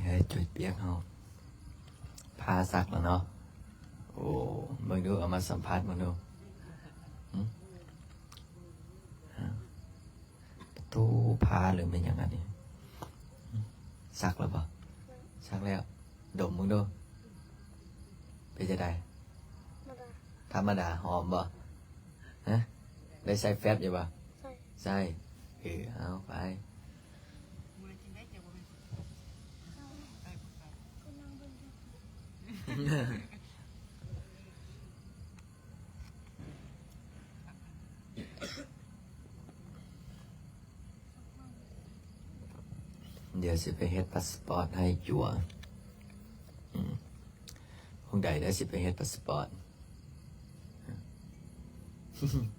ເອີ ຈອຍປຽກເຮົາ ຜ້າຊັກແລ້ວເນາະ. ໂອ້ ເບິ່ງດູ ເອົາມາສຳຜັດເບິ່ງດູ. ຫຶ? ໂອ້ ຜ້າຫຼືແມ່ນຫຍັງອັນນີ້? ຊັກແລ້ວບໍ່? ຊັກແລ້ວ. ດົມເບິ່ງດູ ເປັນຈັ່ງໃດ? ທຳມະດາ. ທຳມະດາ. ຫອມບໍ່? ຮະ? ໄດ້ໃສ່ແຟັບຢູ່ບໍ່? ໃສ່. ໃສ່. ເອີ ເອົາໄປ. ດຽວຊິໄປເຮັດພາສປອດໃຫ້ຈົວ. ອືມ ຂອງໃດໄດ້ ຊິໄປເຮັດພາສປອດ.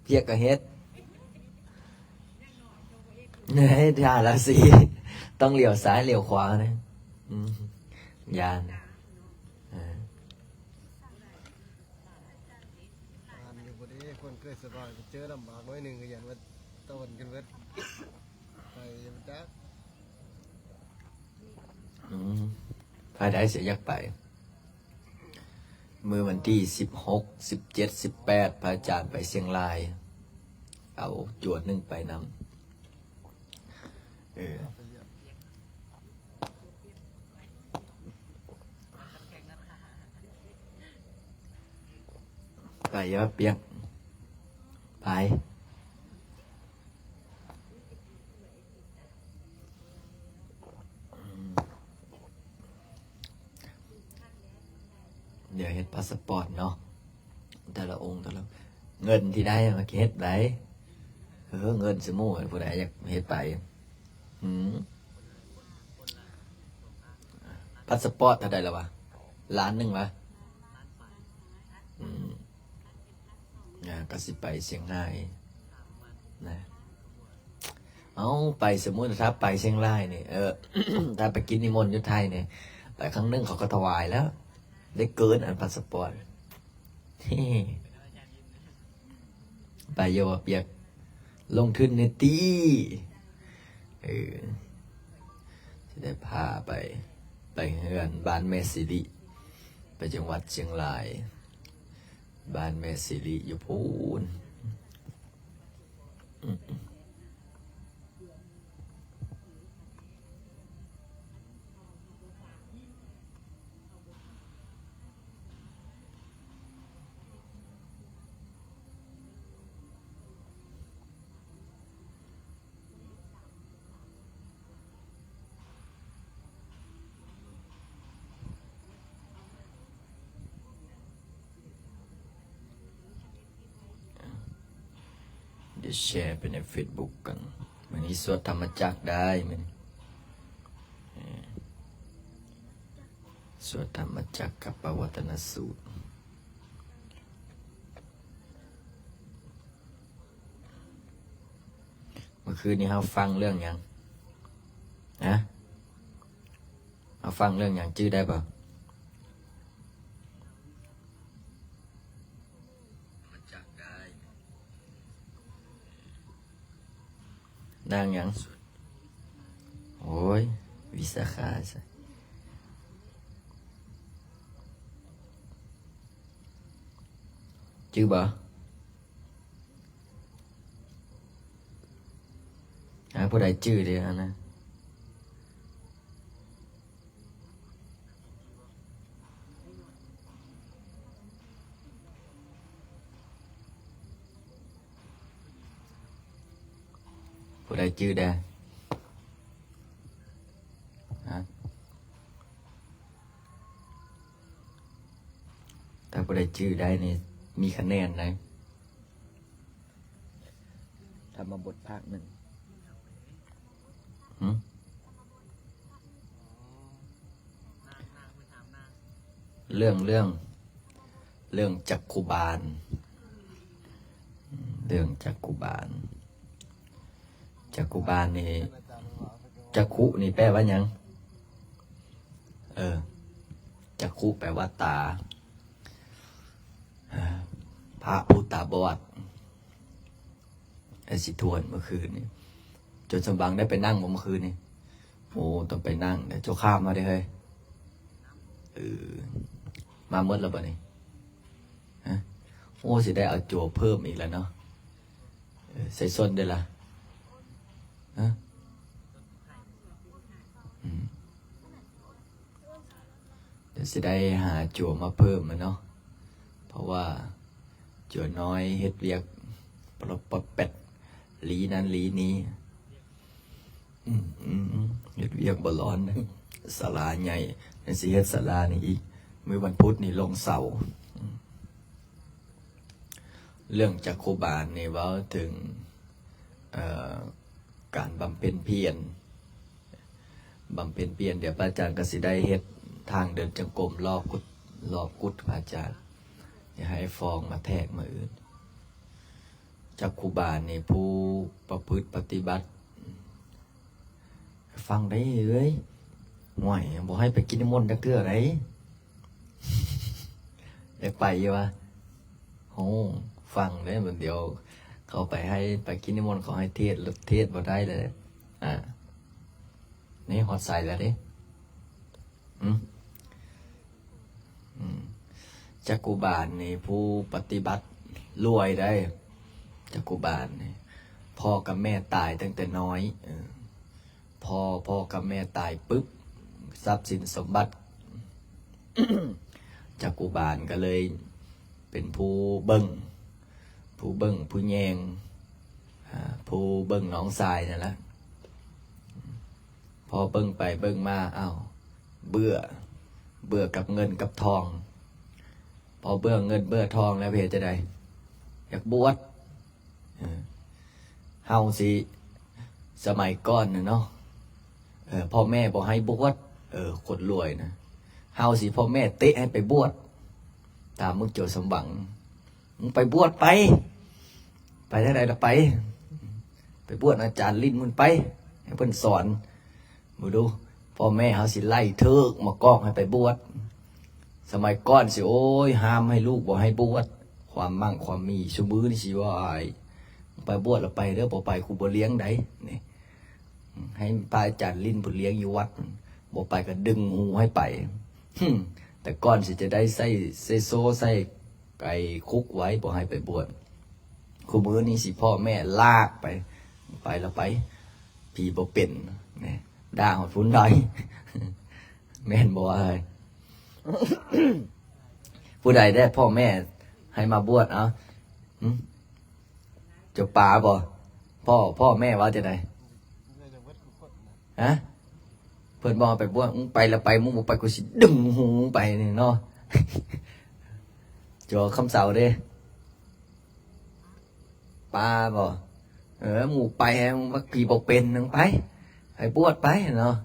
ພຽກກໍເຮັດ ເຮັດທ່າລາສີ ຕ້ອງລ້ຽວຊ້າຍລ້ຽວຂວານະ. ອືມ ຢ້ານ. ເອີ ອ່ານຢູ່ບໍ່ດີ ຄົນເຄີຍສະບາຍ ໄປເຈີລຳບາກໜ້ອຍໜຶ່ງກໍຢ້ານວ່າຕະວັນຂຶ້ນເບິດ ໄປບໍ່ຈັກ. ອືມ ໃຜໄດ້ຊິຢາກໄປ? ມື້ວັນທີສິບຫົກ ສິບເຈັດ ສິບແປດ ພະອາຈານໄປຊຽງລາຍ ເອົາຈວນໜຶ່ງໄປນຳ. ເອີ ໄປເດີປຽກ ໄປ. ດຽວເຮັດພາສະປອດເນາະ ແຕ່ລະອົງ ແຕ່ລະ ເງິນທີ່ໄດ້ມາເຮັດໄດ້. ເອີ ເງິນສະໝູ່ ຜູ້ໃດຢາກເຮັດໄປ. ຫືມ ພາສະປອດເທົ່າໃດລະວະ? ລ້ານໜຶ່ງວະ? ອືມ ອ່າ ກໍຊິໄປຊຽງຮາຍນະ. ເອົາ ໄປ ສົມມຸດຖ້າໄປຊຽງລາຍນີ້ ເອີ ຖ້າໄປກິນນິມົນຢູ່ໄທນີ້ ໄປຄັ້ງໜຶ່ງເຂົາກໍຖວາຍແລ້ວ ໄດ້ເກີນອັນພາສະປອດ. ໄປຢູ່ບໍ່ປຽກ ລົງທຶນແດ່ຕິ. ເອີ ຊິໄດ້ພາໄປ ໄປເຮືອນບ້ານແມ່ສິລິ ໄປຈັງຫວັດຊຽງລາຍ ບ້ານແມ່ສິລິຢູ່ພຸ້ນ. ດຽວແຊໄປໃນເຟສບຸກກັນ. ມື້ນີ້ສວດທຳມະຈັກໄດ້ ມື້ນີ້ ເອີ ສວດທຳມະຈັກກັບປະວັດຕະນະສູດ. ເມື່ອຄືນນີ້ເຮົາຟັງເລື່ອງຫຍັງ? ຮະ? ເຮົາຟັງເລື່ອງຫຍັງ? ຈື່ໄດ້ບໍ່? ນາງຫຍັງ? ໂອ້ຍ ວິສາຂາ ຈື່ບໍ່? ຫາຜູ້ໃດຈື່ເດ ອັນນັ້ນ ຜູ້ໃດຈື່ໄດ້? ຮະ? ຖ້າຜູ້ໃດຈື່ໄດ້ນີ້ ມີຄະແນນໄດ໋. ທຳມະບົດພາກໜຶ່ງ. ຫຶ? ເລື່ອງ ເລື່ອງ ເລື່ອງຈັກຂຸບານ. ເລື່ອງຈັກຂຸບານ. ຈັກຂຸບານນີ້ ຈັກຂຸນີ້ແປວ່າຫຍັງ? ເອີ ຈັກຂຸແປວ່າຕາ. ພະຜູ້ຕາບອດ. ໄອ້ຊິທວນເມື່ອຄືນນີ້ ຈົນສຳບັງໄດ້ໄປນັ່ງບໍ່ເມື່ອຄືນນີ້? ໂອ້ ຕ້ອງໄປນັ່ງເດ້. ເຈົ້າຂ້າມມາເດ້ເຮີ້ຍ. ເອີ ມາໝົດແລ້ວບໍ່ນີ້? ຮະ? ໂອ້ ຊິໄດ້ເອົາໂຈເພີ່ມອີກແລ້ວເນາະ. ເອີ ໃສ່ສົ້ນເດ້ລະ? ຮະ? ອືມ ດຽວຊິໄດ້ຫາໂຈມາເພີ່ມແລ້ວເນາະ ເພາະວ່າໂຈນ້ອຍເຮັດວຽກປະປັດແປັດ ລີນັ້ນລີນີ້. ອືມ ເຮັດວຽກບໍ່ຮ້ອນເດ້. ສາລາໃຫຍ່ ແມ່ນຊິເຮັດສາລານີ້ອີກ. ມື້ວັນພຸດນີ້ລົງເສົາ. ເລື່ອງຈັກຂຸບານນີ້ເວົ້າເຖິງ ເອີ ການບຳເພັນພຽນ, ບຳເພັນພຽນ. ດຽວພະອາຈານກໍຊິໄດ້ເຮັດທາງເດີນຈົງກົມລອບກຸດ ລອບກຸດພະອາຈານ. ດຽວໃຫ້ຟອງມາແທກມື້ອື່ນ. ຈັກຂຸບານນີ້ຜູ້ປະພຶດປະຕິບັດ ຟັງໄດ້ເອີຍ. ໂອ້ຍ ບໍ່ໃຫ້ໄປກິນນ້ຳມົນຈັກເທື່ອໃດ. ຢາກໄປຢູ່ວະ? ໂອ້ ຟັງເດ້. ມັນດຽວເຂົາໄປໃຫ້ໄປກິນນ້ຳມົນ ເຂົາໃຫ້ເທດ ເທດບໍ່ໄດ້ເລີຍ. ອ່າ ນີ້ຮອດໃສແລ້ວເດ້. ອືມ ອືມ ຈັກຂຸບານນີ້ຜູ້ປະຕິບັດລວຍໄດ໋. ຈັກຂຸບານນີ້ ພໍ່ກັບແມ່ຕາຍຕັ້ງແຕ່ນ້ອຍ. ເອີ ພໍພໍ່ກັບແມ່ຕາຍປຶບ ຊັບສິນສົມບັດ ຈັກຂຸບານກໍເລີຍເປັນຜູ້ເບິ່ງ ຜູ້ເບິ່ງຜູ້ແຍງ ອາ ຜູ້ເບິ່ງນ້ອງຊາຍນັ້ນລະ. ພໍເບິ່ງໄປເບິ່ງມາ ອ້າວ ເບື່ອ ເບື່ອກັບເງິນກັບທອງ. ພໍເບື່ອເງິນເບື່ອທອງແລ້ວ ເຮັດຈັ່ງໃດ? ຢາກບວດ. ເອີ ເຮົາຊິ ສະໄໝກ່ອນນະເນາະ ເອີ ພໍ່ແມ່ບໍ່ໃຫ້ບວດ. ເອີ ຄົນລວຍນະ ເຮົາຊິ ພໍ່ແມ່ເຕະໃຫ້ໄປບວດ. ຕາມມຶງໂຈສມຫວັງ ມຶງໄປບວດໄປ ໄປທາງໃດລະໄປ ໄປບວດອາຈານລິ້ນພຸ້ນໄປ ໃຫ້ເພິ່ນສອນ. ເບິ່ງດູ ພໍ່ແມ່ເຮົາຊິໄລ່ເທີກມາກອກໃຫ້ໄປບວດ. ສະໄໝກ່ອນຊິ ໂອ້ຍ ຫ້າມໃຫ້ລູກບໍ່ໃຫ້ບວດ ຄວາມໝັ້ງຄວາມມີ. ຊຸມື້ນີ້ຊິວ່າ ອ້າຍ ໄປບວດລະໄປເດີ ບໍ່ໄປກູບໍ່ລ້ຽງໃດ໋ ນີ້ ໃຫ້ພະອາຈານລິ້ນເພິ່ນລ້ຽງຢູ່ວັດ ບໍ່ໄປກໍດຶງຫູໃຫ້ໄປ. ຫຶ ແຕ່ກ່ອນຊິຈະໄດ້ໃສ່ ໃສ່ໂສ້ ໃສ່ ໄອ້ຄຸກໄວ້ ບໍ່ໃຫ້ໄປບວດ. ຄູ່ມື້ນີ້ຊິພໍ່ແມ່ລາກໄປ ໄປລະໄປ ຜີບໍ່ເປັນ ນີ້ ດ່າຮອດພຸ້ນໄດ໋ ແມ່ນບໍ່ອ້າຍ? ຜູ້ໃດແດ່ພໍ່ແມ່ໃຫ້ມາບວດ? ເອົ້າ ຫຶ ເຈົ້າປາບໍ່? ພໍ່ ພໍ່ແມ່ເວົ້າຈັ່ງໃດ? ຮະ? ເພິ່ນບໍ່ໃຫ້ໄປບວດ ມຶງໄປລະໄປ ມຶງບໍ່ໄປ ກູຊິດຶງຫູໄປນີ້ເນາະ. ຈໍຄຳເຊົາເດ້ ປາບໍ່? ເອີ ໝູ່ໄປ ມັກຜີບໍ່ເປັນ ມຶງໄປ ໃຫ້ບວດໄປເນາະ.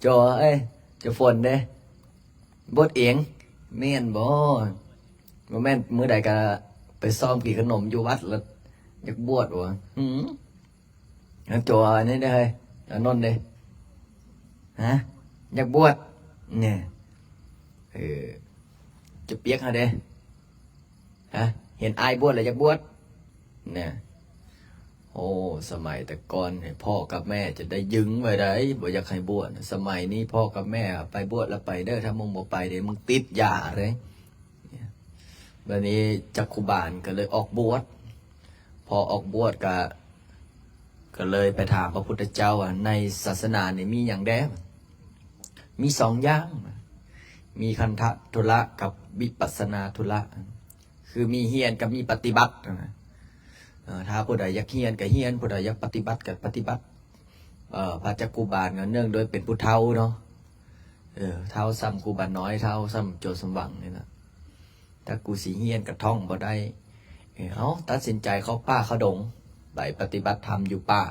ຈໍເອີຍ ເຈົ້າຝົນເດ້ ບວດເອງ ແມ່ນບໍ່? ບໍ່ແມ່ນມື້ໃດກະໄປຊ້ອມກິນຂະໜົມຢູ່ວັດ ແລ້ວຢາກບວດບໍ່? ຫື ເອົາໂຈ ອັນນີ້ເດ້ເຮີ້ຍ ອານົນເດ້ ຮະ ຢາກບວດ ນີ້ ເອີ ຈະປຽກຫາເດ້ ຮະ ເຫັນອ້າຍບວດແລ້ວຢາກບວດ ນີ້. ໂອ້ ສະໄໝແຕ່ກ່ອນນີ້ ພໍ່ກັບແມ່ຈະໄດ້ຍຶງໄວ້ໃດ໋ ບໍ່ຢາກໃຫ້ບວດ. ສະໄໝນີ້ພໍ່ກັບແມ່ ໄປບວດລະໄປເດີ ຖ້າມຶງບໍ່ໄປເດ້ ມຶງຕິດຢາເດ້. ບາດນີ້ຈັກຂຸບານກໍເລີຍອອກບວດ. ພໍອອກບວດກໍ ກໍເລີຍໄປຖາມພະພຸດທະເຈົ້າວ່າ ໃນສາສະໜານີ້ມີຫຍັງແດ່? ມີສອງຢ່າງ ມີຄັນທະທຸລະກັບວິປັດສະນາທຸລະ ຄືມີຮຽນກັບມີປະຕິບັດນະ. ເອີ ຖ້າຜູ້ໃດຢາກຮຽນກໍຮຽນ ຜູ້ໃດຢາກປະຕິບັດກໍປະຕິບັດ. ເອີ ພະຈັກຂຸບານກໍເນື່ອງໂດຍເປັນຜູ້ເຖົ້າເນາະ ເອີ ເຖົ້າສ່ຳຄູບານ້ອຍ ເຖົ້າສ່ຳໂຈສມຫວັງນີ້ນະ. ຖ້າກູຊິຮຽນກໍທ່ອງບໍ່ໄດ້ ເອີ ເອົາ ຕັດສິນໃຈເຂົ້າປ່າເຂົ້າດົງ ໄປປະຕິບັດທຳຢູ່ປ່າ.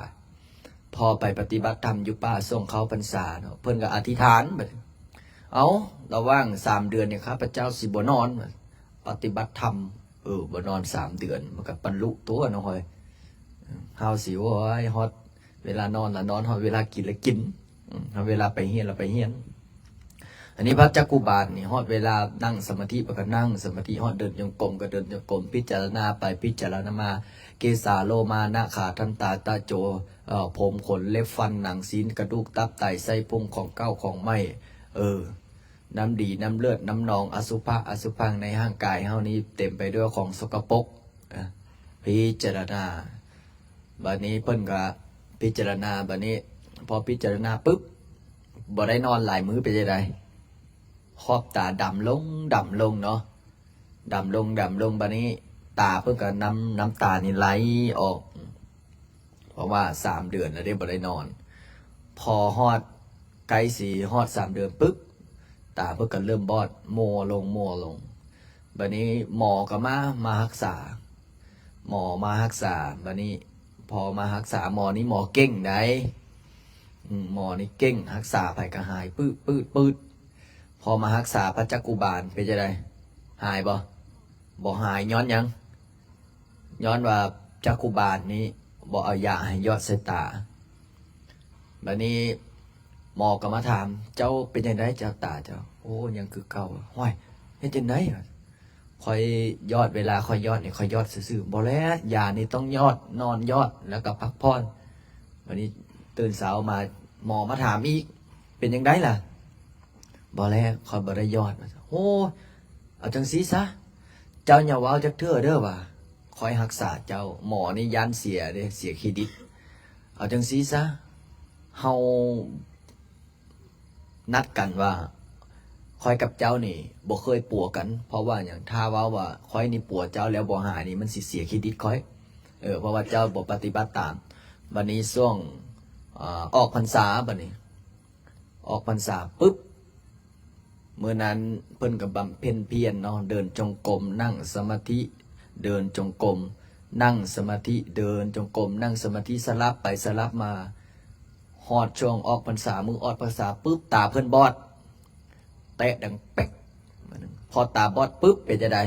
ພໍໄປປະຕິບັດທຳຢູ່ປ່າ ຊ່ວງເຂົ້າພັນສາເນາະ ເພິ່ນກໍອະທິຖານ ບາດນີ້ ເອົາ ລະຫວ່າງສາມເດືອນນີ້ ຂ້າພະເຈົ້າຊິບໍ່ນອນ ປະຕິບັດທຳ ເອີ ບໍ່ນອນສາມເດືອນ ມັນກໍບັນລຸຕົວະເນາະເຮີ້ຍ. ເຮົາຊິ ໂອ້ຍ ຮອດເວລານອນລະນອນ ຮອດເວລາກິນລະກິນ ຮອດເວລາໄປຮຽນລະໄປຮຽນ. ອັນນີ້ພະຈັກຂຸບານນີ້ ຮອດເວລານັ່ງສະມາທິ ເພິ່ນກໍນັ່ງສະມາທິ ຮອດເດີນຈົງກົມກໍເດີນຈົງກົມ ພິຈາລະນາໄປພິຈາລະນາມາ ເກສາໂລມານະຂາທັນຕາຕະໂຈ ເອີ ຜົມ ຂົນ ເລັບ ຟັນ ໜັງ ຊີ້ນ ກະດູກ ຕັບ ໄຕ ໄສ້ ພຸງ ຂອງເກົ່າ ຂອງໃໝ່ ເອີ ນ້ຳດີ ນ້ຳເລືອດ ນ້ຳໜອງ ອະສຸພະ ອະສຸພັງ ໃນຮ່າງກາຍເຮົານີ້ເຕັມໄປດ້ວຍຂອງສົກກະປົກ. ອາ ພິຈາລະນາ. ບາດນີ້ເພິ່ນກໍພິຈາລະນາ, ບາດນີ້ພໍພິຈາລະນາປຶບ ບໍ່ໄດ້ນອນຫຼາຍມື້ ເປັນຈັ່ງໃດ? ຂອບຕາດຳລົງ ດຳລົງເນາະ, ດຳລົງ ດຳລົງ. ບາດນີ້ຕາເພິ່ນກໍ ນ້ຳ ນ້ຳຕານີ້ໄຫຼອອກ ເພາະວ່າສາມເດືອນແລ້ວເດ້ ບໍ່ໄດ້ນອນ. ພໍຮອດ ໃກ້ຊິຮອດສາມເດືອນປຶບ ຕາເພິ່ນກໍເລີ່ມບອດ ມົວລົງ ມົວລົງ. ບາດນີ້ໝໍກໍມາ ມາຮັກສາ, ໝໍມາຮັກສາ. ບາດນີ້ພໍມາຮັກສາ ໝໍນີ້ໝໍເກັ່ງໃດ໋. ອືມ ໝໍນີ້ເກັ່ງ ຮັກສາໃຜກໍຫາຍ ປຶດ ປຶດ ປຶດ. ພໍມາຮັກສາພະຈັກຂຸບານ ເປັນຈັ່ງໃດ? ຫາຍບໍ່? ບໍ່ຫາຍ. ຍ້ອນຫຍັງ? ຍ້ອນວ່າຈັກຂຸບານນີ້ບໍ່ເອົາຢາໃຫ້ຢອດໃສ່ຕາ. ບາດນີ້ໝໍກໍມາຖາມ, ເຈົ້າເປັນຈັ່ງໃດເຈົ້າ ຕາເຈົ້າ? ໂອ້ ຍັງຄືເກົ່າ. ຫ້ວຍ ເຮັດຈັ່ງໃດ? ຂ້ອຍຢອດ ເວລາຂ້ອຍຢອດນີ້ ຂ້ອຍຢອດຊື່ໆ. ບໍ່ແລ້ວ ຢານີ້ຕ້ອງຢອດ ນອນຢອດ ແລ້ວກໍພັກຜ່ອນ. ບາດນີ້ຕື່ນເຊົ້າມາ ໝໍມາຖາມອີກ, ເປັນຈັ່ງໃດລະ? ບໍ່ແລ້ວ ຂ້ອຍບໍ່ໄດ້ຢອດ. ໂອ້ ເອົາຈັ່ງຊີ້ຊະ ເຈົ້າຢ່າເວົ້າຈັກເທື່ອເດີ້ວ່າ ຂ້ອຍຮັກສາເຈົ້າ. ໝໍນີ້ຢ້ານເສຍເດ້ ເສຍເຄຣດິດ. ເອົາຈັ່ງຊີ້ຊະ ເຮົານັດກັນວ່າ ຂ້ອຍກັບເຈົ້ານີ້ບໍ່ເຄີຍປົວກັນ. ເພາະວ່າຫຍັງ? ຖ້າເວົ້າວ່າຂ້ອຍນີ້ປົວເຈົ້າແລ້ວບໍ່ຫາຍນີ້ ມັນຊິເສຍເຄຣດິດຂ້ອຍ. ເອີ ເພາະວ່າເຈົ້າບໍ່ປະຕິບັດຕາມ. ບາດນີ້ຊ່ວງ ອາ ອອກພັນສາ ບາດນີ້ ອອກພັນສາປຶບ ມື້ນັ້ນເພິ່ນກໍບຳເພັນພຽນເນາະ, ເດີນຈົງກົມ ນັ່ງສະມາທິ ເດີນຈົງກົມ ນັ່ງສະມາທິ ເດີນຈົງກົມ ນັ່ງສະມາທິ ສະຫຼັບໄປສະຫຼັບມາ. ຮອດຊ່ວງອອກພັນສາ ມື້ອອກພັນສາປຶບ ຕາເພິ່ນບອດ ແຕະດັງແປັກ. ພໍຕາບອດປຶບ ເປັນຈັ່ງໃດ?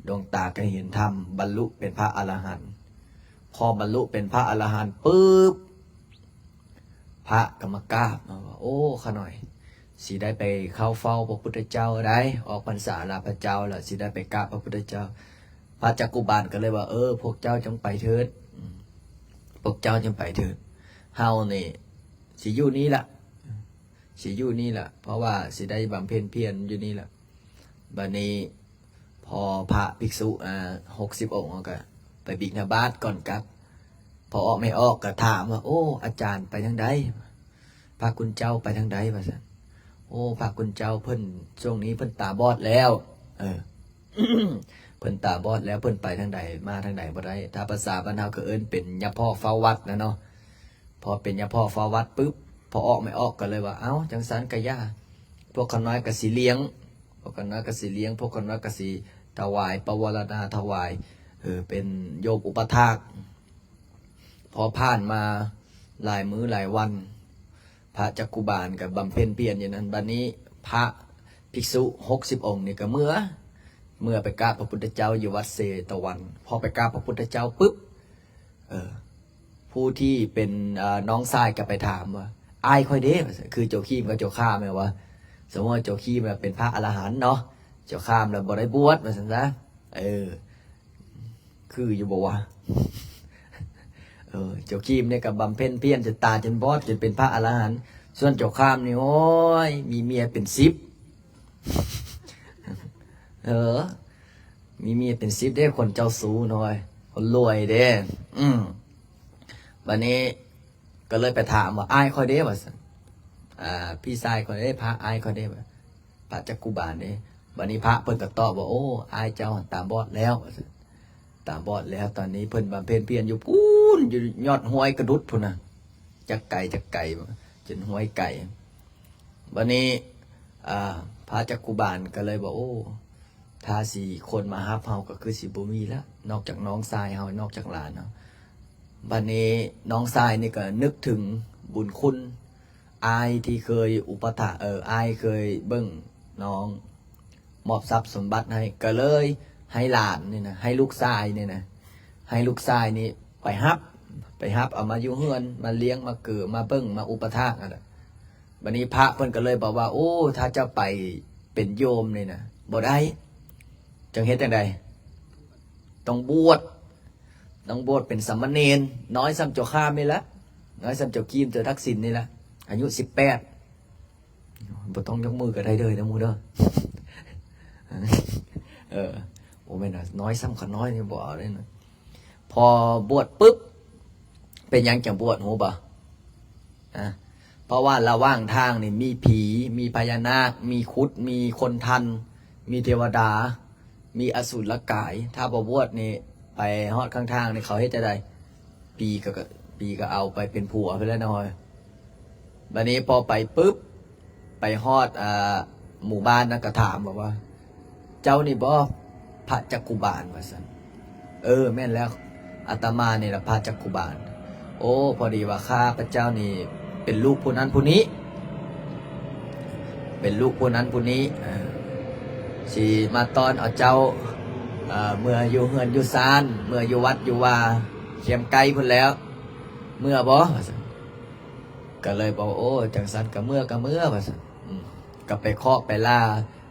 ດວງຕາກໍເຫັນທຳ, ບັນລຸເປັນພະອະລະຫັນ. ພໍບັນລຸເປັນພະອະລະຫັນປຶບ ພະກໍມາກາບ ມາວ່າ ໂອ້ ຂ້ານ້ອຍ ຊິໄດ້ໄປເຂົ້າເຝົ້າພະພຸດທະເຈົ້າໄດ໋, ອອກພັນສາລາພະເຈົ້າແລ້ວ ຊິໄດ້ໄປກາບພະພຸດທະເຈົ້າ. ພະຈັກຂຸບານກໍເລີຍວ່າ ເອີ ພວກເຈົ້າຈົ່ງໄປເຖີດ, ພວກເຈົ້າຈົ່ງໄປເຖີດ, ເຮົານີ້ຊິຢູ່ນີ້ລະ ຊິຢູ່ນີ້ລະ ເພາະວ່າຊິໄດ້ບຳເພັນພຽນຢູ່ນີ້ລະ. ບາດນີ້ພໍພະພິກສຸ ອາ ຫົກສິບອົງກໍໄປບິນທະບາດກ່ອນກັບ. ພໍອອກແມ່ອອກກໍຖາມວ່າ ໂອ້ ອາຈານໄປທາງໃດ? ພະຄຸນເຈົ້າໄປທາງໃດ? ວ່າຊັ້ນ. ໂອ້ ພະຄຸນເຈົ້າເພິ່ນ ຊ່ວງນີ້ເພິ່ນຕາບອດແລ້ວ. ເອີ ເພິ່ນຕາບອດແລ້ວ ເພິ່ນໄປທາງໃດມາທາງໃດບໍ່ໄດ້. ຖ້າພາສາບ້ານເຮົາກໍເອີ້ນເປັນຍາພໍ່ເຝົ້າວັດນະເນາະ. ພໍເປັນຍາພໍ່ເຝົ້າວັດປຶບ ພໍອອກແມ່ອອກກໍເລີຍວ່າ ເອົ້າ ຈັ່ງຊັ້ນກໍຢ່າ ພວກຂ້ານ້ອຍກໍຊິລ້ຽງ, ພວກຂ້ານ້ອຍກໍຊິລ້ຽງ, ພວກຂ້ານ້ອຍກໍຊິຖວາຍປະວາລະນາ ຖວາຍ ເອີ ເປັນໂຍມອຸປະຖາກ. ພໍຜ່ານມາຫຼາຍມື້ຫຼາຍວັນ ພະຈັກຂຸບານກໍບຳເພັນພຽນຢູ່ນັ້ນ. ບາດນີ້ພະພິກສຸຫົກສິບອົງນີ້ກໍເມືອ, ເມືອໄປກາບພະພຸດທະເຈົ້າຢູ່ວັດເຊຕະວັນ. ພໍໄປກາບພະພຸດທະເຈົ້າປຶບ ເອີ ຜູ້ທີ່ເປັນ ເອີ ນ້ອງຊາຍກໍໄປຖາມວ່າ ອ້າຍຂ້ອຍເດ້ ວ່າຊັ້ນ. ຄືໂຈຄີມກັບໂຈຄາມແມ່ນວ່າ ສົມມຸດວ່າໂຈຄີມເປັນພະອະລະຫັນເນາະ, ໂຈຄາມລະບໍ່ໄດ້ບວດ ວ່າຊັ້ນຊະ. ເອີ ຄືຢູ່ບໍ່ວະ? ເອີ ໂຈຄີມນີ້ກໍບຳເພັນພຽນຈົນຕາຈົນບອດ ຈົນເປັນພະອະລະຫັນ. ສ່ວນໂຈຄາມນີ້ ໂອ້ຍ ມີເມຍເປັນສິບ. ເອີ ມີເມຍເປັນສິບເດ້ ຄົນເຈົ້າຊູ້ນ້ອຍ ຄົນລວຍເດ້. ອືມ ບາດນີ້ກໍເລີຍໄປຖາມວ່າ ອ້າຍຂ້ອຍເດ້ ວ່າຊັ້ນ, ອາ ພີ່ຊາຍຂ້ອຍເດ້ ພະອ້າຍຂ້ອຍເດ້ ວ່າ ພະຈັກຂຸບານເດ້. ບາດນີ້ພະເພິ່ນກໍຕອບວ່າ ໂອ້ ອ້າຍເຈົ້າຫັ້ນຕາບອດແລ້ວ ວ່າຊັ້ນ, ຕາບອດແລ້ວ. ຕອນນີ້ເພິ່ນບຳເພັນພຽນຢູ່ພຸ້ນ ຢູ່ຍອດຫ້ວຍກະດຸດພຸ້ນນະ, ຈັກໄກຈັກໄກ ຈົນຫ້ວຍໄກ. ບາດນີ້ ອາ ພະຈັກຂຸບານກໍເລີຍວ່າ ໂອ້ ຖ້າຊິຄົນມາຮັບເຮົາກໍຄືຊິບໍ່ມີລະ ນອກຈາກນ້ອງຊາຍເຮົາ ນອກຈາກຫຼານເຮົາ. ບາດນີ້ນ້ອງຊາຍນີ້ກໍນຶກເຖິງບຸນຄຸນອ້າຍທີ່ເຄີຍອຸປະຖາ ເອີ ອ້າຍເຄີຍເບິ່ງນ້ອງ ມອບຊັບສົມບັດໃຫ້ ກໍເລີຍໃຫ້ຫຼານນີ້ນະ ໃຫ້ລູກຊາຍນີ້ນະ ໃຫ້ລູກຊາຍນີ້ໄປຮັບ ໄປຮັບເອົາມາຢູ່ເຮືອນ ມາລ້ຽງ ມາເກີ ມາເບິ່ງ ມາອຸປະຖາກຫັ້ນແຫຼະ. ບາດນີ້ພະເພິ່ນກໍເລີຍບອກວ່າ ໂອ້ ຖ້າເຈົ້າໄປເປັນໂຍມນີ້ນະ ບໍ່ໄດ້. ຈັ່ງເຮັດຈັ່ງໃດ? ຕ້ອງບວດ ຕ້ອງບວດເປັນສາມະເນນ ນ້ອຍສ່ຳເຈົ້າຂ້າມນີ້ລະ ນ້ອຍສ່ຳເຈົ້າກີມ ເຈົ້າທັກສິນນີ້ລະ ອາຍຸສິບແປດ. ບໍ່ຕ້ອງຍົກມືກໍໄດ້ເດີ ເດີໝູ່ເດີ. ເອີ ບໍ່ແມ່ນວ່ານ້ອຍສ່ຳຂ້ານ້ອຍນີ້ບໍ່ເອົາເດ້ນະ. ພໍບວດປຶບ ເປັນຫຍັງຈັ່ງບວດຮູ້ບໍ່? ນະ ເພາະວ່າລະຫວ່າງທາງນີ້ມີຜີ ມີພະຍານາກ ມີຄຸດ ມີຄົນທັນ ມີເທວະດາ ມີອະສຸລະກາຍ. ຖ້າບໍ່ບວດນີ້ ໄປຮອດຂ້າງທາງນີ້ ເຂົາເຮັດຈັ່ງໃດ? ຜີກໍ ຜີກໍເອົາໄປເປັນຜົວໄປແລ້ວເນາະ. ບັດນີ້ພໍໄປປຶບ ໄປຮອດ ອ່າ ໝູ່ບ້ານນັ້ນກໍຖາມບອກວ່າ ເຈົ້ານີ້ບໍພະຈັກຂຸບານ? ວ່າຊັ້ນ. ເອີ ແມ່ນແລ້ວ ອາດຕະມານີ້ລະພະຈັກຂຸບານ. ໂອ້ ພໍດີວ່າຂ້າພະເຈົ້ານີ້ເປັນລູກຜູ້ນັ້ນຜູ້ນີ້ ເປັນລູກຜູ້ນັ້ນຜູ້ນີ້ ເອີ ຊິມາຕ້ອນເອົາເຈົ້າ ເອີ ເມືອຢູ່ເຮືອນຢູ່ຊານ ເມືອຢູ່ວັດຢູ່ວາ ຄຽມໄກພຸ້ນແລ້ວ ເມືອບໍ? ວ່າຊັ້ນ. ກໍເລີຍບອກ ໂອ້ ຈັ່ງຊັ້ນກໍເມືອ ກໍເມືອ ວ່າຊັ້ນ. ອືມ ກໍໄປເຄາະໄປລາ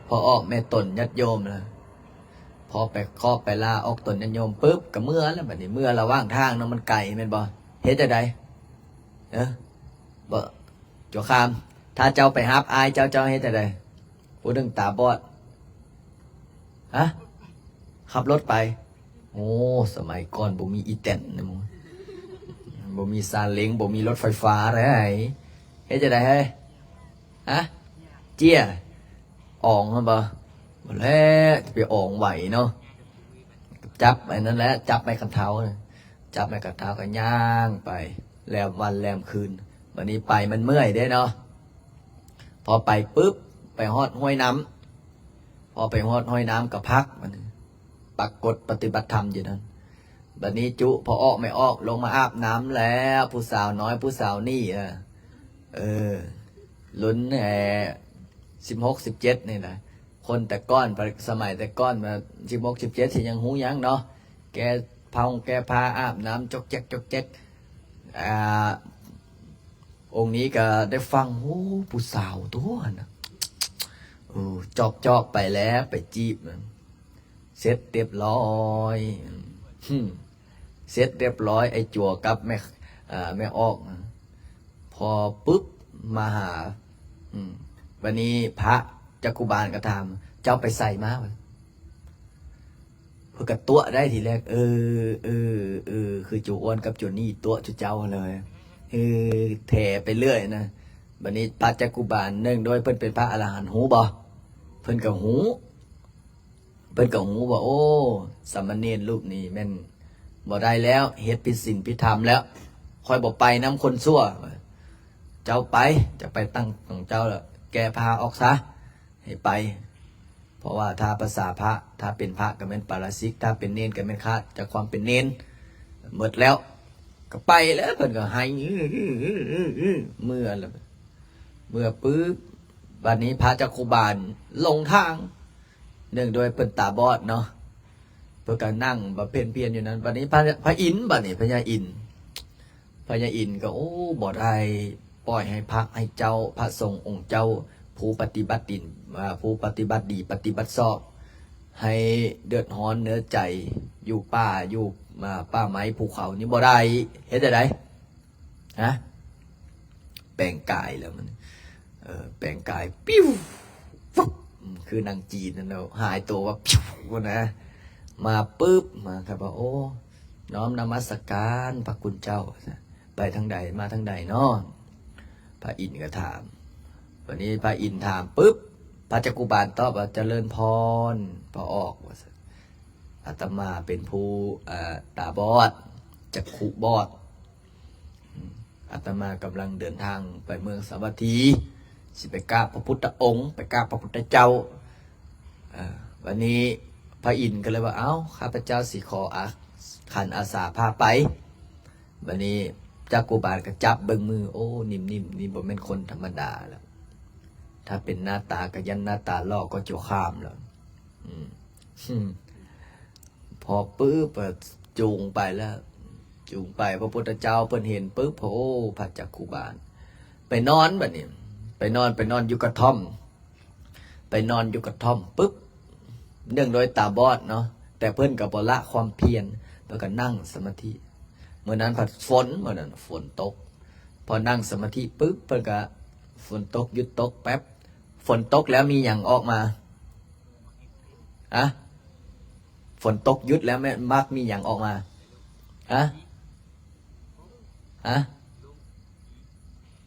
ພໍ່ອອກແມ່ຕົນຍາດໂຍມນະ. ພໍໄປເຄາະໄປລາອອກຕົນຍາດໂຍມປຶບ ກໍເມືອແລ້ວ. ບັດນີ້ເມືອລະຫວ່າງທາງເນາະ ມັນໄກແມ່ນບໍ່? ເຮັດຈັ່ງໃດ? ເອີ ບໍ່ ຕົວະຄາມ ຖ້າເຈົ້າໄປຮັບອ້າຍເຈົ້າ ເຈົ້າເຮັດຈັ່ງໃດ? ຜູ້ໜຶ່ງຕາບອດ ຮະ? ຂັບລົດໄປ. ໂອ້ ສະໄໝກ່ອນບໍ່ມີອີແຕນນະ ບໍ່ມີຊາເລັງ ບໍ່ມີລົດໄຟຟ້າໃດ. ເຮັດຈັ່ງໃດເຮີ້ຍ? ຮະ? ເຈ້ຍ ອອງຫັ້ນບໍ່? ບໍ່ແລ້ວ ຈະໄປອອງໄຫວເນາະ. ຈັບໄອ້ນັ້ນແຫຼະ ຈັບໄມ້ຄັນເທົາ ຈັບໄມ້ຄັນເທົາກໍຍ່າງໄປ ແລມວັນແລມຄືນ. ບັດນີ້ໄປມັນເມື່ອຍເດ້ເນາະ. ພໍໄປປຶບ ໄປຮອດຫ້ວຍນ້ຳ ພໍໄປຮອດຫ້ວຍນ້ຳກໍພັກ ບັດນີ້ປາກົດປະຕິບັດທຳຢູ່ນັ້ນ. ບັດນີ້ຈຸພໍ່ອອກແມ່ອອກລົງມາອາບນ້ຳແລ້ວ ຜູ້ສາວນ້ອຍຜູ້ສາວນີ້ ເອີ ເອີ ລຸ້ນແຮ ສິບຫົກ ສິບເຈັດນີ້ນະ. ຄົນແຕ່ກ່ອນ ສະໄໝແຕ່ກ່ອນ ສິບຫົກ ສິບເຈັດ ຊິຍັງຮູ້ຫຍັງເນາະ ແກ້ຜ້າ ແກ້ຜ້າ ອາບນ້ຳ ຈອກແຈກ ຈອກແຈກ. ອ່າ ອົງນີ້ກໍໄດ້ຟັງ ໂອ້ ຜູ້ສາວຕົວະຫັ້ນນະ ເອີ ຈອກໆ ໄປແລ້ວ ໄປຈີບ ເສັດຮຽບຮ້ອຍ ເສັດຮຽບຮ້ອຍ ໄອ້ຈົວກັບແມ່ ເອີ ແມ່ອອກ ພໍປຶບມາຫາ ອືມ ບັດນີ້ພະຈັກຂຸບານກໍຖາມ ເຈົ້າໄປໃສມາ? ເພິ່ນກໍຕົວະໄດ້ທີແລກ ເອີ ເອີ ເອີ ຄືໂຈອ້ວນກັບໂຈນີ້ຕົວະຈຸເຈົ້າຫັ້ນແຫຼະ ເອີ ແຖໄປເລື້ອຍນະ. ບັດນີ້ພະຈັກຂຸບານ ເນື່ອງໂດຍເພິ່ນເປັນພະອະລະຫັນ ຮູ້ບໍ່? ເພິ່ນກໍຮູ້ ເພິ່ນກໍຮູ້ວ່າ ໂອ້ ສາມະເນນຮູບນີ້ແມ່ນບໍ່ໄດ້ແລ້ວ ເຮັດຜິດສິນຜິດທຳແລ້ວ ຂ້ອຍບໍ່ໄປນຳຄົນຊົ່ວ. ເຈົ້າໄປ ເຈົ້າໄປຕັ້ງຂອງເຈົ້າ ແກ້ຜ້າອອກຊະ ໃຫ້ໄປ. ເພາະວ່າຖ້າພາສາພະ ຖ້າເປັນພະກໍແມ່ນປາລາຊິກ ຖ້າເປັນເນນກໍແມ່ນຂາດຈາກຄວາມເປັນເນນໝົດແລ້ວ ກໍໄປແລ້ວ. ເພິ່ນກໍໄຫ້ ເມືອແລ້ວ ເມືອປຶບ ບັດນີ້ພະຈັກຂຸບານຫຼົງທາງ ເນື່ອງໂດຍເພິ່ນຕາບອດເນາະ ເພິ່ນກໍນັ່ງບຳເພັນພຽນຢູ່ນັ້ນ. ບັດນີ້ພະ ພະອິນ ບັດນີ້ພະຍາອິນ ພະຍາອິນກໍ ໂອ້ ບໍ່ໄດ້ ປ່ອຍໃຫ້ພະ ໃຫ້ເຈົ້າ ພະສົງອົງເຈົ້າ ຜູ້ປະຕິບັດດີ ອາ ຜູ້ປະຕິບັດດີ ປະຕິບັດຊອບ ໃຫ້ເດືອດຮ້ອນເນື້ອໃຈ ຢູ່ປ່າ ຢູ່ ອາ ປ່າໄມ້ພູເຂົານີ້ບໍ່ໄດ້. ເຮັດຈັ່ງໃດ? ຮະ? ແປງກາຍແລ້ວມັນ ເອີ ແປງກາຍ ປິວ ຟຶບ ຄືໜັງຈີນນັ້ນແຫຼະ ຫາຍໂຕວ່າ ປິວ ພຸ້ນນະ. ມາປຶບ ມາກໍບອກ ໂອ້ ນ້ອມນະມັດສະການພະຄຸນເຈົ້າ ໄປທາງໃດ ມາທາງໃດເນາະ? ພະອິນກໍຖາມ. ບັດນີ້ພະອິນຖາມປຶບ ພະຈັກຂຸບານຕອບວ່າ ຈະເລີນພອນ ພໍ່ອອກ ວ່າຊັ້ນ. ອາດຕະມາເປັນຜູ້ ເອີ ຕາບອດ ຈັກຂຸບອດ ອາດຕະມາກຳລັງເດີນທາງໄປເມືອງສາວັດຖີ ຊິໄປກາບພະພຸດທະອົງ ໄປກາບພະພຸດທະເຈົ້າ. ເອີ ບັດນີ້ພະອິນກໍເລີຍວ່າ ເອົ້າ ຂ້າພະເຈົ້າຊິຂໍອາ ຂັນອາສາພາໄປ. ບັດນີ້ຈັກກຸບານກໍຈັບເບິ່ງມື ໂອ້ ນິ່ມໆ ນີ້ບໍ່ແມ່ນຄົນທຳມະດາລະ ຖ້າເປັນໜ້າຕາກໍຢ້ານໜ້າຕາຫຼໍ່ກວ່າໂຈຄາມລະ. ອືມ ພໍປຶບ ຈູງໄປແລ້ວ ຈູງໄປ ພະພຸດທະເຈົ້າເພິ່ນເຫັນປຶບ ໂອ້ ພະຈັກຂຸບານ ໄປນອນ ບັດນີ້ໄປນອນ ໄປນອນຢູ່ກະທ່ອມ ໄປນອນຢູ່ກະທ່ອມປຶບ ເນື່ອງໂດຍຕາບອດເນາະ ແຕ່ເພິ່ນກໍບໍ່ລະຄວາມພຽນ ເພິ່ນກໍນັ່ງສະມາທິ. ມື້ນັ້ນພັດຝົນ ມື້ນັ້ນຝົນຕົກ ພໍນັ່ງສະມາທິປຶບ ເພິ່ນກໍ ຝົນຕົກຢຸດຕົກແປັບ ຝົນຕົກແລ້ວມີຫຍັງອອກມາ? ຮະ? ຝົນຕົກຢຸດແລ້ວແມ່ນມັກມີຫຍັງອອກມາ? ຮະ? ຮະ?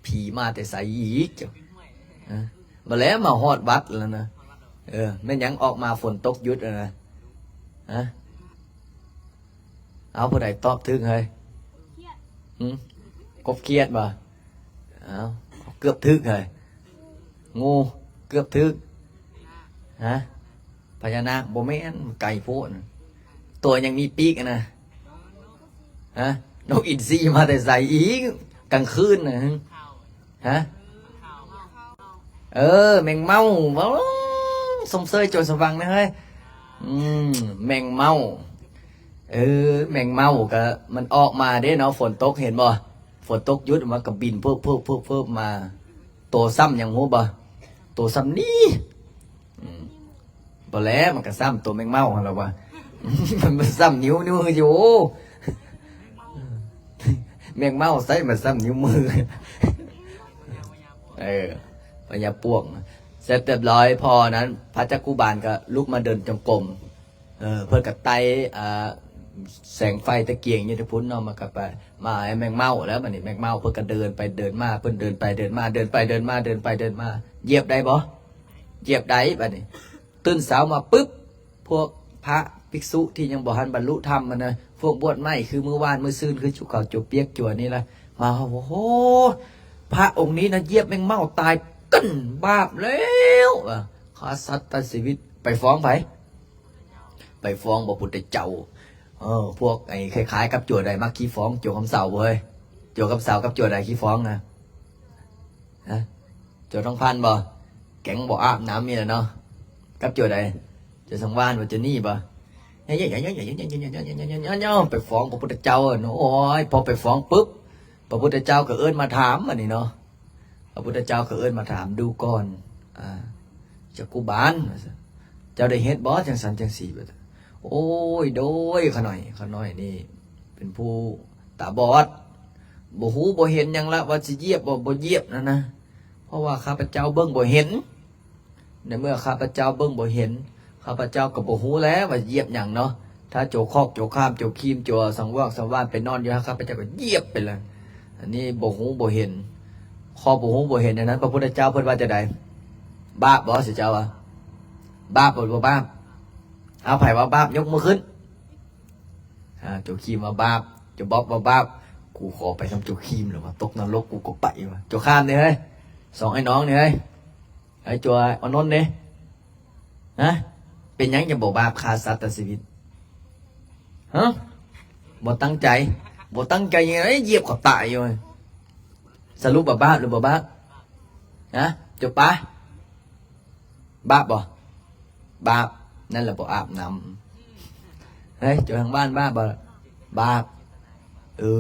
ຜີມາແຕ່ໃສອີກ? ຮະ? ບໍ່ແລ້ວ ມາຮອດວັດແລ້ວນະ. ເອີ ແມ່ນຫຍັງອອກມາຝົນຕົກຢຸດແລ້ວນະ? ຮະ? ເອົາ ຜູ້ໃດຕອບຖືກເຮີ້ຍ? ຫຶ? ກົບຂຽດບໍ່? ເອົາ ເກືອບຖືກເຮີ້ຍ. ງູເກືອບຖືກ. ຮະ? ພະຍານາກບໍ່ແມ່ນ, ໄກໂພດ. ຕົວຫຍັງມີປີກຫັ້ນນະ? ຮະ? ນົກອິນຊີມາແຕ່ໃສອີກ? ກາງຄືນນະ. ຮະ? ເອີ ແມງເມົາ. ວ້າວ ຊົມເຊີຍໂຈນສະຫວ່າງນະເຮີ້ຍ. ອືມ ແມງເມົາ. ເອີ ແມງເມົາກະມັນອອກມາເດ້ເນາະ, ຝົນຕົກເຫັນບໍ່? ຝົນຕົກຢຸດ ມັນກະບິນເພີບໆໆໆມາ. ໂຕຊ້ຳຫຍັງຮູ້ບໍ່? ໂຕຊ້ຳນິ້ວ. ອືມ ບໍ່ແລ້ວ ມັນກະຊ້ຳໂຕແມງເມົາຫັ້ນລະວ່າ. ມັນຊ້ຳນິ້ວ ນິ້ວຢູ່. ແມງເມົາໃສມາຊ້ຳນິ້ວມື. ເອີ ພະຍາປວກ. ເສັດຮຽບຮ້ອຍ ພໍນັ້ນ ພະຈັກຂຸບານກະລຸກມາເດີນຈົງກົມ. ເອີ ເພິ່ນກະໄຕ່ ອ່າ ແສງໄຟຕະກຽງຢູ່ທາງພຸ້ນເນາະ, ມັນກະໄປ ມາໃຫ້ແມງເມົາແລ້ວ. ບາດນີ້ແມງເມົາເພິ່ນກະເດີນໄປເດີນມາ, ເພິ່ນເດີນໄປເດີນມາ ເດີນໄປເດີນມາ ເດີນໄປເດີນມາ. ຢຽບໄດ້ບໍ່? ຢຽບໄດ້. ບາດນີ້ຕື່ນເຊົ້າມາປຶບ ພວກພະພິກສຸທີ່ຍັງບໍ່ທັນບັນລຸທຳຫັ້ນນະ, ພວກບວດໃໝ່ຄືມື້ວານມື້ຊືນ ຄືຈຸເຂົາຈົວປຽກຈົວນີ້ລະ ມາ ໂອ້ໂຫ ພະອົງນີ້ນະ ຢຽບແມງເມົາຕາຍກຶ້ນ ບາບແລ້ວ ຂ້າສັດຕັດຊີວິດ. ໄປຟ້ອງໃຜ? ໄປຟ້ອງພະພຸດທະເຈົ້າ. ເອີ ພວກໄອ້ຄ້າຍໆກັບຈົວໃດມັກຂີ້ຟ້ອງ? ຈົວຄຳເສົາເວີຍ. ຈົວຄຳເສົາກັບຈົວໃດຂີ້ຟ້ອງນະ? ຮະ? ຈົວທອງພັນບໍ່? ແກງບໍ່ອາບນ້ຳນີ້ແຫຼະເນາະ. ກັບຈົວໃດ? ຈົວສັງວານບໍ່? ຈົວນີ້ບໍ່? ໄປຟ້ອງພະພຸດທະເຈົ້າ. ໂອ້ຍ ພໍໄປຟ້ອງປຶບ ພະພຸດທະເຈົ້າກໍເອີ້ນມາຖາມ ບາດນີ້ເນາະ. ພະພຸດທະເຈົ້າກໍເອີ້ນມາຖາມ ດູກ່ອນ ອາ ຈັກຂຸບານ ວ່າຊັ້ນ ເຈົ້າໄດ້ເຮັດບໍ່ ຈັ່ງຊັ້ນຈັ່ງຊີ້? ວ່າຊັ້ນ ໂອ້ຍ ໂດຍ ຂ້ານ້ອຍ ຂ້ານ້ອຍນີ້ເປັນຜູ້ຕາບອດ ບໍ່ຮູ້ບໍ່ເຫັນຫຍັງລະ ວ່າຊິຢຽບບໍ່ ບໍ່ຢຽບນັ້ນນະ, ເພາະວ່າຂ້າພະເຈົ້າເບິ່ງບໍ່ເຫັນ. ໃນເມື່ອຂ້າພະເຈົ້າເບິ່ງບໍ່ເຫັນ ຂ້າພະເຈົ້າກໍບໍ່ຮູ້ແຫຼະວ່າຢຽບຫຍັງເນາະ. ຖ້າໂຈຄອກໂຈຄາມ ໂຈຄີມ ໂຈສັງວອກສັງວານໄປນອນຢູ່ຫັ້ນ ຂ້າພະເຈົ້າກໍຢຽບໄປລະ. ອັນນີ້ບໍ່ຮູ້ບໍ່ເຫັນ. ຂໍ້ບໍ່ຮູ້ບໍ່ເຫັນອັນນັ້ນ ພະພຸດທະເຈົ້າເພິ່ນວ່າຈັ່ງໃດ? ບາບບໍ່ ຊິເຈົ້າວ່າ ບາບບໍ່ ບໍ່ບາບ? ເອົາ ໃຜວ່າບາບ ຍົກມືຂຶ້ນ. ອາ ໂຈຄີມວ່າບາບ, ໂຈບອບວ່າບາບ. ກູຂໍໄປນຳໂຈຄີມແລ້ວວ່າ ຕົກນະລົກກູກໍໄປວ່າ. ໂຈຄາມນີ້ເຮີ້ຍ ສອງໄອ້ນ້ອງນີ້ເຮີ້ຍ. ໄອ້ຈົວອານົນເດ້ ຮະ ເປັນຫຍັງຈັ່ງບໍ່ບາບ ຂ້າສັດຕັດຊີວິດ? ຮະ ບໍ່ຕັ້ງໃຈ ບໍ່ຕັ້ງໃຈຫຍັງ ຢຽບເຂົາຕາຍຢູ່. ສະຫຼຸບວ່າບາບຫຼືບໍ່ບາບ? ຮະ ຈົວປາ ບາບບໍ່? ບາບ. ນັ້ນລະບໍ່ອາບນ້ຳ. ເຮີ້ຍ ເຈົ້າທາງບ້ານບາບບໍ່? ບາບ. ເອີ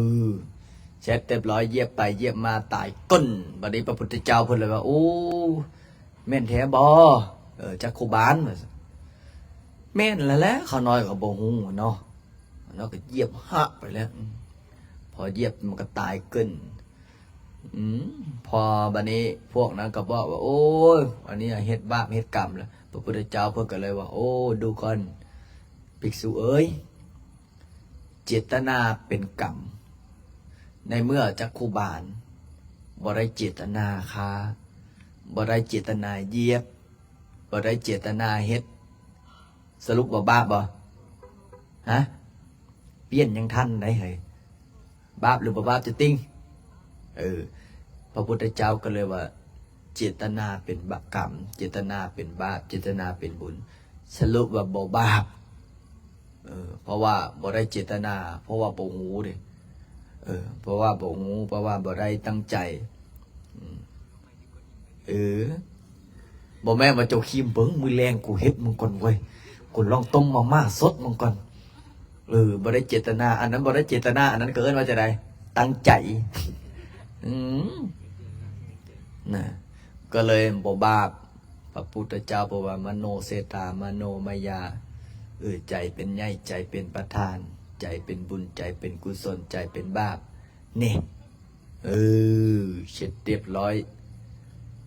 ເສັດຮຽບຮ້ອຍ ຢຽບໄປຢຽບມາຕາຍກົ້ນ. ບັດນີ້ພະພຸດທະເຈົ້າເພິ່ນເລີຍວ່າ ໂອ້ ແມ່ນແທ້ບໍ່ ເອີ ຈັກຂຸບານ? ວ່າຊັ້ນ. ແມ່ນແລ້ວແຫຼະ ຂ້ານ້ອຍກໍບໍ່ຮູ້ເນາະ, ເນາະ ກໍຢຽບຫະໄປແລ້ວ. ອືມ ພໍຢຽບມັນກໍຕາຍກົ້ນ. ອືມ ພໍບັດນີ້ພວກນັ້ນກໍບອກວ່າ ໂອ້ຍ ອັນນີ້ເຮັດບາບເຮັດກຳແລ້ວ. ພະພຸດທະເຈົ້າເພິ່ນກໍເລີຍວ່າ ໂອ້ ດູກ່ອນ ພິກສຸເອີຍ ເຈດຕະນາເປັນກຳ. ໃນເມື່ອຈັກຂຸບານບໍ່ໄດ້ເຈດຕະນາຂ້າ ບໍ່ໄດ້ເຈດຕະນາຢຽບ ບໍ່ໄດ້ເຈດຕະນາເຮັດ ສະຫຼຸບວ່າບາບບໍ່? ຮະ ປ່ຽນຍັງທັນໄດ໋ເຮີ້ຍ. ບາບຫຼືບໍ່ບາບ ຈະຕິງ? ເອີ ພະພຸດທະເຈົ້າກໍເລີຍວ່າ ເຈດຕະນາເປັນບາບກຳ ເຈດຕະນາເປັນບາບ ເຈດຕະນາເປັນບຸນ ສະຫຼຸບວ່າບໍ່ບາບ. ເອີ ເພາະວ່າບໍ່ໄດ້ເຈດຕະນາ ເພາະວ່າບໍ່ຮູ້ເດ້. ເອີ ເພາະວ່າບໍ່ຮູ້ ເພາະວ່າບໍ່ໄດ້ຕັ້ງໃຈ. ອືມ ເອີ ບໍ່ແມ່ນວ່າເຈົ້າຄີມເບິ່ງ ມື້ແລງກູເຮັດມຶງກ່ອນເວີຍ ກູລອງຕົ້ມມາມ່າສົດມຶງກ່ອນ. ເອີ ບໍ່ໄດ້ເຈດຕະນາ ອັນນັ້ນບໍ່ໄດ້ເຈດຕະນາ ອັນນັ້ນກໍເອີ້ນວ່າຈັ່ງໃດ? ຕັ້ງໃຈ. ອືມ ນະ ກໍເລີຍບໍ່ບາບ. ພະພຸດທະເຈົ້າເພິ່ນວ່າ ມະໂນເສດຖາ ມະໂນມະຍາ ເອີ ໃຈເປັນໃຫຍ່ ໃຈເປັນປະທານ ໃຈເປັນບຸນ ໃຈເປັນກຸສົນ ໃຈເປັນບາບ ນີ້. ເອີ ເສັດຮຽບຮ້ອຍ.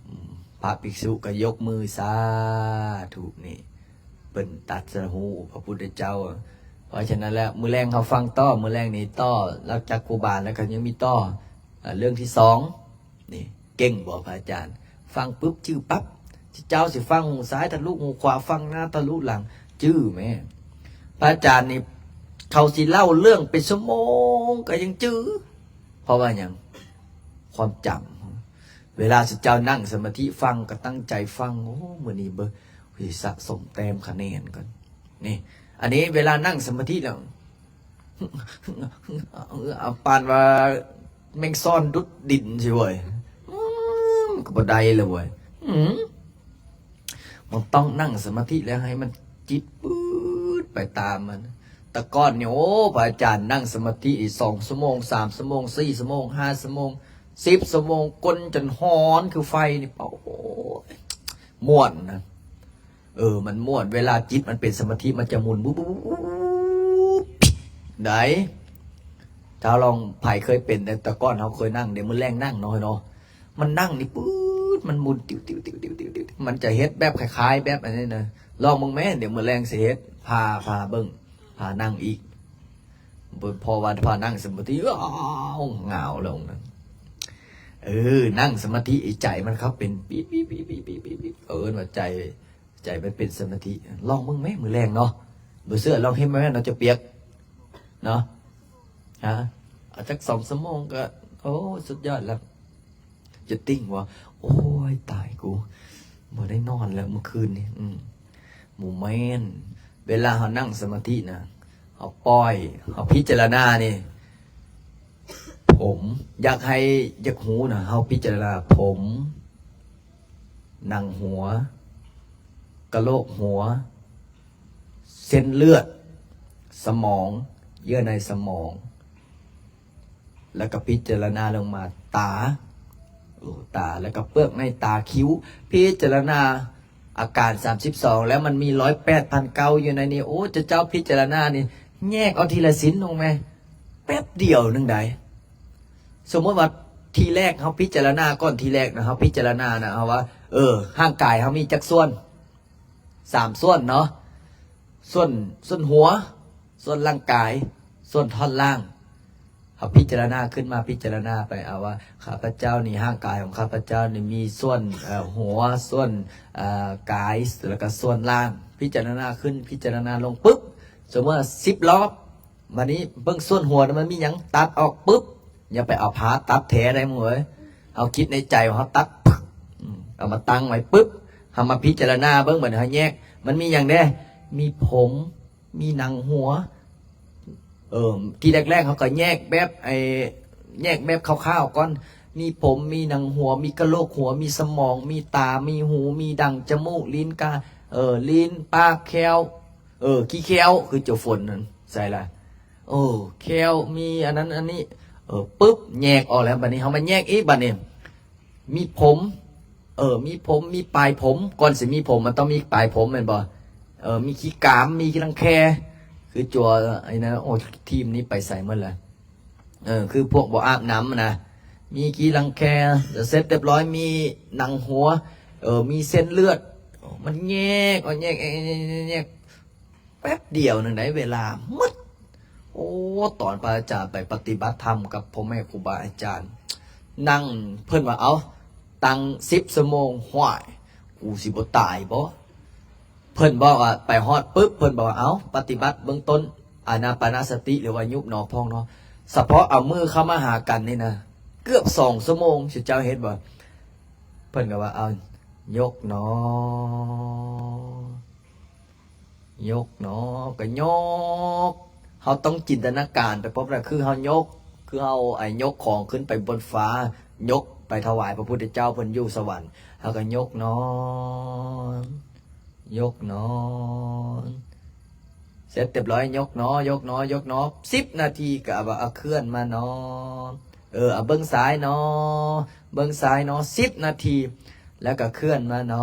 ອືມ ພະພິກສຸກໍຍົກມືສາທຸນີ້ ເພິ່ນຕັດສະຮູ້ພະພຸດທະເຈົ້າ. ເພາະສະນັ້ນແລ້ວ ມື້ແລງເຮົາຟັງຕໍ່ ມື້ແລງນີ້ຕໍ່ ຫຼັງຈາກຄູບາແລ້ວກໍຍັງມີຕໍ່ ເລື່ອງທີສອງນີ້. ເກັ່ງບໍ່ພະອາຈານ? ຟັງປຶບຈື່ປັບ. ເຈົ້າຊິຟັງຫູຊ້າຍທະລຸຫູຂວາ ຟັງໜ້າທະລຸຫຼັງ ຈື່ແມ້. ພະອາຈານນີ້ ເຂົາຊິເລົ່າເລື່ອງເປັນຊົ່ວໂມງກໍຍັງຈື່. ເພາະວ່າຫຍັງ? ຄວາມຈຳ. ເວລາເຈົ້ານັ່ງສະມາທິຟັງ ກໍຕັ້ງໃຈຟັງ. ໂອ້ ມື້ນີ້ເບິ່ງ ຊິສະສົມແຕ້ມຄະແນນກ່ອນ. ນີ້ ອັນນີ້ເວລານັ່ງສະມາທິແລ້ວ ປານວ່າແມງຊອນດຸດດິນຊິເວີຍ. ອືມ ກໍບໍ່ໄດ້ລະເວີຍ. ອືມ ມັນຕ້ອງນັ່ງສະມາທິແລ້ວໃຫ້ມັນຈິດປຶດໄປຕາມມັນ. ແຕ່ກ່ອນນີ້ ໂອ້ ພະອາຈານນັ່ງສະມາທິສອງຊົ່ວໂມງ ສາມຊົ່ວໂມງ ສີ່ຊົ່ວໂມງ ຫ້າຊົ່ວໂມງ ສິບຊົ່ວໂມງ ກົ້ນຈົນຮ້ອນຄືໄຟນີ້ ໂອ້ຍ ມ່ວນນະ. ເອີ ມັນມ່ວນ ເວລາຈິດມັນເປັນສະມາທິ ມັນຈະໝຸນ ວຶບໆໆໆ ໄດ້. ຖ້າລອງ ໃຜເຄີຍເປັນ ແຕ່ ແຕ່ກ່ອນເຮົາເຄີຍນັ່ງເດ້ ມື້ແລງນັ່ງເນາະ ເນາະ ມັນນັ່ງນີ້ປຶດ ມັນໝຸນ ຕິວໆໆໆໆ ມັນຈະເຮັດແບບຄ້າຍໆແບບອັນນີ້ນະ. ລອງເບິ່ງແມ້ ດຽວມື້ແລງຊິເຮັດ ພາ ພາເບິ່ງ ພານັ່ງອີກ. ເພາະວ່າພານັ່ງສະມາທິ ອ້າວ ຫງາວແລ້ວນັ້ນ. ເອີ ນັ່ງສະມາທິ ໃຈມັນເຂົ້າເປັນປີດໆໆໆ ເອີ້ນວ່າໃຈ ໃຈມັນເປັນສະມາທິ. ລອງເບິ່ງແມ້ມື້ແລງເນາະ. ບໍ່ເຊື່ອລອງເຮັດແມ້ເນາະ ຈະປຽກເນາະ. ຮະ ເອົາຈັກສອງຊົ່ວໂມງກໍ ໂອ້ ສຸດຍອດແລ້ວ. ຈະຕິ່ງວ່າ ໂອ້ຍ ຕາຍກູ ບໍ່ໄດ້ນອນແລ້ວມື້ຄືນນີ້. ອືມ ບໍ່ແມ່ນ. ເວລາເຮົານັ່ງສະມາທິນະ ເຮົາປ່ອຍ ເຮົາພິຈາລະນານີ້ ຜົມ ຢາກໃຫ້ ຢາກຮູ້ນະ ເຮົາພິຈາລະນາຜົມ ໜັງຫົວ ກະໂຫຼກຫົວ ເສັ້ນເລືອດ ສະໝອງ ເຍື່ອໃນສະໝອງ ແລ້ວກໍພິຈາລະນາລົງມາຕາ ໂອ້ ຕາ ແລ້ວກໍເປືອກໃນຕາ ຄິ້ວ ພິຈາລະນາອາການສາມສິບສອງ ແລ້ວມັນມີຮ້ອຍແປດພັນເກົ້າຢູ່ໃນນີ້. ໂອ້ ເຈົ້າ ເຈົ້າພິຈາລະນານີ້ ແຍກເອົາທີລະຊິ້ນລົງແມ້ ແປັບດຽວໜຶ່ງໃດ. ສົມມຸດວ່າທີແລກເຮົາພິຈາລະນາ ກ່ອນທີແລກນະ ເຮົາພິຈາລະນານະ ເຮົາວ່າ ເອີ ຮ່າງກາຍເຮົາມີຈັກສ່ວນ? ສາມສ່ວນເນາະ ສ່ວນ ສ່ວນຫົວ ສ່ວນຮ່າງກາຍ ສ່ວນທ່ອນລ່າງ. ເຮົາພິຈາລະນາຂຶ້ນມາ ພິຈາລະນາໄປ ເອົາວ່າ ຂ້າພະເຈົ້ານີ້ ຮ່າງກາຍຂອງຂ້າພະເຈົ້ານີ້ມີສ່ວນ ເອີ ຫົວ ສ່ວນ ເອີ ກາຍ ແລ້ວກໍສ່ວນລ່າງ. ພິຈາລະນາຂຶ້ນ ພິຈາລະນາລົງປຶບ ສົມມຸດວ່າສິບລອບ ບາດນີ້ເບິ່ງສ່ວນຫົວນະ ມັນມີຫຍັງ ຕັດອອກປຶບ. ຢ່າໄປເອົາຜ່າຕັດແທ້ໄດ໋ ໝູ່ເອີຍ. ເຮົາຄິດໃນໃຈວ່າເຮົາຕັດ ອືມ ເອົາມາຕັ້ງໄວ້ປຶບ ເຮົາມາພິຈາລະນາເບິ່ງ ບາດນີ້ເຮົາແຍກ ມັນມີຫຍັງແດ່? ມີຜົມ ມີໜັງຫົວ. ເອີ ທີແລກໆ ເຮົາກໍແຍກແບບ ໄອ້ ແຍກແບບຄ່າວໆກ່ອນ. ມີຜົມ ມີໜັງຫົວ ມີກະໂຫຼກຫົວ ມີສະໝອງ ມີຕາ ມີຫູ ມີດັງ ຈະມູກ ລີ້ນ ກາ ເອີ ລີ້ນ ປາກ ແຂ້ວ ເອີ ຂີ້ແຂ້ວ ຄືໂຈຝົນນັ້ນ ໃສ່ລະ ເອີ ແຂ້ວ ມີອັນນັ້ນອັນນີ້ ເອີ ປຶບ ແຍກອອກແລ້ວ. ບາດນີ້ເຮົາມາແຍກອີກ ບາດນີ້ມີຜົມ ເອີ ມີຜົມ ມີປາຍຜົມ. ກ່ອນຊິມີຜົມ ມັນຕ້ອງມີປາຍຜົມແມ່ນບໍ່? ເອີ ມີຂີ້ກາມ ມີຂີ້ລັງແຄ ຄືຈົວ ໄອ້ນັ້ນ. ໂອ້ ທີມນີ້ໄປໃສໝົດລະ? ເອີ ຄືພວກບໍ່ອາບນ້ຳນະ ມີຂີ້ລັງແຄ ແລ້ວເສັດຮຽບຮ້ອຍ ມີໜັງຫົວ ເອີ ມີເສັ້ນເລືອດ. ມັນແຍກ ມັນແຍກ ແຍກ ແຍກ ແຍກ ແປັບດຽວໜຶ່ງໃດ ເວລາໝົດ. ໂອ້ ຕອນພະອາຈານໄປປະຕິບັດທຳກັບພໍ່ແມ່ຄູບາອາຈານ ນັ່ງ ເພິ່ນວ່າ ເອົາ ຕັ້ງສິບຊົ່ວໂມງ. ຫ້ວຍ ກູຊິບໍ່ຕາຍບໍ? ເພິ່ນບອກວ່າ ໄປຮອດປຶບ ເພິ່ນບອກວ່າ ເອົາ ປະຕິບັດເບື້ອງຕົ້ນ ອານາປານະສະຕິ ຫຼືວ່າຍຸບໜໍພອງໜໍ. ສະເພາະເອົາມືເຂົ້າມາຫາກັນນີ້ນະ ເກືອບສອງຊົ່ວໂມງ ຊິເຈົ້າເຮັດບໍ່? ເພິ່ນກໍວ່າ ເອົາ ຍົກໜໍ ຍົກໜໍ ກໍຍົກ. ເຮົາຕ້ອງຈິນຕະນາການໄປພົບນະ ຄືເຮົາຍົກ ຄືເຮົາ ໄອ້ ຍົກຂອງຂຶ້ນໄປບົນຟ້າ ຍົກໄປຖວາຍພະພຸດທະເຈົ້າ ເພິ່ນຢູ່ສະຫວັນ ເຮົາກໍຍົກໜໍ ຍົກໜໍ ເສັດຮຽບຮ້ອຍ ຍົກໜໍ ຍົກໜໍ ຍົກໜໍ ສິບນາທີ ກໍເອົາວ່າ ເອົາ ເຄື່ອນມາໜໍ ເອີ ເອົາ ເບິ່ງຊ້າຍໜໍ ເບິ່ງຊ້າຍໜໍ ສິບນາທີ ແລ້ວກໍເຄື່ອນມາໜໍ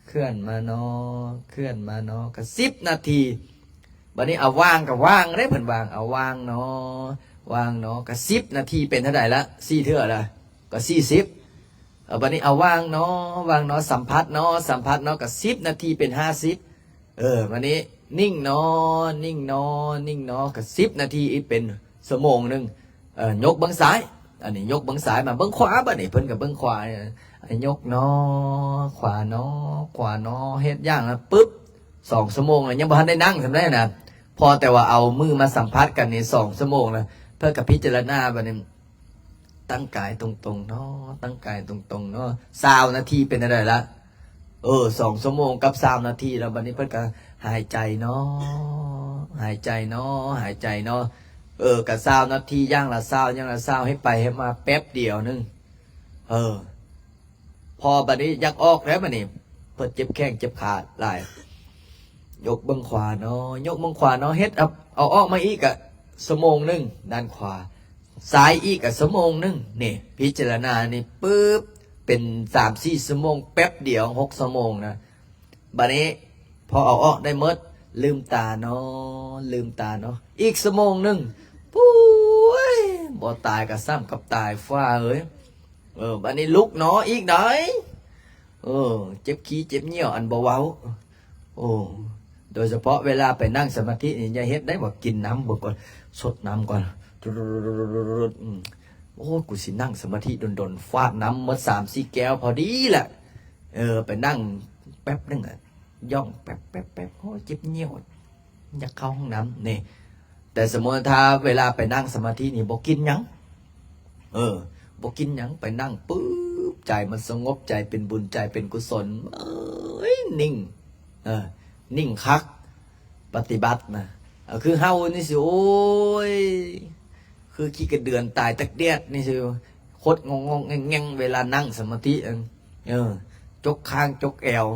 ເຄື່ອນມາໜໍ ເຄື່ອນມາໜໍ ກໍສິບນາທີ. ບາດນີ້ເອົາວາງກໍວາງເດ້ ເພິ່ນວາງ ເອົາວາງໜໍ ວາງໜໍ ກໍສິບນາທີ ເປັນເທົ່າໃດລະ? ສີ່ເທື່ອລະ ກໍສີ່ສິບ. ເອົາ ບັດນີ້ເອົາວາງໜໍ ວາງໜໍ ສຳຜັດໜໍ ສຳຜັດໜໍ ກໍສິບນາທີເປັນຫ້າສິບ. ເອີ ບັດນີ້ນິ່ງໜໍ ນິ່ງໜໍ ນິ່ງໜໍ ກໍສິບນາທີອີກເປັນຊົ່ວໂມງໜຶ່ງ. ເອີ ຍົກເບິ່ງຊ້າຍ ອັນນີ້ຍົກເບິ່ງຊ້າຍ ມາເບິ່ງຂວາ ບັດນີ້ເພິ່ນກໍເບິ່ງຂວາ ຍົກໜໍ ຂວາໜໍ ຂວາໜໍ ເຮັດຢ່າງນັ້ນປຶບ ສອງຊົ່ວໂມງແລ້ວ ຍັງບໍ່ທັນໄດ້ນັ່ງສ່ຳໃດນະ ພໍແຕ່ວ່າເອົາມືມາສຳຜັດກັນນີ້ສອງຊົ່ວໂມງແລ້ວ. ເພິ່ນກໍພິຈາລະນາ ບັດນີ້ ຕັ້ງກາຍຕົງໆເນາະ ຕັ້ງກາຍຕົງໆເນາະ. ຊາວນາທີເປັນຈັ່ງໃດລະ? ເອີ ສອງຊົ່ວໂມງກັບຊາວນາທີແລ້ວ ບັດນີ້ເພິ່ນກໍຫາຍໃຈເນາະ ຫາຍໃຈເນາະ ຫາຍໃຈເນາະ. ເອີ ກໍຊາວນາທີ ຢ່າງລະຊາວ ຢ່າງລະຊາວ ເຮັດໄປເຮັດມາແປັບດຽວໜຶ່ງ. ເອີ ພໍບັດນີ້ຢາກອອກແລ້ວ ບັດນີ້ເພິ່ນເຈັບແຂ້ງເຈັບຂາຫຼາຍ. ຍົກເບິ່ງຂວາໜໍ ຍົກເບິ່ງຂວາໜໍ ເຮັດ ເອົາ ເອົາອອກມາອີກກະຊົ່ວໂມງໜຶ່ງ ດ້ານຂວາ ຊ້າຍອີກກະຊົ່ວໂມງໜຶ່ງ. ນີ້ ພິຈາລະນານີ້ປຶບ ເປັນສາມສີ່ຊົ່ວໂມງ ແປັບດຽວ ຫົກຊົ່ວໂມງນະ. ບັດນີ້ພໍເອົາອອກໄດ້ໝົດ ລືມຕາໜໍ ລືມຕາໜໍ ອີກຊົ່ວໂມງໜຶ່ງ ໂອ້ຍ ບໍ່ຕາຍກໍສ່ຳກັບຕາຍ ຟ້າເອີຍ. ເອີ ບັດນີ້ລຸກໜໍອີກໄດ໋. ເອີ ເຈັບຂີ້ເຈັບຍ່ຽວ ອັນບໍ່ເວົ້າ. ໂອ້ ໂດຍສະເພາະເວລາໄປນັ່ງສະມາທິນີ້ ຢ່າເຮັດໄດ໋ ວ່າກິນນ້ຳເບິ່ງກ່ອນ ສົດນ້ຳກ່ອນ ອືມ ໂອ້ ກູຊິນັ່ງສະມາທິດົນໆ ຟາດນ້ຳໝົດສາມສີ່ແກ້ວພໍດີລະ. ເອີ ໄປນັ່ງແປັບໜຶ່ງ ອະ ຍ່ອງແປັບໆໆ ໂອ້ ເຈັບຍ່ຽວ ຢາກເຂົ້າຫ້ອງນ້ຳນີ້. ແຕ່ສົມມຸດຖ້າເວລາໄປນັ່ງສະມາທິນີ້ບໍ່ກິນຫຍັງ ເອີ ບໍ່ກິນຫຍັງ ໄປນັ່ງປຶບ ໃຈມັນສະຫງົບ ໃຈເປັນບຸນ ໃຈເປັນກຸສົນ ເອີຍ ນິ່ງ ເອີ ນິ່ງຄັກ ປະຕິບັດນະ. ເອີ ຄືເຮົານີ້ຊິ ໂອ້ຍ ຄືຂີ້ກະເດືອນຕາຍຕາກແດດນີ້ຊິ ຄົດງອງໆແງງໆ ເວລານັ່ງສະມາທິ ເອີ ຈົກຄາງຈົກແອວ.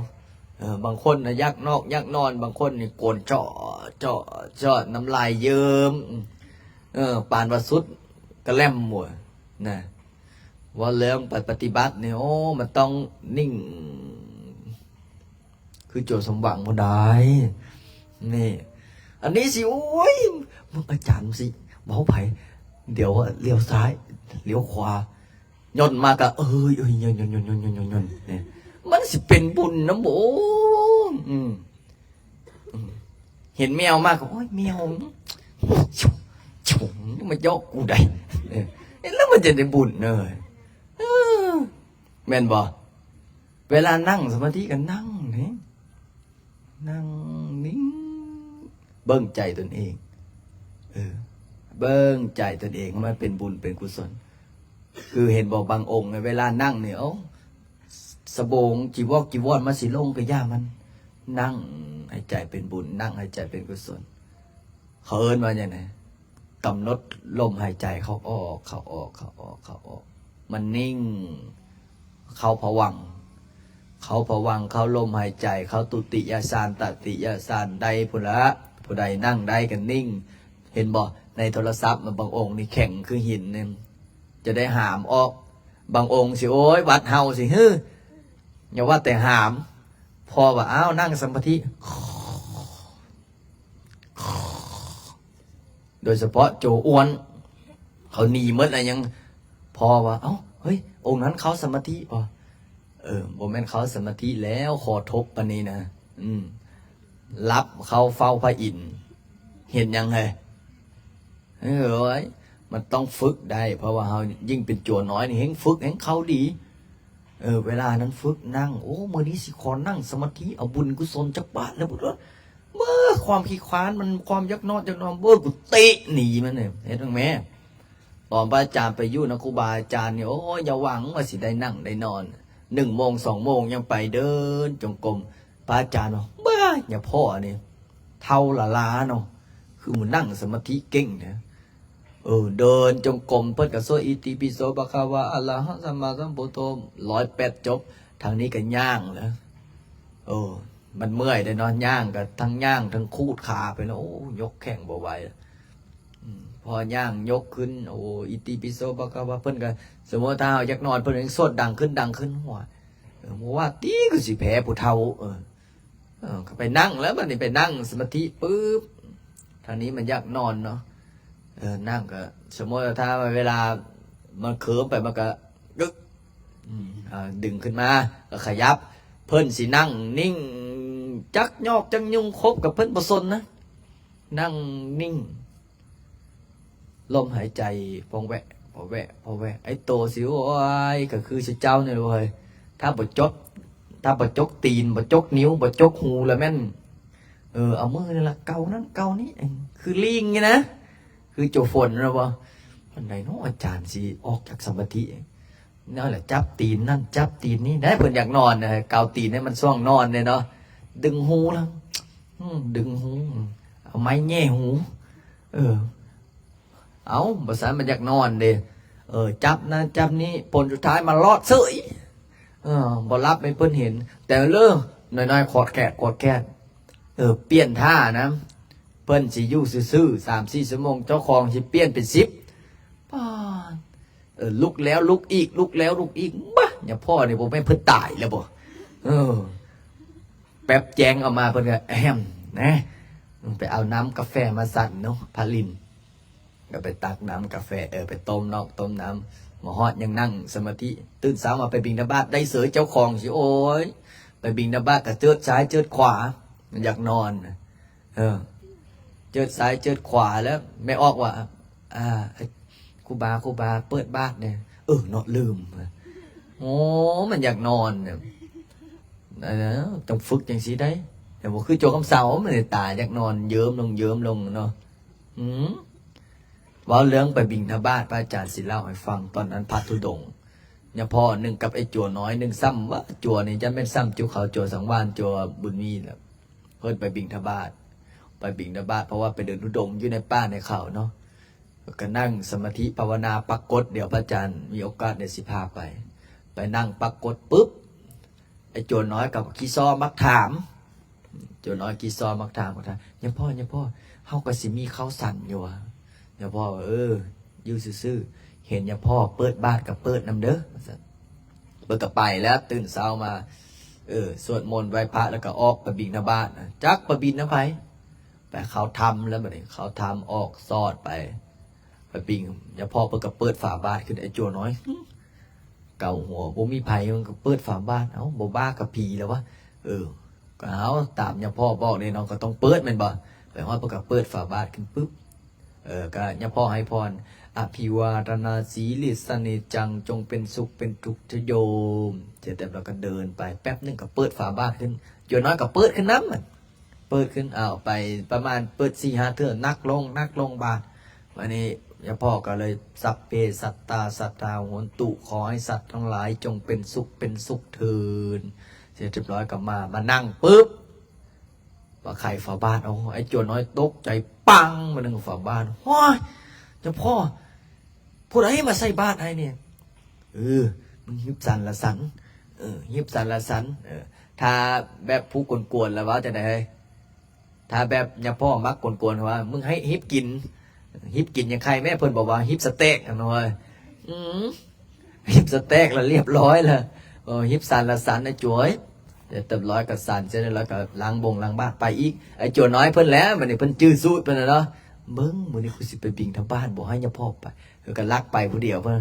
ເອີ ບາງຄົນນະຢາກນອກຢາກນອນ ບາງຄົນນີ້ກວນເຈາະເຈາະເຈາະ ນ້ຳລາຍເຍິ້ມ ເອີ ປານວ່າສຸດກະແລັມໝົດນະ. ເວົ້າເລື່ອງໄປປະຕິບັດນີ້ ໂອ້ ມັນຕ້ອງນິ່ງ ຄືໂຈສມຫວັງບໍ່ໄດ້ນີ້. ອັນນີ້ຊິ ໂອ້ຍ ມຶງອາຈານຊິເວົ້າໃຜ ດຽວລ້ຽວຊ້າຍ ລ້ຽວຂວາ ຍ່ອນມາກະ ເອີຍ ເອີຍ ຍ່ອນໆໆໆໆ ນີ້ ມັນຊິເປັນບຸນນຳບໍ່? ອືມ ອືມ ເຫັນແມວມາກະ ໂອ້ຍ ແມວ ມາເຍາະກູໄດ໋ ເອີ ເຫັນແລ້ວມັນຈະໄດ້ບຸນເອີຍ ເອີ ແມ່ນບໍ່? ເວລານັ່ງສະມາທິກໍນັ່ງນີ້ ນັ່ງນິ່ງ ເບິ່ງໃຈຕົນເອງ ເອີ ເບິ່ງໃຈຕົນເອງ ມັນເປັນບຸນເປັນກຸສົນ. ຄືເຫັນບໍ່ ບາງອົງເວລານັ່ງນີ້ ໂອ້ ສະໂບງ ຈີວອກຈີວອນມັນຊິລົງກະຢ່າມັນ ນັ່ງໃຫ້ໃຈເປັນບຸນ ນັ່ງໃຫ້ໃຈເປັນກຸສົນ. ເຂົາເອີ້ນວ່າຫຍັງນະ? ກຳນົດລົມຫາຍໃຈເຂົ້າອອກ ເຂົ້າອອກ ເຂົ້າອອກ ເຂົ້າອອກ ມັນນິ່ງ ເຂົ້າພະວັງ ເຂົ້າພະວັງ ເຂົ້າລົມຫາຍໃຈ ເຂົ້າຕຸຕິຍະສານ ຕະຕິຍະສານ ໄດ້ພຸ້ນລະ. ຜູ້ໃດນັ່ງໄດ້ກໍນິ່ງ ເຫັນບໍ່? ໃນໂທລະສັບມັນບາງອົງນີ້ແຂງຄືຫີນນີ້ ຈະໄດ້ຫາມອອກ. ບາງອົງຊິ ໂອ້ຍ ວັດເຮົາຊິ ຮຶ ຢ່າວ່າແຕ່ຫາມ ພໍວ່າ ອ້າວ ນັ່ງສະມາທິ ໂດຍສະເພາະໂຈອ້ວນ ເຂົາໜີໝົດແລ້ວ ຍັງພໍວ່າ ເອົ້າ ເຮີ້ຍ ອົງນັ້ນເຂົ້າສະມາທິບໍ່? ເອີ ບໍ່ແມ່ນເຂົ້າສະມາທິແລ້ວ ຄໍທົບປານນີ້ນະ ອືມ ຫຼັບເຂົ້າເຝົ້າພະອິນ ເຮັດຫຍັງເຮີ້ຍ? ເອີຍ ມັນຕ້ອງຝຶກໄດ້ ເພາະວ່າເຮົາຍິ່ງເປັນໂຈນ້ອຍນີ້ ເຮັງຝຶກເຮັງເຂົ້າດີ. ເອີ ເວລານັ້ນຝຶກນັ່ງ ໂອ້ ມື້ນີ້ຊິຂໍນັ່ງສະມາທິ ເອົາບຸນກຸສົນຈັກບາດແລ້ວ ເບິ່ງຄວາມຂີ້ຄ້ານມັນ ຄວາມຢາກນອນຢາກນອນ ເບິ່ງ ກູເຕະໜີມັນເລີຍ ເຮັດຈັ່ງແມ່. ຕອນພະອາຈານໄປຢູ່ນຳຄູບາອາຈານນີ້ ໂອ້ຍ ຢ່າຫວັງວ່າຊິໄດ້ນັ່ງໄດ້ນອນ ໜຶ່ງໂມງ ສອງໂມງ ຍັງໄປເດີນຈົງກົມ. ພະອາຈານວ່າ ບ້າ ຍາພໍ່ນີ້ ເຖົ້າລະລາເນາະ ຄືມານັ່ງສະມາທິເກັ່ງແທ້. ເອີ ເດີນຈົງກົມ ເພິ່ນກໍສວດ ອິຕິປິໂສ ພະຄະວາ ອະລະຫັງ ສຳມາສຳພຸດໂທ ຮ້ອຍແປດຈົບ ທາງນີ້ກໍຍ່າງແລ້ວ. ເອີ ມັນເມື່ອຍເດ້ເນາະ ຍ່າງກໍທັງຍ່າງທັງຂູດຂາໄປເນາະ ໂອ້ ຍົກແຂ້ງບໍ່ໄຫວ. ອືມ ພໍຍ່າງຍົກຂຶ້ນ ໂອ້ ອິຕິປິໂສ ພະຄະວາ ເພິ່ນກໍ ສົມມຸດຖ້າເຮົາຢາກນອນ ເພິ່ນຍັງສວດດັງຂຶ້ນ ດັງຂຶ້ນ ໂອ້ຍ ເອີ ບໍ່ວ່າຕິ ຄືຊິແພ້ຜູ້ເຖົ້າ ເອີ ເອີ ກໍໄປນັ່ງແລ້ວ ບັດນີ້ໄປນັ່ງສະມາທິປຶບ ທາງນີ້ມັນຢາກນອນເນາະ ເອີ ນັ່ງກໍ ສົມມຸດວ່າຖ້າເວລາມັນເຄີມໄປ ມັນກໍກຶກ ອາ ດຶງຂຶ້ນມາກໍຂະຫຍັບ. ເພິ່ນຊິນັ່ງນິ່ງ ຈັກຍອກຈັກຍຸງຄົບກັບເພິ່ນບໍ່ສົນນະ, ນັ່ງນິ່ງ ລົມຫາຍໃຈ ພອງແວະ ພອງແວະ ພອງແວະ. ໄອ້ໂຕຊິ ໂອ້ຍ ກໍຄືຊິເຈົ້ານີ້ເວີຍ, ຖ້າບໍ່ຈົກ ຖ້າບໍ່ຈົກຕີນ ບໍ່ຈົກນິ້ວ ບໍ່ຈົກຫູລະແມ່ນ ເອີ ເອົາມືນີ້ລະເກົານັ້ນເກົານີ້ ຄືລີງນີ້ນະ, ຄືໂຈຝົນນະບໍ່. ປານໃດເນາະ ອາຈານຊິອອກຈາກສະມາທິ ແນວລະ ຈັບຕີນນັ້ນຈັບຕີນນີ້ໄດ້ ເພິ່ນຢາກນອນນະ, ເກົາຕີນໃຫ້ມັນຊ່ວງນອນເດ້ເນາະ, ດຶງຫູລະ ອືມ ດຶງຫູ ເອົາໄມ້ແຫຍ່ຫູ ເອີ ເອົາ ບໍ່ຊັ້ນມັນຢາກນອນເດ້ ເອີ ຈັບນັ້ນຈັບນີ້ ຜົນສຸດທ້າຍມາລອດເສີຍ ເອີ ບໍ່ຫຼັບໃຫ້ເພິ່ນເຫັນ ແຕ່ເລີ ນ້ອຍໆ ຂອດແຂດ ຂອດແຂດ ເອີ ປ່ຽນທ່ານຳ ເພິ່ນຊິຢູ່ຊື່ໆ ສາມສີ່ຊົ່ວໂມງ ເຈົ້າຂອງຊິປ່ຽນເປັນສິບ ປາດ ເອີ ລຸກແລ້ວລຸກອີກ ລຸກແລ້ວລຸກອີກ ບາ ຍາພໍ່ນີ້ບໍ່ແມ່ນເພິ່ນຕາຍແລ້ວບໍ່ ເອີ ແປັບແຈ້ງອອກມາ ເພິ່ນກໍແອມນະ ໄປເອົານ້ຳກາແຟມາສັນເນາະ ພາລິນ ກໍໄປຕັກນ້ຳກາແຟ ເອີ ໄປຕົ້ມເນາະ ຕົ້ມນ້ຳ ມາຮອດຍັງນັ່ງສະມາທິ ຕື່ນເຊົ້າມາໄປບິນທະບາດໄດ້ເສີຍ ເຈົ້າຂອງຊິ ໂອ້ຍ ໄປບິນທະບາດກໍເຈີດຊ້າຍເຈີດຂວາ ຢາກນອນ ເອີ ເຈີດຊ້າຍເຈີດຂວາ ແລ້ວແມ່ອອກວ່າ ອ່າ ຄູບາ ຄູບາ ເປີດບາດແດ່ ເອີເນາະ ລືມ ໂອ້ ມັນຢາກນອນ ເອີ ຕ້ອງຝຶກຈັ່ງຊີ້ໄດ໋ ແຕ່ບໍ່ຄືໂຈກຳເຊົາ ມັນຕາຢາກນອນເຢິມລົງ ເຢິມລົງເນາະ ອືມ ເວົ້າເລື່ອງໄປບິນທະບາດ ພະອາຈານຊິເລົ່າໃຫ້ຟັງ ຕອນນັ້ນພະທຸດົງ ຍາພໍ່ໜຶ່ງກັບໄອ້ຈົວນ້ອຍໜຶ່ງ ຊ້ຳວ່າຈົວນີ້ຈະແມ່ນຊ້ຳຈຸເຂົາ ຈົວສັງວານ ຈົວບຸນມີແຫຼະ ເພິ່ນໄປບິນທະບາດ ໄປບິນທະບາດ ເພາະວ່າໄປເດີນທຸດົງຢູ່ໃນປ່າໃນເຂົາເນາະ ກໍນັ່ງສະມາທິພາວະນາປາກົດ ດຽວພະອາຈານມີໂອກາດດຽວຊິພາໄປ ໄປນັ່ງປາກົດປຶບ ໄອ້ໂຈນນ້ອຍກໍຂີ້ສໍ້ມັກຖາມ ໂຈນນ້ອຍຂີ້ສໍ້ມັກຖາມ ມັກຖາມ ຍາພໍ່ ຍາພໍ່ ເຮົາກໍຊິມີເຂົ້າສັນຢູ່ຫວາ? ຍາພໍ່ ເອີ ຢູ່ຊື່ໆ ເຫັນຍາພໍ່ເປີດບາດກໍເປີດນຳເດີ ວ່າຊັ້ນ ເພິ່ນກໍໄປແລ້ວ ຕື່ນເຊົ້າມາ ເອີ ສວດມົນໄຫວ້ພະ ແລ້ວກໍອອກໄປບິນທະບາດ ຈັກໄປບິນນຳໃຜ ໄປເຂົ້າຖ້ຳແລ້ວ ບັດນີ້ເຂົ້າຖ້ຳ ອອກສອດໄປ ໄປບິນ ຍາພໍ່ເພິ່ນກໍເປີດຝາບາດຂຶ້ນ ໄອ້ຈົວນ້ອຍ ເກົາຫົວ ບໍ່ມີໃຜ ມັນກໍເປີດຝາບາດ ເອົ້າ ບໍ່ບ້າກໍຜີແລ້ວວະ ເອີ ກໍເອົາຕາມຍາພໍ່ບອກເດ້ເນາະ ກໍຕ້ອງເປີດແມ່ນບໍ່? ໄປຮອດເພິ່ນກໍເປີດຝາບາດຂຶ້ນປຶບ ເອີ ກໍຍາພໍ່ໃຫ້ພອນ ອະພິວາທະນາສີລິສະເນຈັງ ຈົ່ງເປັນສຸກເປັນສຸກເທີດໂຍມ ເສັດແລ້ວກໍເດີນໄປ ແປັບໜຶ່ງກໍເປີດຝາບາດຂຶ້ນ ຈົວນ້ອຍກໍເປີດຂຶ້ນນຳ ເປີດຂຶ້ນ ອ້າວ ໄປປະມານເປີດສີ່ຫ້າເທື່ອ ໜັກລົງ ໜັກລົງບາດ ບາດນີ້ຍາພໍ່ກໍເລີຍ ສັບເພສັດຕາ ສັດທາໂຫນຕຸ ຂໍໃຫ້ສັດທັງຫຼາຍຈົ່ງເປັນສຸກເປັນສຸກເທີນ ເສັດຮຽບຮ້ອຍກໍມາ ມານັ່ງປຶບ ວ່າໄຂຝາບາດ ເອົາ ໄອ້ຈົວນ້ອຍຕົກໃຈ ປັງ ມາໜຶ່ງຝາບາດ ໂອ້ຍ ເຈົ້າພໍ່ ຜູ້ໃດມາໃສ່ບາດໃຫ້ນີ້? ເອີ ມຶງຮີບສັນລະສັນ ເອີ ຮີບສັນລະສັນ ເອີ ຖ້າແບບຜູ້ກວນໆ ລະເວົ້າຈັ່ງໃດເຮີ້ຍ? ຖ້າແບບຍາພໍ່ມັກກວນໆ ວ່າ ມຶງໃຫ້ຮີບກິນ ຮີບກິນຫຍັງໃຄແມ້ ເພິ່ນບອກວ່າຮີບສະເຕັກ ອັນນັ້ນເວີຍ ອືມ ຮີບສະເຕັກລະລຽບຮ້ອຍລະ ເອີ ຮີບສັນລະສັນ ໄອ້ຈົວ ຮຽບຮ້ອຍກໍສັນເສັດ ແລ້ວກໍລ້າງບົງລ້າງບາດໄປອີກ ໄອ້ຈົວນ້ອຍເພິ່ນແຫຼະ ບັດນີ້ເພິ່ນຈື່ສູດເພິ່ນແລ້ວເນາະ ເບິ່ງ ມື້ນີ້ກູຊິໄປບິນທະບາດ ບໍ່ໃຫ້ຍາພໍ່ໄປ ເພິ່ນກໍລັກໄປຜູ້ດຽວ ເພິ່ນ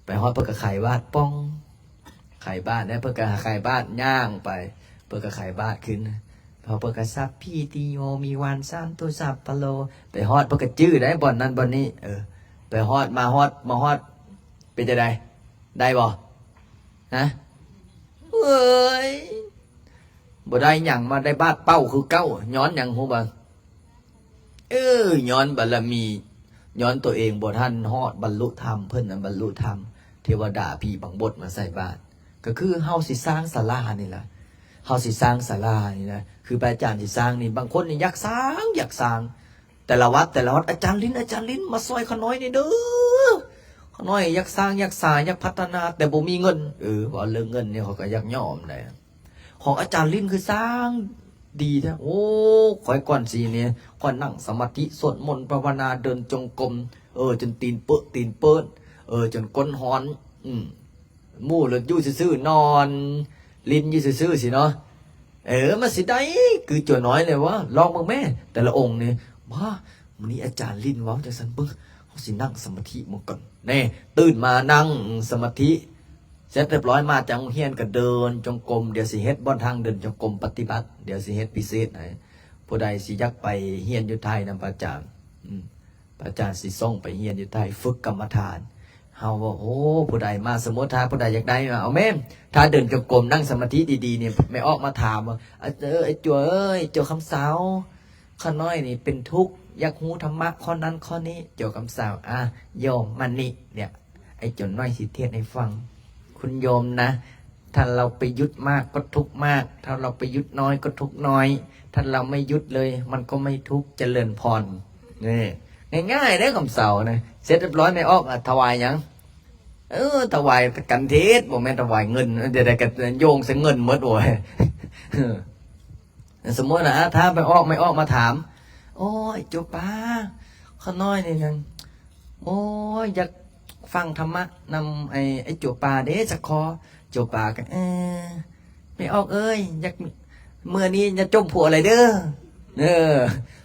ໄປຮອດເພິ່ນກໍໄຂບາດ ປ່ອງ ໄຂບາດແລ້ວ ເພິ່ນກໍໄຂບາດ ຍ່າງໄປ ເພິ່ນກໍໄຂບາດຂຶ້ນ ພໍເພິ່ນກໍ ສັບພີຕິໂຍ ມີວັນສັນຕຸ ສັບພະໂລ ໄປຮອດເພິ່ນກໍຈື່ໄດ້ ບ່ອນນັ້ນບ່ອນນີ້ ເອີ ໄປຮອດ ມາຮອດ ມາຮອດ ເປັນຈັ່ງໃດ? ໄດ້ບໍ່? ຮະ? ເອີຍ ບໍ່ໄດ້ຫຍັງ ມາໄດ້ບາດເປົ່າຄືເກົ່າ ຍ້ອນຫຍັງຮູ້ບໍ່? ເອີ ຍ້ອນບາລະມີ ຍ້ອນຕົວເອງບໍ່ທັນຮອດບັນລຸທຳ ເພິ່ນນະບັນລຸທຳ ເທວະດາຜີບັງບົດມາໃສ່ບາດ ກໍຄືເຮົາຊິສ້າງສາລານີ້ລະ ເຮົາຊິສ້າງສາລານີ້ນະ ຄືພະອາຈານຊິສ້າງນີ້ ບາງຄົນນີ້ຢາກສ້າງ ຢາກສ້າງ ແຕ່ລະວັດ ແຕ່ລະວັດ ອາຈານລິນ ອາຈານລິນ ມາຊ່ອຍຂ້ານ້ອຍແດ່ເດີ ຂ້ານ້ອຍຢາກສ້າງ ຢາກສາ ຢາກພັດທະນາ ແຕ່ບໍ່ມີເງິນ ເອີ ເວົ້າເລື່ອງເງິນນີ້ ຂ້ອຍກໍຢາກຍອມແດ່ ຂອງອາຈານລິນຄືສ້າງດີແທ້ ໂອ້ ຂ້ອຍກ່ອນຊິນີ້ ຂ້ອຍນັ່ງສະມາທິ ສວດມົນ ພາວະນາ ເດີນຈົງກົມ ເອີ ຈົນຕີນເປິ ຕີນເປີດ ເອີ ຈົນກົ້ນຮ້ອນ ອືມ ໝູ່ລະຢູ່ຊື່ໆ ນອນຫຼິ້ນຢູ່ຊື່ໆ ຊີ້ເນາະ ເອີ ມັນຊິໄດ້ຄືຈົວນ້ອຍແຫຼະວະ ລອງເບິ່ງແມ້ ແຕ່ລະອົງນີ້ ບາ ມື້ນີ້ອາຈານລິນເວົ້າຈັ່ງຊັ້ນ ເບິ່ງ ເຮົາຊິນັ່ງສະມາທິເບິ່ງກ່ອນ ແນ່ ຕື່ນມານັ່ງສະມາທິ ເສັດຮຽບຮ້ອຍມາຈາກໂຮງຮຽນກໍເດີນຈົງກົມ, ດຽວຊິເຮັດບ່ອນທາງເດີນຈົງກົມປະຕິບັດ, ດຽວຊິເຮັດພິເສດໃຫ້. ຜູ້ໃດຊິຢາກໄປຮຽນຢູ່ໄທນຳພະອາຈານ, ອືມ, ພະອາຈານຊິສົ່ງໄປຮຽນຢູ່ໄທ ຝຶກກຳມະຖານ. ເຮົາວ່າ ໂອ້ ຜູ້ໃດມາ, ສົມມຸດຖ້າຜູ້ໃດຢາກໄດ້ ເອົາແມ່ນ, ຖ້າເດີນຈົງກົມ ນັ່ງສະມາທິດີໆນີ້ ແມ່ອອກມາຖາມວ່າ ອາ ເອີ ໄອ້ຈົວເອີຍ, ຈົວຄຳເຊົາ, ຂ້ານ້ອຍນີ້ເປັນທຸກ, ຢາກຮູ້ທຳມະຂໍ້ນັ້ນຂໍ້ນີ້. ຈົວຄຳເຊົາ ອາ ໂຍມມານີ້, ເນຍ ໄອ້ຈົວນ້ອຍຊິເທດໃຫ້ຟັງ. ຄຸນໂຍມນະ, ຖ້າເຮົາໄປຢຸດມາກກໍທຸກມາກ, ຖ້າເຮົາໄປຢຸດນ້ອຍກໍທຸກນ້ອຍ, ຖ້າເຮົາໄມ່ຢຸດເລີຍ ມັນກໍໄມ່ທຸກ. ຈະເລີນພອນ. ນີ້ ງ່າຍໆເດ້ຄຳເຊົານະ. ເສັດຮຽບຮ້ອຍ ແມ່ອອກ ອາ ຖວາຍຫຍັງ? ເອີ ຖວາຍກັນເທດ, ບໍ່ແມ່ນຖວາຍເງິນ. ຈະໄດ້ກະໂຍງໃສ່ເງິນໝົດ. ໂອ້ຍ ສົມມຸດນະ ອາ ຖ້າໄປອອກ ແມ່ອອກມາຖາມ ໂອ້ຍ ໂຈປາ, ຂ້ານ້ອຍນີ້ນັ້ນ ໂອ້ຍ ຢາກຟັງທຳມະນຳໄອ້ ໄອ້ໂຈປາເດ້ ຈັກຂໍ້. ໂຈປາກໍ ເອີ ແມ່ອອກເອີຍ, ຢາກ ມື້ນີ້ຢ່າຈົ່ມຜົວຫຼາຍເດີ. ເອີ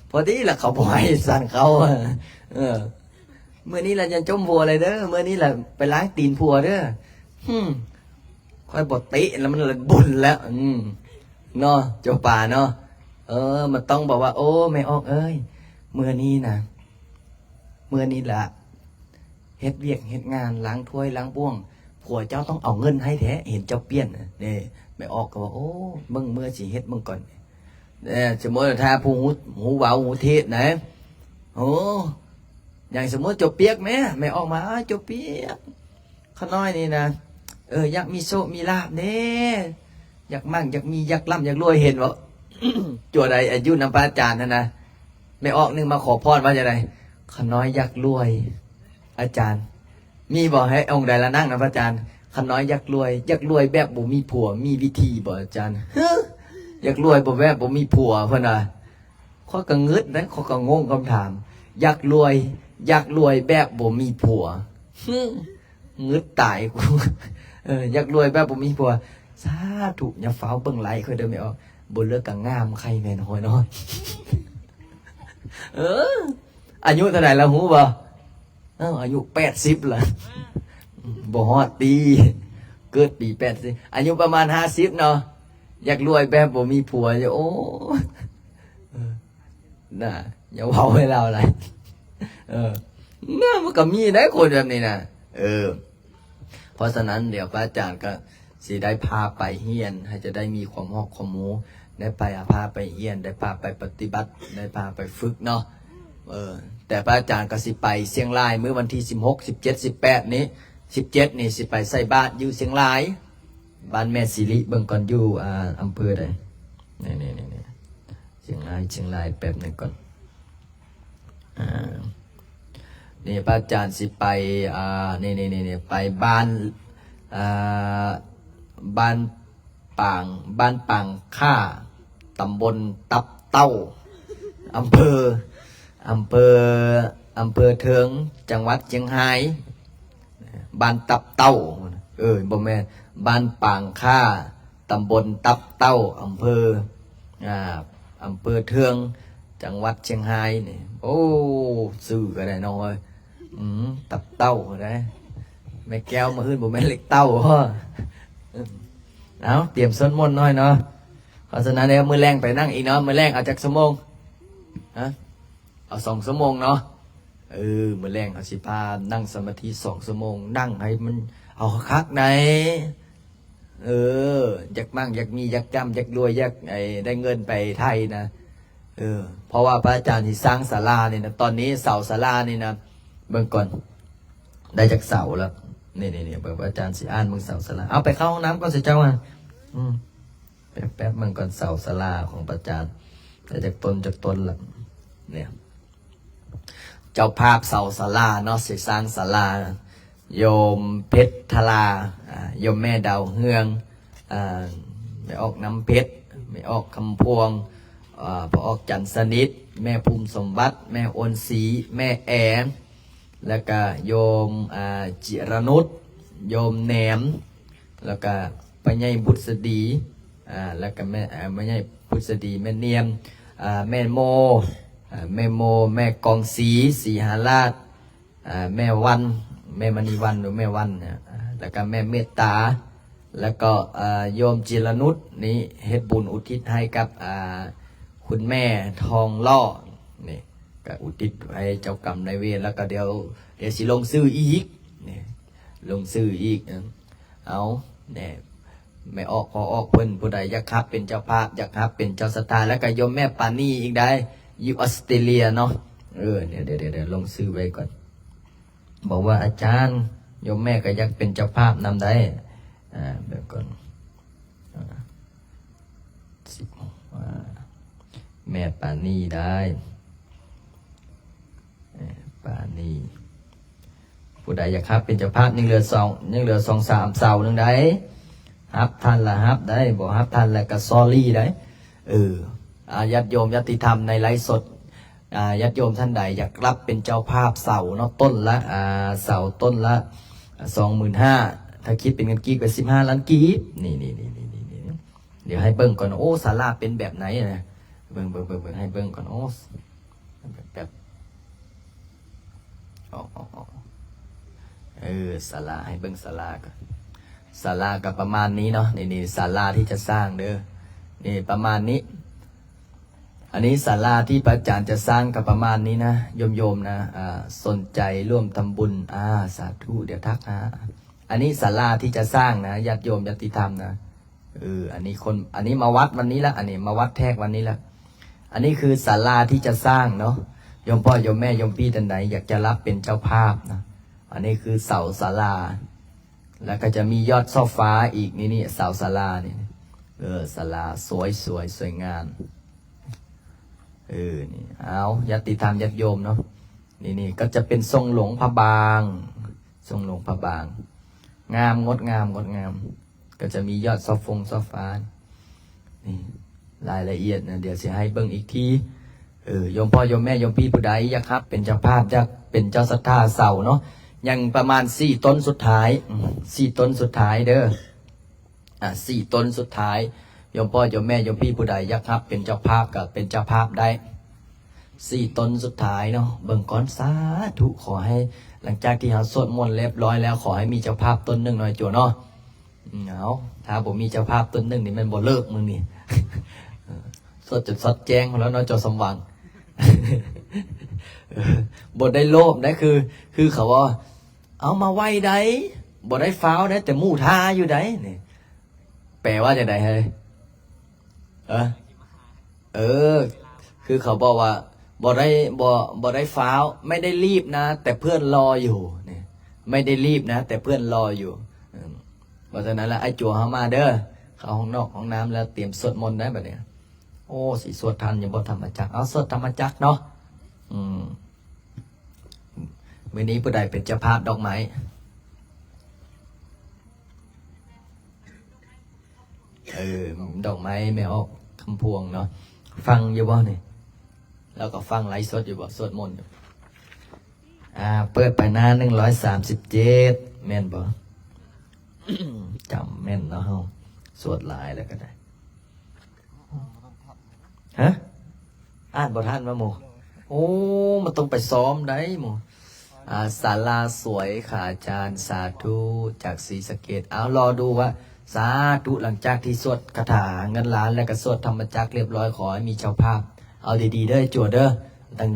ພໍດີລະ ເຂົາບໍ່ໃຫ້ສັນເຂົາ. ເອີ ມື້ນີ້ລະຢ່າຈົ່ມຜົວຫຼາຍເດີ, ມື້ນີ້ລະໄປລ້າງຕີນຜົວເດີ. ຫຶ ຂ້ອຍບໍ່ເຕະລະ ມັນລະບຸນແລ້ວ. ອືມ ເນາະ ເຈົ້າປ່າເນາະ. ເອີ ມັນຕ້ອງບອກວ່າ ໂອ້ ແມ່ອອກເອີຍ, ມື້ນີ້ນະ ມື້ນີ້ລະ ເຮັດວຽກເຮັດງານ ລ້າງຖ້ວຍລ້າງບ່ວງ, ຜົວເຈົ້າຕ້ອງເອົາເງິນໃຫ້ແທ້ ເຫັນເຈົ້າປ່ຽນ. ເດ້ ແມ່ອອກກໍວ່າ ໂອ້ ເບິ່ງ ເມື່ອຊິເຮັດເບິ່ງກ່ອນ. ເອີ ສົມມຸດຖ້າຜູ້ຮູ້ ຮູ້ເວົ້າຮູ້ເທດນະ, ໂອ້ ຢ່າງສົມມຸດ ເຈົ້າປຽກແມ້, ແມ່ອອກມາ ອ້າ ເຈົ້າປຽກ ຂ້ານ້ອຍນີ້ນະ ເອີ ຢາກມີໂຊກມີລາບເດ້, ຢາກໝັ້ງ ຢາກມີ ຢາກລ່ຳ ຢາກລວຍ. ເຫັນບໍ່ ຈົວໃດ ອາ ຢູ່ນຳພະອາຈານຫັ້ນນະ, ແມ່ອອກໜຶ່ງມາຂໍພອນວ່າຈັ່ງໃດ? ຂ້ານ້ອຍຢາກລວຍ ອາຈານ. ມີບໍ່ ໃຫ້ອົງໃດລະນັ່ງນຳພະອາຈານ? ຂ້ານ້ອຍຢາກລວຍ. ຢາກລວຍແບບບໍ່ມີຜົວ ມີວິທີບໍ່ອາຈານ? ຮຶ ຢາກລວຍບໍ່ ແບບບໍ່ມີຜົວ ເພິ່ນວ່າ. ຂ້ອຍກໍງຶດເດ້, ຂ້ອຍກໍງົງຄຳຖາມ, ຢາກລວຍ ຢາກລວຍແບບບໍ່ມີຜົວ. ຫຶ ງຶດຕາຍກູ. ເອີ ຢາກລວຍແບບບໍ່ມີຜົວ. ສາທຸ, ຢ່າຟ້າວເບິ່ງໄລ້ຂ້ອຍເດີແມ່ອອກ, ບໍ່ເລີກກໍງາມໄຂ່ແມ່ນ້ອຍເນາະ. ເອີ ອາຍຸເທົ່າໃດລະຮູ້ບໍ່? ເອີ ອາຍຸແປດສິບລະ. ບໍ່ຮອດປີ, ເກີດປີແປດສິບ, ອາຍຸປະມານຫ້າສິບເນາະ. ຢາກລວຍແບບບໍ່ມີຜົວຢູ່. ໂອ້ ນະ ຢ່າເວົ້າໃຫ້ລາວຫຼາຍ. ເອີ ນະ ມັນກໍມີໄດ໋ຄົນແບບນີ້ນະ. ເອີ ເພາະສະນັ້ນ ດຽວພະອາຈານກໍຊິໄດ້ພາໄປຮຽນ ໃຫ້ຈະໄດ້ມີຄວາມຮອບຄວາມຮູ້, ໄດ້ໄປ ອາ ພາໄປຮຽນ, ໄດ້ພາໄປປະຕິບັດ, ໄດ້ພາໄປຝຶກເນາະ. ເອີ ແຕ່ພະອາຈານກໍຊິໄປຊຽງລາຍ ມື້ວັນທີສິບຫົກ ສິບເຈັດ ສິບແປດນີ້. ສິບເຈັດນີ້ຊິໄປໃສ່ບາດຢູ່ຊຽງລາຍ ບ້ານແມ່ສິລິ. ເບິ່ງກ່ອນ ຢູ່ ອາ ອຳເພີໃດ? ນີ້ໆໆ ຊຽງລາຍ ຊຽງລາຍ ແປັບໜຶ່ງກ່ອນ. ອາ ນີ້ພະອາຈານຊິໄປ ອາ ນີ້ໆໆ ໄປບ້ານ ອາ ບ້ານປາງ ບ້ານປາງຂ້າ ຕຳບົນຕັບເຕົ້າ ອຳເພີ ອຳເພີ ອຳເພີເທິງ ຈັງຫວັດຊຽງຮາຍ. ບ້ານຕັບເຕົ້າ ເອີ ບໍ່ແມ່ນ ບ້ານປາງຂ້າ ຕຳບົນຕັບເຕົ້າ ອຳເພີ ອາ ອຳເພີເທິງ ຈັງຫວັດຊຽງຮາຍນີ້. ໂອ້ ຊື່ກໍໄດ້ນ້ອງເອີຍ. ອືມ ຕັບເຕົ້າໄດ໋ ແມ່ແກ້ວ. ມື້ອື່ນບໍ່ແມ່ນເລັກເຕົ້າບໍ? ເອົາ ຕຽມສວດມົນໜ້ອຍເນາະ. ເພາະສະນັ້ນແລ້ວ ມື້ແລງໄປນັ່ງອີກເນາະ. ມື້ແລງເອົາຈັກຊົ່ວໂມງ? ຮະ? ເອົາສອງຊົ່ວໂມງເນາະ. ເອີ ມື້ແລງເຮົາຊິພານັ່ງສະມາທິສອງຊົ່ວໂມງ, ນັ່ງໃຫ້ມັນເອົາຄັກໆໃດ໋. ເອີ ຢາກໝັ້ງ ຢາກມີ ຢາກຈ້ຳ ຢາກລວຍ ຢາກ ໄອ້ ໄດ້ເງິນໄປໄທນະ. ເອີ ເພາະວ່າພະອາຈານຊິສ້າງສາລານີ້ນະ, ຕອນນີ້ເສົາສາລານີ້ນະ ເບິ່ງກ່ອນ ໄດ້ຈັກເສົາລະ? ນີ້ໆໆ ເບິ່ງ ພະອາຈານຊິອ່ານເບິ່ງເສົາສາລາ. ເອົາ ໄປເຂົ້າຫ້ອງນ້ຳກ່ອນຊິເຈົ້າ. ອາ ອືມ ແປັບໆ ເບິ່ງກ່ອນ ເສົາສາລາຂອງພະອາຈານ ໄດ້ຈັກຕົ້ນ ຈັກຕົ້ນລະ? ເນຍ ເຈົ້າພາບເສົາສາລາເນາະ ຊິສ້າງສາລາ ໂຍມເພັດທະລາ ອາ ໂຍມແມ່ດາວເຮືອງ ອາ ແມ່ອອກນ້ຳເພັດ ແມ່ອອກຄຳພວງ ອາ ພໍ່ອອກຈັນສະໜິດ ແມ່ພູມສົມບັດ ແມ່ໂອນສີ ແມ່ແອ ແລ້ວກະໂຍມ ອາ ຈິລະນຸດ ໂຍມແນມ ແລ້ວກະ ປ້າໃຫຍ່ບຸດສະດີ ອາ ແລ້ວກະແມ່ ອາ ແມ່ໃຫຍ່ບຸດສະດີ ແມ່ນຽມ ອາ ແມ່ໂມ ອາ ແມ່ໂມ ແມ່ກອງສີ ສີຫາລາດ ອາ ແມ່ວັນ ແມ່ມະນີວັນ ຫຼື ແມ່ວັນ ອາ ແລ້ວກໍແມ່ເມດຕາ ແລ້ວກໍ ເອີ ໂຍມຈິລະນຸດນີ້ເຮັດບຸນອຸທິດໃຫ້ກັບ ອ່າ ຄຸນແມ່ທອງຫຼໍ່ນີ້ ກໍອຸທິດໃຫ້ເຈົ້າກຳນາຍເວນ ແລ້ວກໍດຽວ ດຽວຊິລົງຊື່ອີກນີ້ ລົງຊື່ອີກ. ເອົາແນ່ ແມ່ອອກ ພໍ່ອອກເພິ່ນ ຜູ້ໃດຢາກຮັບເປັນເຈົ້າພາບ ຢາກຮັບເປັນເຈົ້າສັດທາ ແລ້ວກໍໂຍມແມ່ປານີອີກໄດ໋ ຢູ່ອອສເຕຣເລຍເນາະ. ເອີ ດຽວ ດຽວ ດຽວ ດຽວລົງຊື່ໄວ້ກ່ອນ. ບອກວ່າ ອາຈານ ໂຍມແມ່ກໍຢາກເປັນເຈົ້າພາບນຳໄດ໋. ອ່າ ເບິ່ງກ່ອນ ອ່າ ສິບ ອ່າ ແມ່ປານີໄດ໋ ແມ່ປານີ ຜູ້ໃດຢາກຮັບເປັນເຈົ້າພາບ ຍັງເຫຼືອສອງ ຍັງເຫຼືອສອງສາມເສົາໜຶ່ງໄດ໋. ຮັບທັນລະຮັບໄດ໋ ບໍ່ຮັບທັນລະກໍ sorry ໄດ໋. ເອີ ອາ ຍາດໂຍມຍາດຕິທຳໃນໄລຟ໌ສົດ ອາ ຍາດໂຍມທ່ານໃດຢາກຮັບເປັນເຈົ້າພາບເສົາເນາະ ຕົ້ນລະ ອາ ເສົາຕົ້ນລະສອງໝື່ນຫ້າ ຖ້າຄິດເປັນເງິນກີບກໍສິບຫ້າລ້ານກີບ. ນີ້ໆໆໆ ດຽວໃຫ້ເບິ່ງກ່ອນ ໂອ້ ສາລາເປັນແບບໃດນະ ເບິ່ງໆໆ ໃຫ້ເບິ່ງກ່ອນ. ໂອ້ ແບບ ອອກ ອອກ ອອກ ເອີ ສາລາ ໃຫ້ເບິ່ງສາລາກ່ອນ. ສາລາກໍປະມານນີ້ເນາະ ນີ້ ນີ້ສາລາທີ່ຈະສ້າງເດີ ນີ້ປະມານນີ້. ອັນນີ້ສາລາທີ່ພະອາຈານຈະສ້າງກໍປະມານນີ້ນະ ໂຍມໆນະ. ອ່າ ສົນໃຈຮ່ວມທຳບຸນ ອ່າ ສາທຸ ດຽວທັກຫາ. ອັນນີ້ສາລາທີ່ຈະສ້າງນະ ຍາດໂຍມຍາດຕິທຳນະ. ເອີ ອັນນີ້ຄົນ ອັນນີ້ມາວັດວັນນີ້ລະ ອັນນີ້ມາວັດແທກວັນນີ້ລະ. ອັນນີ້ຄືສາລາທີ່ຈະສ້າງເນາະ ໂຍມພໍ່ໂຍມແມ່ໂຍມພີ່ທ່ານໃດຢາກຈະຮັບເປັນເຈົ້າພາບນະ. ອັນນີ້ຄືເສົາສາລາ ແລ້ວກໍຈະມີຍອດຊອບຟ້າອີກ ນີ້ ນີ້ເສົາສາລານີ້. ເອີ ສາລາສວຍໆ ສວຍງາມ. ເອີ ນີ້ ເອົາ ຍາດຕິທຳຍາດໂຍມເນາະ ນີ້ ນີ້ກໍຈະເປັນຊົງຫຼວງພະບາງ ຊົງຫຼວງພະບາງ ງາມ ງົດງາມ ງົດງາມ. ກໍຈະມີຍອດຊອບຟົງຊອບຟ້າ ນີ້ ລາຍລະອຽດນະ ດຽວຊິໃຫ້ເບິ່ງອີກທີ. ເອີ ໂຍມພໍ່ໂຍມແມ່ໂຍມພີ່ຜູ້ໃດຢາກຮັບເປັນເຈົ້າພາບ ຢາກເປັນເຈົ້າສັດທາເສົາເນາະ ຍັງປະມານສີ່ຕົ້ນສຸດທ້າຍ ອືມ ສີ່ຕົ້ນສຸດທ້າຍເດີ. ອ່າ ສີ່ຕົ້ນສຸດທ້າຍ ໂຍມພໍ່ໂຍມແມ່ໂຍມພີ່ຜູ້ໃດຢາກຮັບເປັນເຈົ້າພາບກໍເປັນເຈົ້າພາບໄດ້. ສີ່ຕົ້ນສຸດທ້າຍເນາະ ເບິ່ງກ່ອນ. ສາທຸ ຂໍໃຫ້ຫຼັງຈາກທີ່ເຮົາສວດມົນຮຽບຮ້ອຍແລ້ວ ຂໍໃຫ້ມີເຈົ້າພາບຕົ້ນໜຶ່ງໜ້ອຍຈົວເນາະ. ອືມ ເອົາ ຖ້າບໍ່ມີເຈົ້າພາບຕົ້ນໜຶ່ງນີ້ແມ່ນບໍ່ເລີກມື້ນີ້. ເອີ ສວດຈົນຊອດແຈ້ງພຸ້ນແລ້ວເນາະ ເຈົ້າສຳຫວັງ. ເອີ ບໍ່ໄດ້ໂລບໄດ໋ ຄື ຄືເຂົາວ່າ ເອົາມາໄວໃດ໋ ບໍ່ໄດ້ຟ້າວໃດ໋ ແຕ່ໝູ່ຖ້າຢູ່ໃດ໋ ນີ້ ແປວ່າຈັ່ງໃດເຮີ້ຍ? ເອີ ເອີ ຄືເຂົາບອກວ່າ ບໍ່ໄດ້ ບໍ່ ບໍ່ໄດ້ຟ້າວ ໄມ່ໄດ້ລີບນະ ແຕ່ເພື່ອນລໍຢູ່ ນີ້ ໄມ່ໄດ້ລີບນະ ແຕ່ເພື່ອນລໍຢູ່. ເອີ ເພາະສະນັ້ນລະ ອ້າຍຈົວເຮົາມາເດີ ເຂົ້າຫ້ອງນອກຫ້ອງນ້ຳແລ້ວ ຕຽມສວດມົນໄດ້ບັດນີ້. ໂອ້ ຊິສວດທັນຢູ່ບໍ່ທຳມະຈັກ? ເອົາ ສວດທຳມະຈັກເນາະ. ອືມ ມື້ນີ້ຜູ້ໃດເປັນເຈົ້າພາບດອກໄມ້? ເອີ ດອກໄມ້ແມ່ອອກຄຳພວງເນາະ. ຟັງຢູ່ບໍ່ນີ້? ແລ້ວກໍຟັງໄລຟ໌ສົດຢູ່ບໍ່? ສວດມົນຢູ່. ອ່າ ເປີດໄປໜ້າໜຶ່ງຮ້ອຍສາມສິບເຈັດ ແມ່ນບໍ່? ຈຳແມ່ນເນາະ ເຮົາສວດຫຼາຍແລ້ວກໍໄດ້. ຮະ? ອ່ານບໍ່ທັນວ່າໝູ່? ໂອ້ ມັນຕ້ອງໄປຊ້ອມໄດ໋ໝູ່. ອ່າ ສາລາສວຍຄ່າອາຈານ ສາທຸ ຈາກສີສະເກດ. ເອົາ ລໍດູວ່າ ສາທຸ ຫຼັງຈາກທີ່ສວດຄາຖາເງິນລ້ານ ແລ້ວກໍສວດທຳມະຈັກຮຽບຮ້ອຍ ຂໍໃຫ້ມີເຈົ້າພາບ. ເອົາດີໆເດີ ຈົວເດີ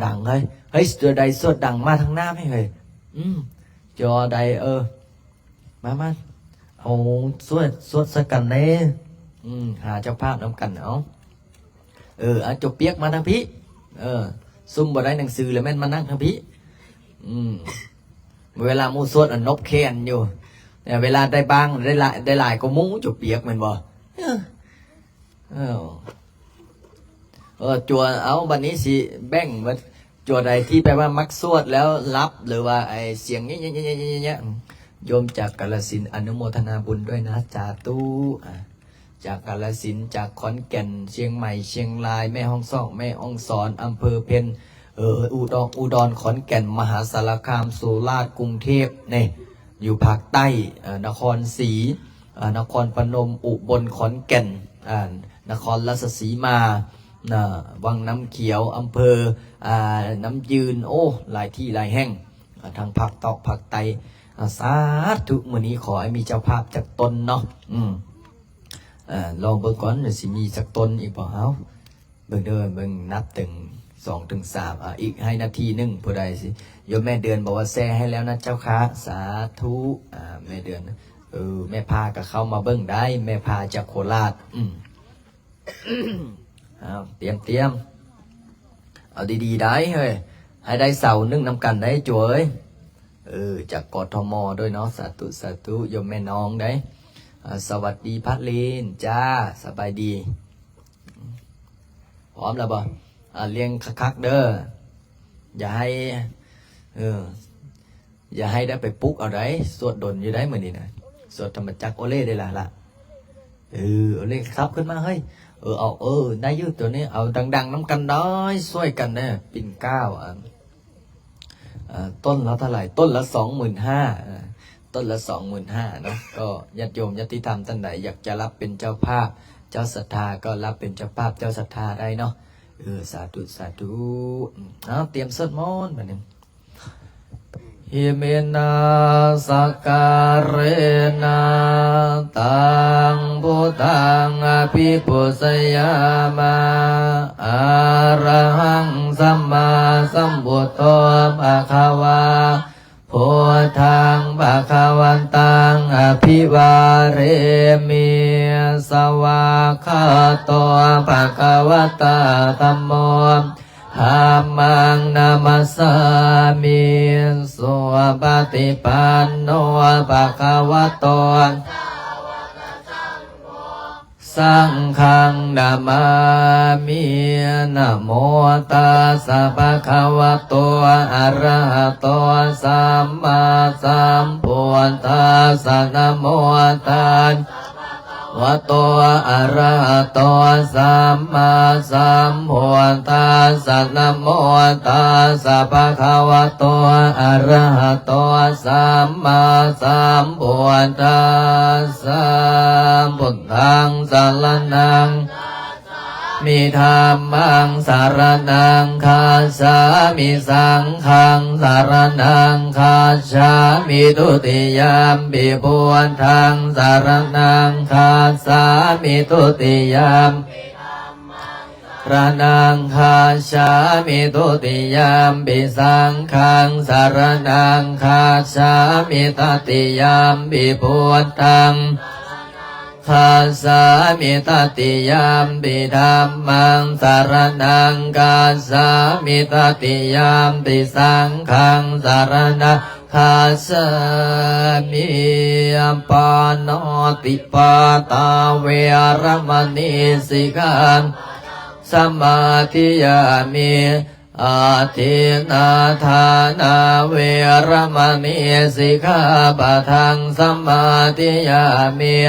ດັງໆເຮີ້ຍ. ເຮີ້ຍ ຕົວໃດສວດດັງມາທາງໜ້າແມ່ເຮີ້ຍ. ອືມ ຕົວໃດ ເອີ ມາ ມາ ເອົາ ສວດ ສວດໃສ່ກັນແດ່. ອືມ ຫາເຈົ້າພາບນຳກັນ. ເອົາ ເອີ ເອົາ ຈົວປຽກມາທາງພີ້. ເອີ ຊຸມບໍ່ໄດ້ໜັງສືແລ້ວແມ່ນມານັ່ງທາງພີ້. ອືມ ເວລາໝູ່ສວດ ອັນນົບແຂນຢູ່ ແຕ່ເວລາໄດ້ບ້າງ ໄດ້ຫຼາຍ ໄດ້ຫຼາຍກວ່າໝູ່ ຈົວປຽກແມ່ນບໍ່? ເອີ ເອີ ເອີ ຈົວ ເອົາ ບັດນີ້ຊິແບ່ງໝົດ. ຕົວໃດທີ່ແປວ່າມັກສວດແລ້ວຫຼັບ ຫຼືວ່າໄອ້ສຽງເຍະໆ ໂຍມຈາກກາລະສິນ ອະນຸໂມທະນາບຸນດ້ວຍນະ ສາທຸ. ອ່າ ຈາກກາລະສິນ ຈາກຂອນແກ່ນ ຊຽງໃໝ່ ຊຽງລາຍ ແມ່ຮ່ອງຊອກ ແມ່ຮ່ອງສອນ ອຳເພີເພັນ ເອີ ອຸດອກ ອຸດອນ ຂອນແກ່ນ ມະຫາສາລະຄາມ ສຸລາດ ກຸງເທບ ນີ້ ຢູ່ພາກໃຕ້ ເອີ ນະຄອນສີ ເອີ ນະຄອນພະນົມ ອຸບົນ ຂອນແກ່ນ ອ່າ ນະຄອນລາຊະສີມາ ນະ ວັງນ້ຳຂຽວ ອຳເພີ ອ່າ ນ້ຳຢືນ ໂອ້ ຫຼາຍທີ່ຫຼາຍແຫ່ງ ອ່າ ທັງພາກຕອກພາກໃຕ້ ອາ ສາທຸ ມື້ນີ້ຂໍໃຫ້ມີເຈົ້າພາບຈັກຕົນເນາະ. ອືມ ເອີ ລອງເບິ່ງກ່ອນວ່າຊິມີຈັກຕົນອີກບໍ່. ເຮົາເບິ່ງເດີ ເບິ່ງນັບເຖິງສອງເຖິງສາມ. ອາ ອີກໃຫ້ນາທີໜຶ່ງ ຜູ້ໃດຊິ ໂຍມແມ່ເດືອນບອກວ່າແຊໃຫ້ແລ້ວນະເຈົ້າຄ່ະ. ສາທຸ. ອາ ແມ່ເດືອນ ເອີ ແມ່ພາກໍເຂົ້າມາເບິ່ງໄດ້ ແມ່ພາຈາກໂຄລາດ. ອືມ ເອົາ ຕຽມ ຕຽມ ເອົາດີໆໄດ້ເຮີ້ຍ ໃຫ້ໄດ້ເສົາໜຶ່ງນຳກັນໄດ້ຈົວເອີຍ. ເອີ ຈາກກທມດ້ວຍເນາະ. ສາທຸ ສາທຸ ໂຍມແມ່ນ້ອງໄດ໋. ອາ ສະຫວັດດີພະລິນ ຈ້າ ສະບາຍດີ. ພ້ອມແລ້ວບໍ່? ອາ ລ້ຽງຄັກໆເດີ ຢ່າໃຫ້ ເອີ ຢ່າໃຫ້ໄດ້ໄປປຸກເອົາໄດ໋. ສວດດົນຢູ່ໄດ໋ມື້ນີ້ນະ ສວດທຳມະຈັກ. ໂອເລໄດ້ລະລະ. ເອີ ໂອເລ ຂັບຂຶ້ນມາເຮີ້ຍ. ເອີ ເອົາ ເອີ ໄດ້ຢູ່ຕົວນີ້. ເອົາດັງໆນຳກັນໄດ້ ຊ່ວຍກັນເດີ ປິ່ນກ້າວ. ອາ ເອີ ຕົ້ນລະເທົ່າໃດ? ຕົ້ນລະສອງໝື່ນຫ້າ. ເອີ ຕົ້ນລະສອງໝື່ນຫ້າເນາະ. ກໍຍາດໂຍມຍາດຕິທຳທ່ານໃດຢາກຈະຮັບເປັນເຈົ້າພາບ ເຈົ້າສັດທາກໍຮັບເປັນເຈົ້າພາບ ເຈົ້າສັດທາໄດ້ເນາະ. ເອີ ສາທຸ ສາທຸ. ເອົາ ຕຽມສວດມົນບາດນີ້. Iminā sakkārena taṃ buddhaṃ abhipūjayāma. Arahaṃ sammāsambuddho bhagavā, buddhaṃ bhagavantaṃ abhivādemi. Svākkhāto bhagavatā dhammo, dhammaṃ namassāmi. Supaṭipanno bhagavato, saṅghaṃ namāmi. Namo tassa bhagavato arahato sammāsambuddhassa. Namo tassa bhagavato arahato sammāsambuddhassa. Namo tassa bhagavato arahato sammāsambuddhassa. Buddhaṃ saraṇaṃ gacchāmi. Dhammaṃ saraṇaṃ gacchāmi. Saṅghaṃ saraṇaṃ gacchāmi. Dutiyampi buddhaṃ saraṇaṃ gacchāmi. Dutiyampi dhammaṃ saraṇaṃ gacchāmi. Dutiyampi saṅghaṃ saraṇaṃ gacchāmi. Tatiyampi buddhaṃ gacchāmi. Tatiyampi dhammaṃ saraṇaṃ gacchāmi. Tatiyampi saṅghaṃ saraṇaṃ gacchāmi. Pāṇātipātā veramaṇī sikkhāpadaṃ samādiyāmi. Adinnādānā veramaṇī sikkhāpadaṃ samādiyāmi.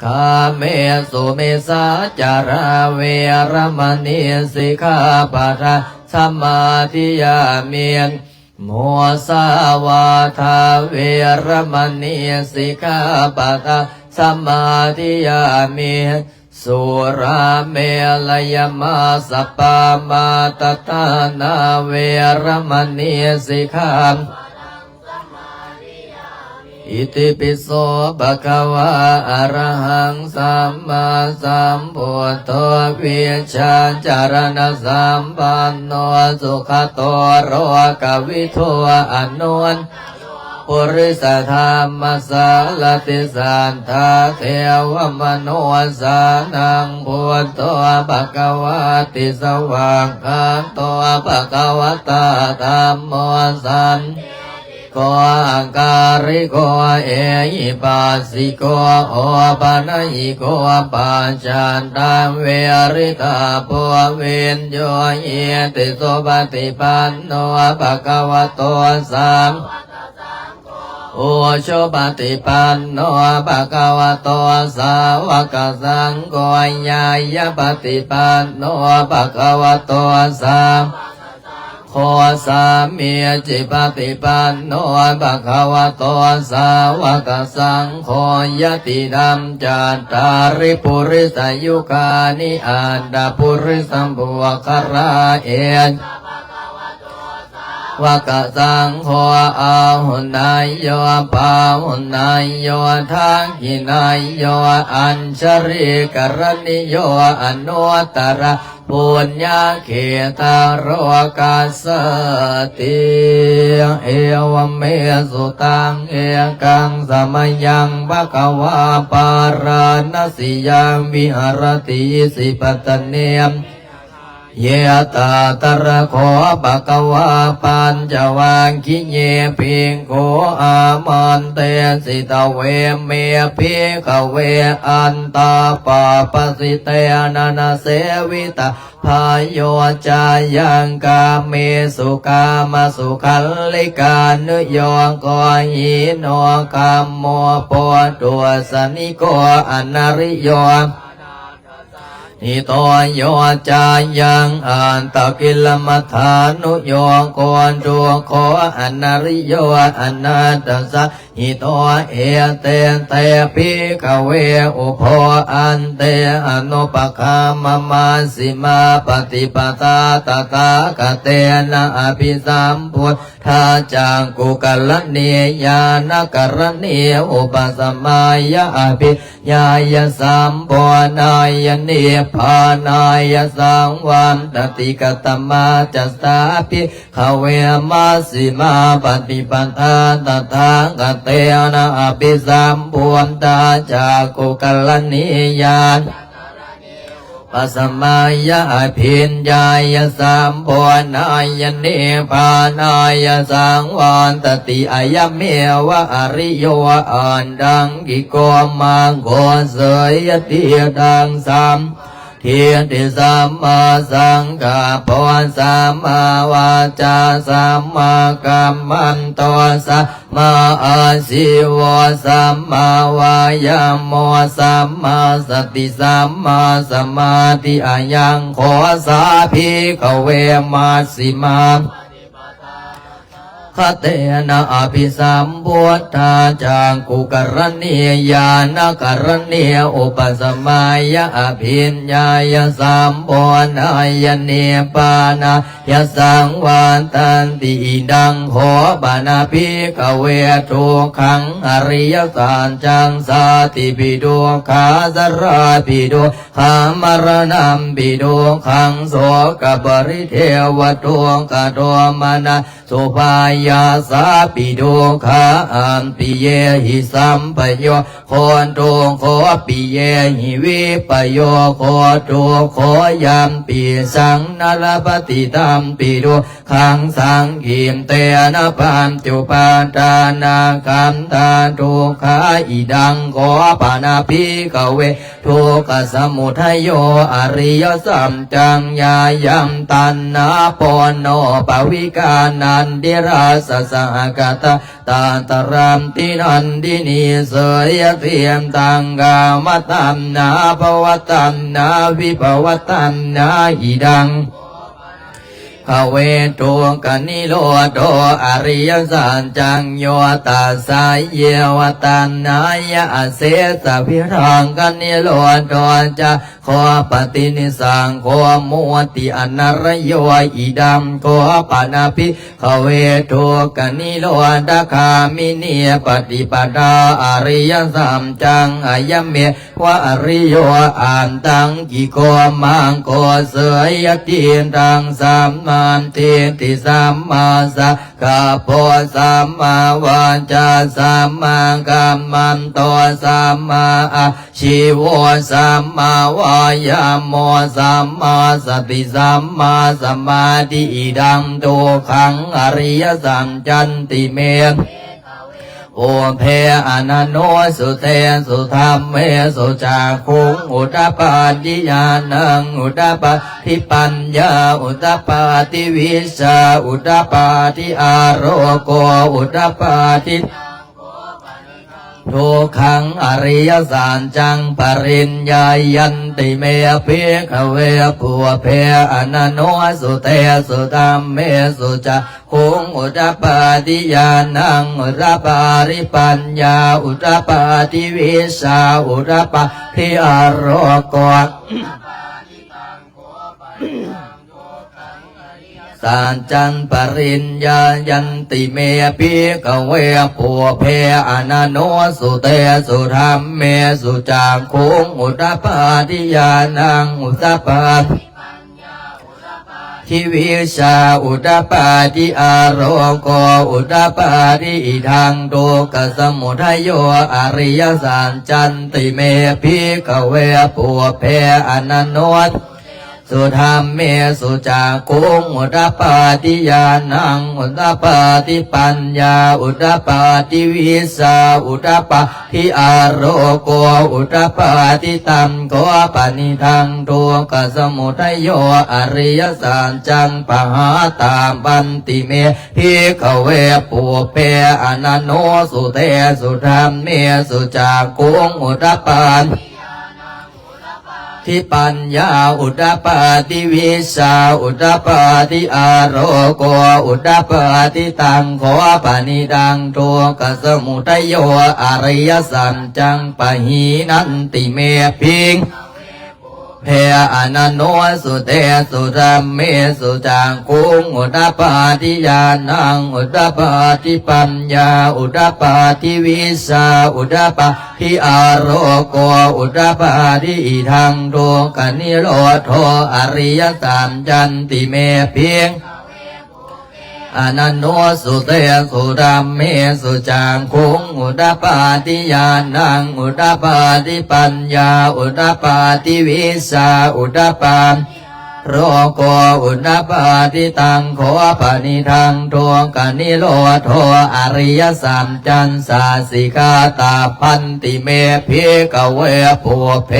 Kāmesu micchācārā veramaṇī sikkhāpadaṃ samādiyāmi. Musāvādā veramaṇī sikkhāpadaṃ samādiyāmi. Surāmerayamajjapamādaṭṭhānā veramaṇī sikkhāpadaṃ samādiyāmi. Itipi so bhagavā arahaṃ sammāsambuddho vijjācaraṇasampanno sugato lokavidū anuttaro purisadammasārathi satthā devamanussānaṃ buddho bhagavāti. Svākkhāto bhagavatā dhammo sandiṭṭhiko akāliko ehipassiko opanayiko paccattaṃ veditabbo viññūhīti. Supaṭipanno bhagavato sāvakasaṅgho, ujupaṭipanno bhagavato sāvakasaṅgho, ñāyapaṭipanno bhagavato sāvakasaṅgho, sāmīcipaṭipanno bhagavato sāvakasaṅgho, yadidaṃ cattāri purisayugāni aṭṭha purisapuggalā, esa bhagavato sāvakasaṅgho, ວະກະສັງໂຄ ອາຫຸເນຍໂຍ ປາຫຸເນຍໂຍ ທັກຂິເນຍໂຍ ອັນຊະລີກະລະນີໂຍ ອະນຸດຕະລະ ປຸນຍະເຂຕະໂລກັດສາຕິ ເອວະເມສຸຕັງ ເອກັງສະມະຍັງ ພະຄະວາ ປາລານະສີຍັງ ວິຫາຣະຕິ ອິສິປັດຕະເນ ເຍ ຕະຕະລະໂຄ ພະຄະວາ ປັນຈະວັກຄີເຍ ພິກຂຸ ອາມັນເຕ ສິຕະເວ ເມ ພິກຂະເວ ອັນຕະປາປະສິເຕນະ ນະ ເສວິຕະ ພະໂຍ ຈາຍັງ ກາເມສຸ ກາມະສຸຂັນລິການຸໂຍໂກ ຫິໂນ ກຳໂມ ໂປດທຸສະນິໂກ ອະນະລິໂຍ ຫິໂຕ ໂຍ ຈາຍັງ ອັດຕະກິລະມັດຖານຸໂຍໂກ ທຸກໂຂ ອະນະລິໂຍ ອະນັດຕະສະ ຫິໂຕ ເອເຕ ເຕ ພິກຂະເວ ອຸໂພ ອັນເຕ ອະນຸປະຄາມະ ມັຊຊິມາປະຕິປະດາ ຕະຖາຄະເຕນະ ອະພິສຳພຸດທາ ຈັກຂຸກະລະນີ ຍານະກະລະນີ ອຸປະສະມາຍະ ອະພິນຍາຍະ ສຳໂພນາຍະ ນິບພານາຍະ ສັງວັດຕະຕິ ກະຕະມາຈະສາ ພິກຂະເວ ມັຊຊິມາປະຕິປະດາ ຕະຖາຄະເຕນະ ອະພິສຳພຸດທາ ຈັກຂຸກະລະນີ ຍານະ ປະສະມາຍະ ອະພິນຍາຍະ ສຳໂພນາຍະ ນິບພານາຍະ ສັງວັດຕະຕິ ອະຍະເມວະອະລິໂຍ ອັດດັງກິໂກ ມັກໂຄ ເສຍຕິ ທັງສາມ ທິດຖິ ສຳມາສັງກັບໂພ ສຳມາວາຈາ ສຳມາກັມມັນໂຕ ສຳມາອາຊີວະ ສຳມາວາຍາໂມ ສຳມາສະຕິ ສຳມາສະມາທິ ອະຍັງໂຄ ສາ ພິກຂະເວ ມັຊຊິມາ ຄະເຕນະ ອະພິສຳພຸດທາ ຈັກຂຸກະລະນີ ຍານະກະລະນີ ອຸປະສະມາຍະ ອະພິນຍາຍະ ສຳໂພນາຍະ ນິບພານາຍະ ສັງວັດຕັນຕິ ອິດັງໂຄ ປະນະ ພິກຂະເວ ທຸກຂັງ ອະລິຍະສັດຈັງ ຊາຕິປິ ທຸກຂາ ຊະລາປິ ທຸກຂາ ມະລະນະປິ ທຸກຂັງ ໂສກະປະລິເທວະ ທຸກຂະໂທມະນັດ ສຸພາຍາສາປິ ທຸກຂາ ອັບປິເຍຫິ ສຳປະໂຍໂຄ ທຸກໂຂ ປິເຍຫິ ວິປະໂຍໂຄ ທຸກໂຂ ຍາມປິສັງນະລະປະຕິ ຕັມປິ ທຸກຂັງ ສັງກິດເຕນະ ປັດຈຸປາທານະຂັນທາ ທຸກຂາ ອິດັງໂຄ ປະນະ ພິກຂະເວ ທຸກຂະສະມຸດທະໂຍ ອະລິຍະສັດຈັງ ຍາຍັງ ຕັນຫາ ໂພນະປະວິກາ ນັນທິຣາຊະ ສະຫະກະຕາ ຕະຕະລັນຕິ ນັນທິນີ ເສຍຕິ ຕັງກາມະຕັນຫາ ພະວະຕັນຫາ ວິພະວະຕັນຫາ ອິດັງ ຄະເວ ທຸກຂະນິໂຣໂທ ອະລິຍະສັດຈັງ ໂຍ ຕັດສະເຍວະ ຕັນຫາຍະ ອະເສສະວິຣາຄະນິໂຣໂທ ຈາໂຄ ປະຕິນິສາໂຄ ມຸດຕິ ອະນະລະໂຍ ອິດັງໂຄ ປະນະ ພິກຂະເວ ທຸກຂະນິໂຣທະກາມິນີ ປະຕິປະດາ ອະລິຍະສັດຈັງ ອະຍະເມ ວະອະລິໂຍ ອັດດັງກິໂກ ມັກໂຄ ເສຍຕິ ທັງສາມມາທິດຖິ ສຳມາສັງກັບໂພ ສຳມາວາຈາ ສຳມາກັມມັນໂຕ ສຳມາອາຊີໂວ ສຳມາວາຍາໂມ ສຳມາສະຕິ ສຳມາສະມາທິ ອິດັງທຸກຂັງ ອະລິຍະສັດຈັນຕິເມ ປຸບເພ ອະນະໂນສຸເຕສຸ ທຳເມສຸ ຈັກຂຸງ ອຸດປາທິ ຍານັງ ອຸດປາທິ ປັນຍາ ອຸດປາທິ ວິຊາ ອຸດປາທິ ອາໂລໂກ ອຸດປາທິ ທຸກຂັງ ອະລິຍະສັດຈັງ ປະລິນຍາຍັນຕິເມ ພິກຂະເວ ປຸບເພ ອະນະໂນສຸເຕສຸ ທຳເມສຸ ຈັກ ຂຸງ ອຸດປາທິ ຍານັງ ອຸດປາທິ ປັນຍາ ອຸດປາທິ ວິຊາ ອຸດປາທິ ອາໂລໂກ ອຸດປາທິ ຕັງໂຄ ປະລິນຍັງ ທຸກຂັງ ອະລິຍະ ສັດຈັງປະລິນຍາຍັນຕິເມ ພິກຂະເວ ປຸບເພ ອະນະນຸສະເຕສຸ ທຳເມສຸ ຈັກຂຸງອຸດປາທິ ຍານັງອຸດປາທິ ທິວິຊາອຸດປາທິ ອາໂລໂກອຸດປາທິ ອິທັງທຸກຂະສະມຸດທະໂຍ ອະລິຍະສັດຈັນຕິເມ ພິກຂະເວ ປຸບເພ ອະນະນຸສະເຕ ສຸທຳເມສຸ ຈັກຂຸງອຸດປາທິ ຍານັງອຸດປາທິ ປັນຍາອຸດປາທິ ວິຊາອຸດປາທິ ອາໂລໂກອຸດປາທິ ຕັງໂຄປະນິທັງ ທຸກຂະສະມຸດທະໂຍ ອະລິຍະສັດຈັງ ປະຫາຕາວັນຕິເມ ພິກຂະເວ ປຸບເພ ອະນະນຸສະເຕສຸທຳເມສຸ ຈັກຂຸງອຸດປາ ທິ ປັນຍາອຸດປາທິ ວິຊາອຸດປາທິ ອາໂລໂກອຸດປາທິ ຕັງໂຄປະນິທັງ ທຸກຂະສະມຸດທະໂຍ ອະລິຍະສັດຈັງ ປະຫິນັນຕິເມ ພິກຂະເວ ອະນະນຸສະເຕສຸທຳເມສຸ ຈັກຂຸງອຸດປາທິ ຍານັງອຸດປາທິ ປັນຍາອຸດປາທິ ວິຊາອຸດປາ ທິ ອາໂລໂກອຸດປາທິ ອິທັງທຸກຂະນິໂຣໂທ ອະລິຍະສັດຈັນຕິເມ ພິກຂະເວ ອະນະນຸສະເຕສຸທຳເມສຸ ຈັກຂຸງອຸດປາທິ ຍານັງອຸດປາທິ ປັນຍາອຸດປາທິ ວິຊາອຸດປາທິ ໂລໂກອຸດປາທິ ຕັງໂຄປະນິທັງ ທຸກຂະນິໂຣໂທ ອະລິຍະສັດຈັນສາສິກາຕະພັນຕິເມ ພິກຂະເວ ປຸບເພ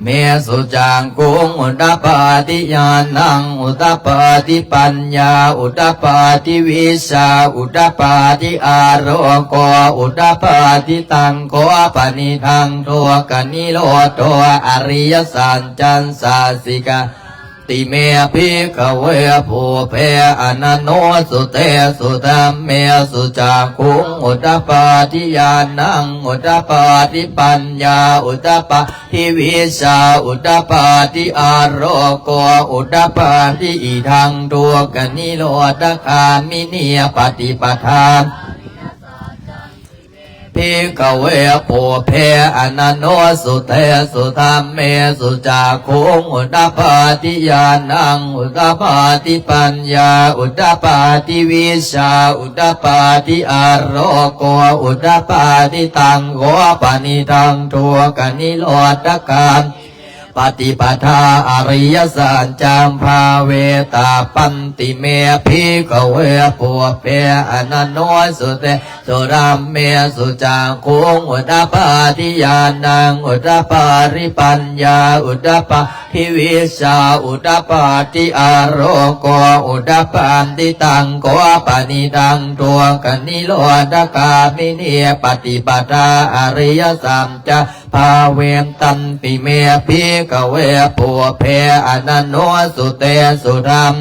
ເມສຸ ຈັກຂຸງອຸດປາທິ ຍານັງອຸດປາທິ ປັນຍາອຸດປາທິ ວິຊາອຸດປາທິ ອາໂລໂກອຸດປາທິ ຕັງໂຄປະນິທັງ ທຸກຂະນິໂຣໂທ ອະລິຍະສັດຈັນສາສິກາ ຕິເມ ພິກຂະເວ ປຸບເພ ອະນະນຸສະເຕສຸທຳເມສຸ ຈັກຂຸງອຸດປາທິ ຍານັງອຸດປາທິ ປັນຍາອຸດປາທິ ວິຊາອຸດປາທິ ອາໂລໂກອຸດປາທິ ອິທັງທຸກຂະນິໂຣທະກາມິນີປະຕິປະທາ ພິກຂະເວ ປຸບເພ ອະນະນຸສະເຕສຸທຳເມສຸ ຈັກຂຸງອຸດປາທິ ຍານັງອຸດປາທິ ປັນຍາອຸດປາທິ ວິຊາອຸດປາທິ ອາໂລໂກອຸດປາທິ ຕັງໂຄປະນິທັງ ທຸກຂະນິໂຣທະກາມ ປະຕິປະທາ ອະລິຍະສັດຈັງ ພາເວຕາປັນຕິເມ ພິກຂະເວ ປຸບເພ ອະນະນຸສະເຕ ສຸທຳເມສຸ ຈັກຂຸງອຸດປາທິ ຍານັງອຸດປາທິ ປັນຍາອຸດປາທິ ວິຊາອຸດປາທິ ອາໂລໂກອຸດປາທິ ຕັງໂຄປະນິທັງ ທຸກຂະນິໂຣທະກາມິນີປະຕິປະທາ ອະລິຍະສັດຈັງ ພາເວຕັນຕິເມ ພິກຂະເວ ປຸບເພ ອະນະນຸສະເຕ ສຸທຳ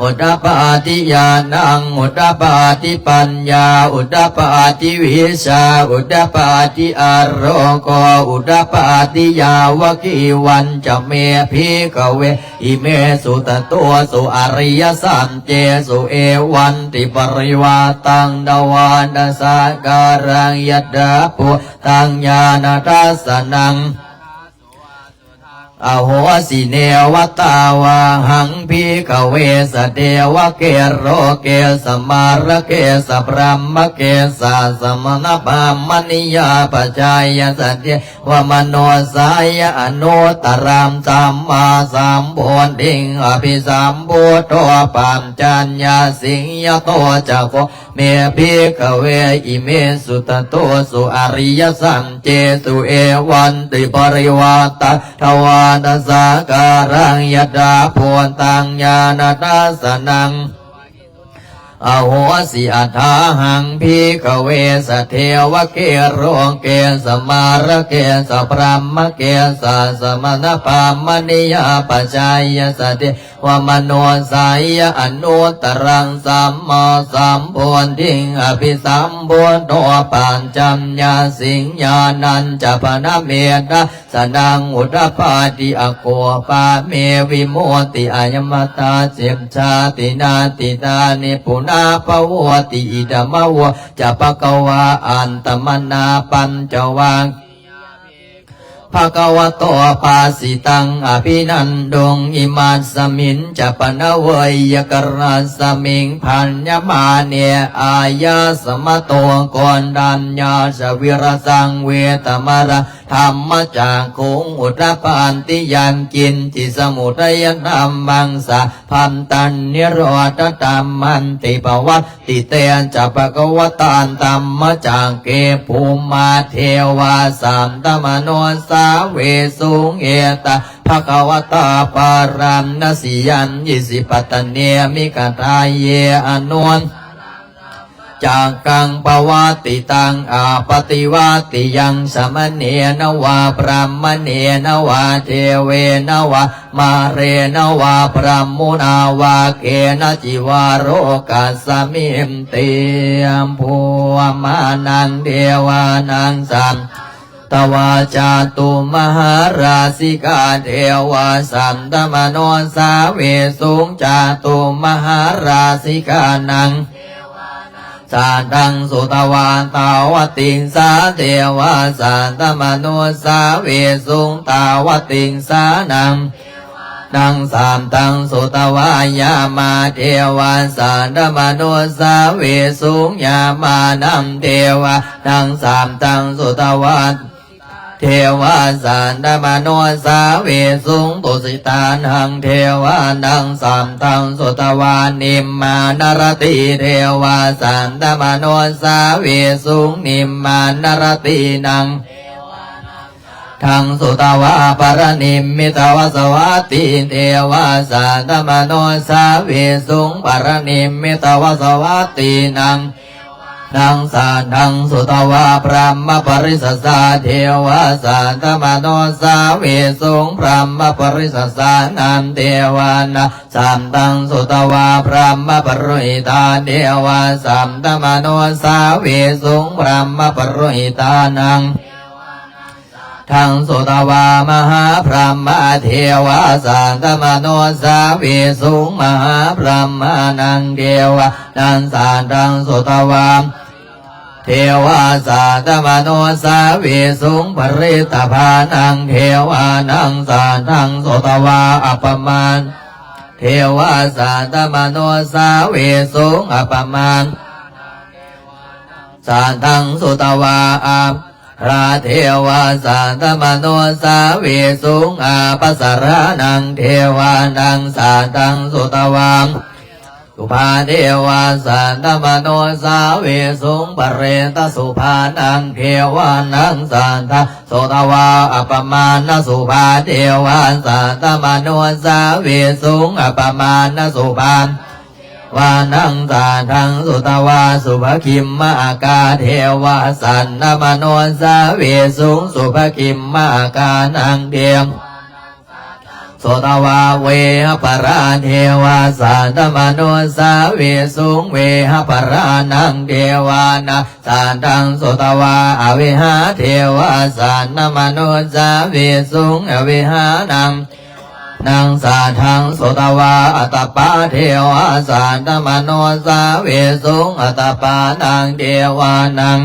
ອຸດປາທິ ຍານັງອຸດປາທິ ປັນຍາອຸດປາທິ ວິຊາອຸດປາທິ ອາໂລໂກອຸດປາທິ ຍາວະກີວັນຈະເມ ພິກຂະເວ ອິເມສຸຕະໂຕ ສຸອະລິຍະສັດເຈ ສຸ ເອວັນຕິປະລິວາຕັງ ທະວາຕະສາກາລັງ ຍະຖາພູຕັງ ຍານະທັດສະນັງ ອະໂຫສິ ເນວະຕາວາຫັງ ພິກຂະເວ ສະເທວະເກ ໂລເກ ສະມາລະເກ ສະບຣາມະເກ ສະສະມະນະ ບຣາມະນີຍາ ປະຊາຍະ ສະເທ ວະມະໂນສາຍະ ອະນຸດຕະລັງ ສຳມາສຳໂພດທິງ ອະພິສຳພຸດໂທ ປັດຈະຍາສິງ ຍະໂຕ ຈະໂຄ ເມ ພິກຂະເວ ອິເມ ສຸຕະໂຕ ສຸ ອະລິຍະສັດເຈ ສຸ ເອວັນຕິປະລິວາຕະ ທະວາຕະສາກາລັງ ຍະຖາພູຕັງ ຍານະທັດສະນັງ ອະໂຫສິ ອັດຖາຫັງ ພິກຂະເວ ສະເທວະເກ ໂລເກ ສະມາລະເກ ສະບຣາມະເກ ສະສະມະນະ ບຣາມະນີຍາ ປະຊາຍະ ສະເທ ວະມະໂນສາຍະ ອະນຸດຕະລັງ ສຳມາສຳໂພດທິງ ອະພິສຳພຸດໂທ ປັດຈະຍາສິງ ຍານັນຈະປະນະເມທາ ສະນັງອຸດປາຕິ ອະໂກປະເມ ວິມຸດຕິອາຍະມະຕາ ເສດຊາຕິນາທິຕານິ ປຸນະພະໂວະຕິ ອິດຖະມະໂວຈະ ພະຄະວາ ອັດຕະມະນາປັນຈະວັກ ພະຄະວະໂຕ ພາສິຕັງ ອະພິນັນດຸງ ອິມັດສະມິນຈະ ປະນະເວຍຍະກະຣັດສະມິງ ພັນຍະມາເນ ອາຍາສະມະໂຕ ໂກນທັນຍາສະ ວິລະສັງ ເວຕະມະລະ ທຳມະຈັກຂຸງ ອຸດປາທິ ຍັງກິນຈິ ສະມຸດທະຍະທຳມັງ ສະພັນຕັງ ນິໂຣທະທຳມັນຕິ ປະວັດ ຕິເຕຈະ ພະຄະວະຕາ ທຳມະຈັກເກ ພູມມາເທວາ ສັດຕະມະນຸດສາເວສຸງ ເອຕະ ພະຄະວະຕາ ປາຣານະສີ ຍັງນິສິ ປັດຕະເນ ມິກະທາເຍ ອະນຸນ ຈັກກັງ ປະວັດຕິຕັງ ອາປະຕິວັດຕິຍັງ ສະມະເນນະວາ ບຣາມະເນນະວາ ເທເວນະວາ ມາເຣນະວາ ບຣາໝຸນາວາ ເຄນະຈິວາ ໂລກັດສະມິນຕິ ພູມມານັງ ເທວານັງ ສັດຕະວາ ຈາຕຸມະຫາລາສິກາ ເທວາ ສັດຕະມະນຸດສາເວສຸງ ຈາຕຸມະຫາລາສິການັງ ສັດທັງ ສຸຕະວາ ຕາວະຕິງສາ ເທວາ ສັດຕະມະນຸດສາເວສຸງ ຕາວະຕິງສານັງ ນັງ ສັດທັງ ສຸຕະວາ ຍາມາ ເທວາ ສັດຕະມະນຸດສາເວສຸງ ຍາມານັງ ເທວານັງ ສັດທັງ ສຸຕະວາ ເທວາ ສັດຕະມະນຸດສາເວສຸງ ຕຸສິຕານັງ ເທວານັງ ສັດທັງ ສຸຕະວາ ນິມມານະລະຕີ ເທວາ ສັດຕະມະນຸດສາເວສຸງ ນິມມານະລະຕີນັງ ທັງ ສຸຕະວາ ປະລະນິມມິຕະວາສະວັດຕີ ເທວາ ສັດຕະມະນຸດສາເວສຸງ ປະລະນິມມິຕະວາສະວັດຕີນັງ ນັງ ສັດທັງ ສຸຕະວາ ບຣາມະປະລິສັດສາ ເທວາ ສັດຕະມະນຸດສາເວສຸງ ບຣາມະປະລິສັດສານັງ ເທວານັງ ສັດທັງ ສຸຕະວາ ບຣາມະປະໂຣຫິຕາ ເທວາ ສັດຕະມະນຸດສາເວສຸງ ບຣາມະປະໂຣຫິຕານັງ ທັງ ສຸຕະວາ ມະຫາບຣາມາ ເທວາ ສັດຕະມະນຸດສາເວສຸງ ມະຫາບຣາມານັງ ເທວານັງ ສັດທັງ ສຸຕະວາ ເທວາ ສັດຕະມະນຸດສາເວສຸງ ປະລິຕະພານັງ ເທວານັງ ສັດທັງ ສຸຕະວາ ອັບປະມານ ເທວາ ສັດຕະມະນຸດສາເວສຸງ ອັບປະມານ ສັດທັງ ສຸຕະວາ ອັບ ພະເທວາ ສັດຕະມະນຸດສາເວສຸງ ອາປະສາຣານັງ ເທວານັງ ສັດທັງ ສຸຕະວາ ສຸພາເທວາ ສັດຕະມະນຸດສາເວສຸງ ປະເຣຕະສຸພານັງ ເທວານັງ ສັດທັງ ສຸຕະວາ ອັບປະມານະສຸພາເທວາ ສັດຕະມະນຸດສາເວສຸງ ອັບປະມານະສຸພາ ວານັງ ສາທັງ ສຸຕະວາ ສຸພະກິມມະອາກາ ເທວາ ສັນນະມະໂນ ສາເວສຸງ ສຸພະກິມມະອາການັງ ເທວາ ສຸຕະວາ ເວຫະປະລາ ເທວາ ສັນນະມະໂນ ສາເວສຸງ ເວຫະປະລານັງ ເທວານັງ ສາທັງ ສຸຕະວາ ອະເວຫາ ເທວາ ສັນນະມະໂນ ສາເວສຸງ ອະເວຫານັງ ນັງ ສາທັງ ສຸຕະວາ ອັດຕະປາ ເທວາ ສັນນະມະໂນ ສາເວສຸງ ອັດຕະປານັງ ເທວານັງ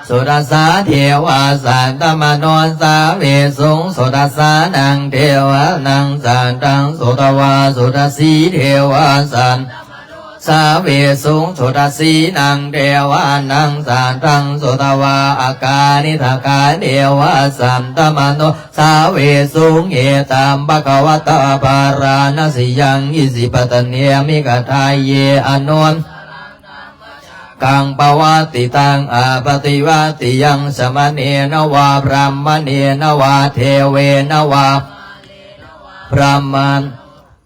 ສຸດທັດສາ ເທວາ ສັນນະມະໂນ ສາເວສຸງ ສຸດທັດສານັງ ເທວານັງ ສາທັງ ສຸຕະວາ ສຸດທັດສີ ເທວາ ສັນ ສາເວສຸງ ສຸດທັດສີນັງ ເທວານັງ ສາທັງ ສຸຕະວາ ອາການິທະກາ ເທວາ ສັນນະມະໂນ ສາເວສຸງ ເອຕັງ ພະຄະວະຕາ ປາຣານະສີ ຍັງ ອິສິ ປັດຕະເນ ມິກະທາເຍ ອະນຸນ ກັງ ປະວັດຕິຕັງ ອາປະຕິວັດຕິຍັງ ສະມະເນນະວາ ບຣາມະເນນະວາ ເທເວນະວາ ບຣາມະ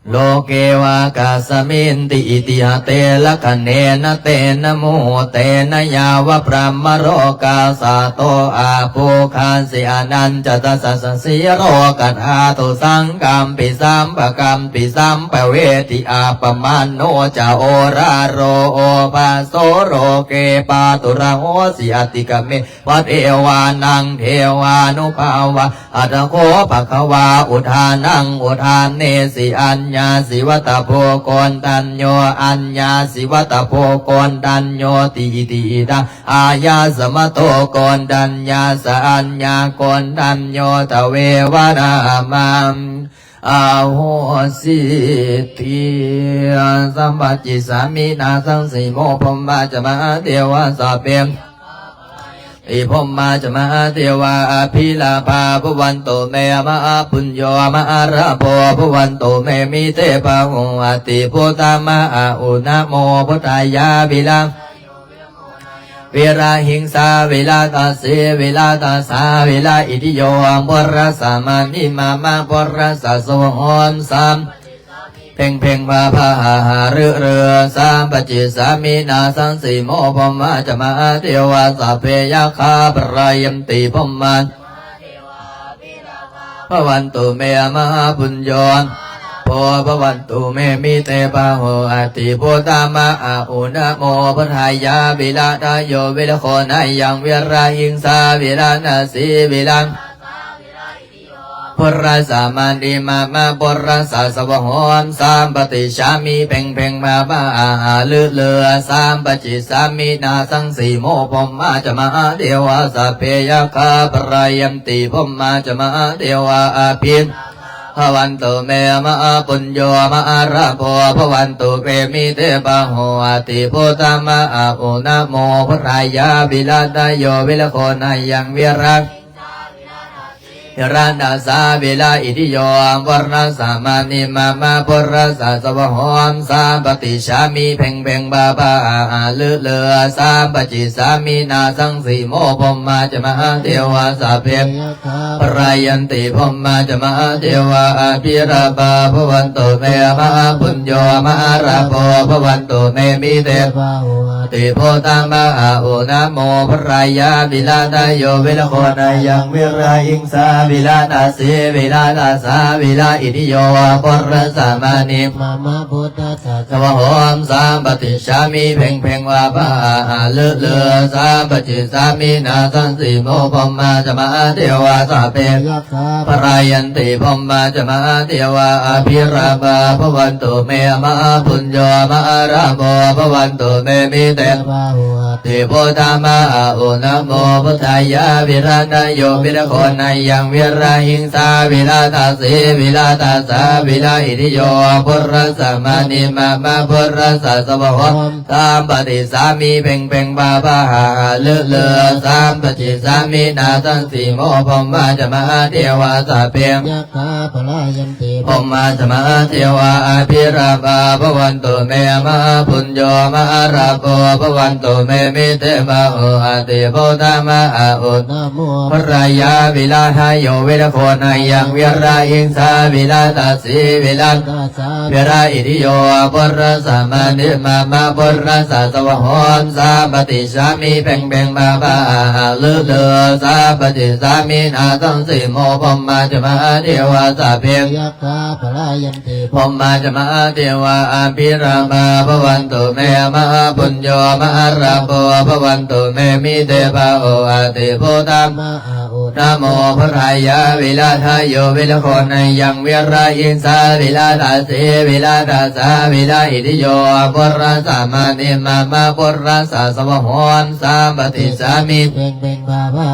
ໂລເກວາກັສສະມິນຕິ ອິຕິຫະເຕລະຄະເນນະ ເຕນະມຸຫຸເຕນະ ຍາວະບຣາມະໂລກາສາໂຕ ອາພູຄາສິ ອະນັນຈະຕະສະສະສີໂລກະທາຕຸ ສັງກຳປິ ສຳປະກຳປິ ສຳປະເວທິ ອັບປະມາໂນຈະ ໂອລາໂລໂອພາໂສ ໂລເກປາຕຸລະໂຫສິ ອະຕິກະເມ ວະເທວານັງເທວານຸພາວາ ອັດຖະໂຄ ພະຄະວາ ອຸທານັງ ອຸທາເນສີ ອັນຍາສີວັດຕະໂພ ໂກນທັນໂຍ ອັນຍາສີວັດຕະໂພ ໂກນທັນໂຍ ຕິ ອິຕິ ອິທັງ ອາຍາສະມະໂຕ ໂກນທັນຍາສະ ອັນຍາ ໂກນທັນໂຍ ທະເວວະນາມະ ອະໂຫສິຕິ ສຳປະຈິສາມິ ນາສັງສີໂມ ພົມມາຈະມະຫາເທວາ ສັບເພ ຕິ ພົມມາຈະມະຫາເທວາ ອະພິລາພາ ພະວັນຕຸເມ ມະຫາປຸນໂຍ ມະຫາລາໂພ ພະວັນຕຸເມ ມິເຕພາໂຫ ອະຕິພຸດທາ ມະຫາອຸນະໂມ ພຸດທາຍາ ວິລາ ວິລາຫິງສາ ວິລາຕາສີ ວິລາຕາສາ ວິລາອິດທິໂຍ ປຸດທະສາມະນິ ມາມະ ປຸດທະສາ ສະວາໂຫ ສາມ ເພັງເພັງ ພາພາ ຫາຫາ ລືລື ສຳປະຈິສາມິ ນາສັງສີໂມ ພົມມາຈະມະຫາເທວາ ສັບເພ ຍັກຂາ ພະລາຍັນຕິ ພົມມາ ພະວັນຕຸເມ ມະຫາປຸນໂຍ ໂພ ພະວັນຕຸເມ ມິເຕພາໂຫ ອະຕິພຸດທາ ມະຫາອຸນະໂມ ພຸດທາຍາ ວິລາທາໂຍ ວິລະໂຄນາຍັງ ວິລາຫິງສາ ວິລານາສີ ວິລາ ພຸດທະສາມະນິ ມາມະ ພຸດທະສາ ສະວາໂຫ ສຳປະຕິສາມິ ເພັງເພັງ ພາພາ ຫາຫາ ລືລື ສຳປະຈິສາມິ ນາສັງສີໂມ ພົມມາຈະມະຫາເທວາ ສັບເພ ຍັກຂາ ພະລາຍັນຕິ ພົມມາຈະມະຫາເທວາ ອະພິ ພະວັນຕຸເມ ມະຫາປຸນໂຍ ມະຫາລາໂພ ພະວັນຕຸເມ ມິເຕພາໂຫ ອະຕິພຸດທາ ມະຫາອຸນະໂມ ພຸດທາຍາ ວິລາທາໂຍ ວິລະໂຄນາຍັງ ວິລາ ວິລານາສາ ວິລາອິດທິໂຍ ພຸດທະສາມະນິ ມາມະ ພຸດທະສາ ສະວາໂຫ ສຳປະຕິສາມິ ເພັງເພັງ ພາພາ ຫາຫາ ລືລື ສຳປະຈິສາມິ ນາສັງສີໂມ ພົມມາຈະມະຫາເທວາ ສັບເພ ພະລາຍັນຕິ ພົມມາຈະມະຫາເທວາ ອະພິລາພາ ພະວັນຕຸເມ ມະຫາປຸນໂຍ ມະຫາລາໂພ ພະວັນຕຸເມ ມິເຕ ພາໂຫ ອະຕິພຸດທາ ມະຫາອຸນະໂມ ພຸດທາຍາ ວິລາທາໂຍ ວິລະໂຄນາຍັງ ວິລາຫິງສາ ວິລານາສີ ວິລາຕາສາ ວິລາອິດທິໂຍ ພຸດທະສາມະນິ ມາມະ ພຸດທະສາ ສະວາໂຫ ສຳປະຕິສາມິ ເພັງເພັງ ພາພາ ຫາຫາ ລືລື ສຳປະຈິສາມິ ນາສັງສີໂມ ພົມມາຈະມະຫາເທວາ ສັບເພ ພະລາຍັນຕິ ພົມມາຈະມະຫາເທວາ ອະພິລາພາ ພະວັນຕຸເມ ມະຫາປຸນໂຍ ມະຫາລາໂພ ພະວັນຕຸເມ ມິເຕ ພາໂຫ ອະຕິພຸດທາ ມະຫາອຸນະໂມ ພຸດທາຍາ ວິລາທາໂຍ ວິລະໂຄນາຍັງ ວິລາຫິງສາ ວິລາຕາສີ ວິລາຕາສາ ວິລາອິດທິໂຍ ພຸດທະສາມະນິ ມາມະ ພຸດທະສາ ສະວາໂຫ ສຳປະຕິສາມິ ເພັງເພັງ ພາພາ ຫາຫາ ລືລື ສຳປະຈິສາມິ ນາສັງສີໂມ ພົມມາຈະມະຫາເທວາ ສັບເພ ຍັກຂາ ພະລາຍັນຕິ ພົມມາຈະມະຫາເທວາ ອະພິລາພາ ພະວັນຕຸເມ ມະຫາປຸນໂຍ ມະຫາລາໂພ ພະວັນຕຸເມ ມິເຕພາໂຫ ອະຕິພຸດທາ ມະຫາອຸນະໂມ ພຸດທາຍາ ວິລາທາໂຍ ວິລະໂຄນາຍັງ ວິລາຫິງສາ ວິລາຕາສີ ວິລາ ສາ ວິລາອິດທິໂຍ ພຸດທະສາມະນິ ມາມະ ພຸດທະສາ ສະວາໂຫ ສຳປະຕິສາມິ ເພັງເພັງ ພາພາ ຫາຫາ ລືລື ສຳປະຕິສາມິ ນາສັງສີໂມ ພົມມາຈະມະຫາເທວາ ສັບເພ ຍັກຂາ ພະລາຍັນຕິ ພົມມາຈະມະຫາເທວາ ອະພິລາພາ ພະວັນຕຸເມ ມະຫາປຸນໂຍ ມະຫາລາໂພ ພະວັນຕຸເມ ມິເຕພາໂຫ ອະຕິພຸດທາ ມະຫາ ອຸນະໂມ ພຸດທາຍາ ວິລາທາໂຍ ວິລະໂຄນາຍັງ ວິລາຫິງສາ ວິລາຕາສີ ວິລາຕາສາ ວິລາອິດທິໂຍ ພຸດທະສາມະນິ ມາມະ ພຸດທະສາ ສະວາໂຫ ສຳປະຕິສາມິ ເພັງເພັງ ພາພາ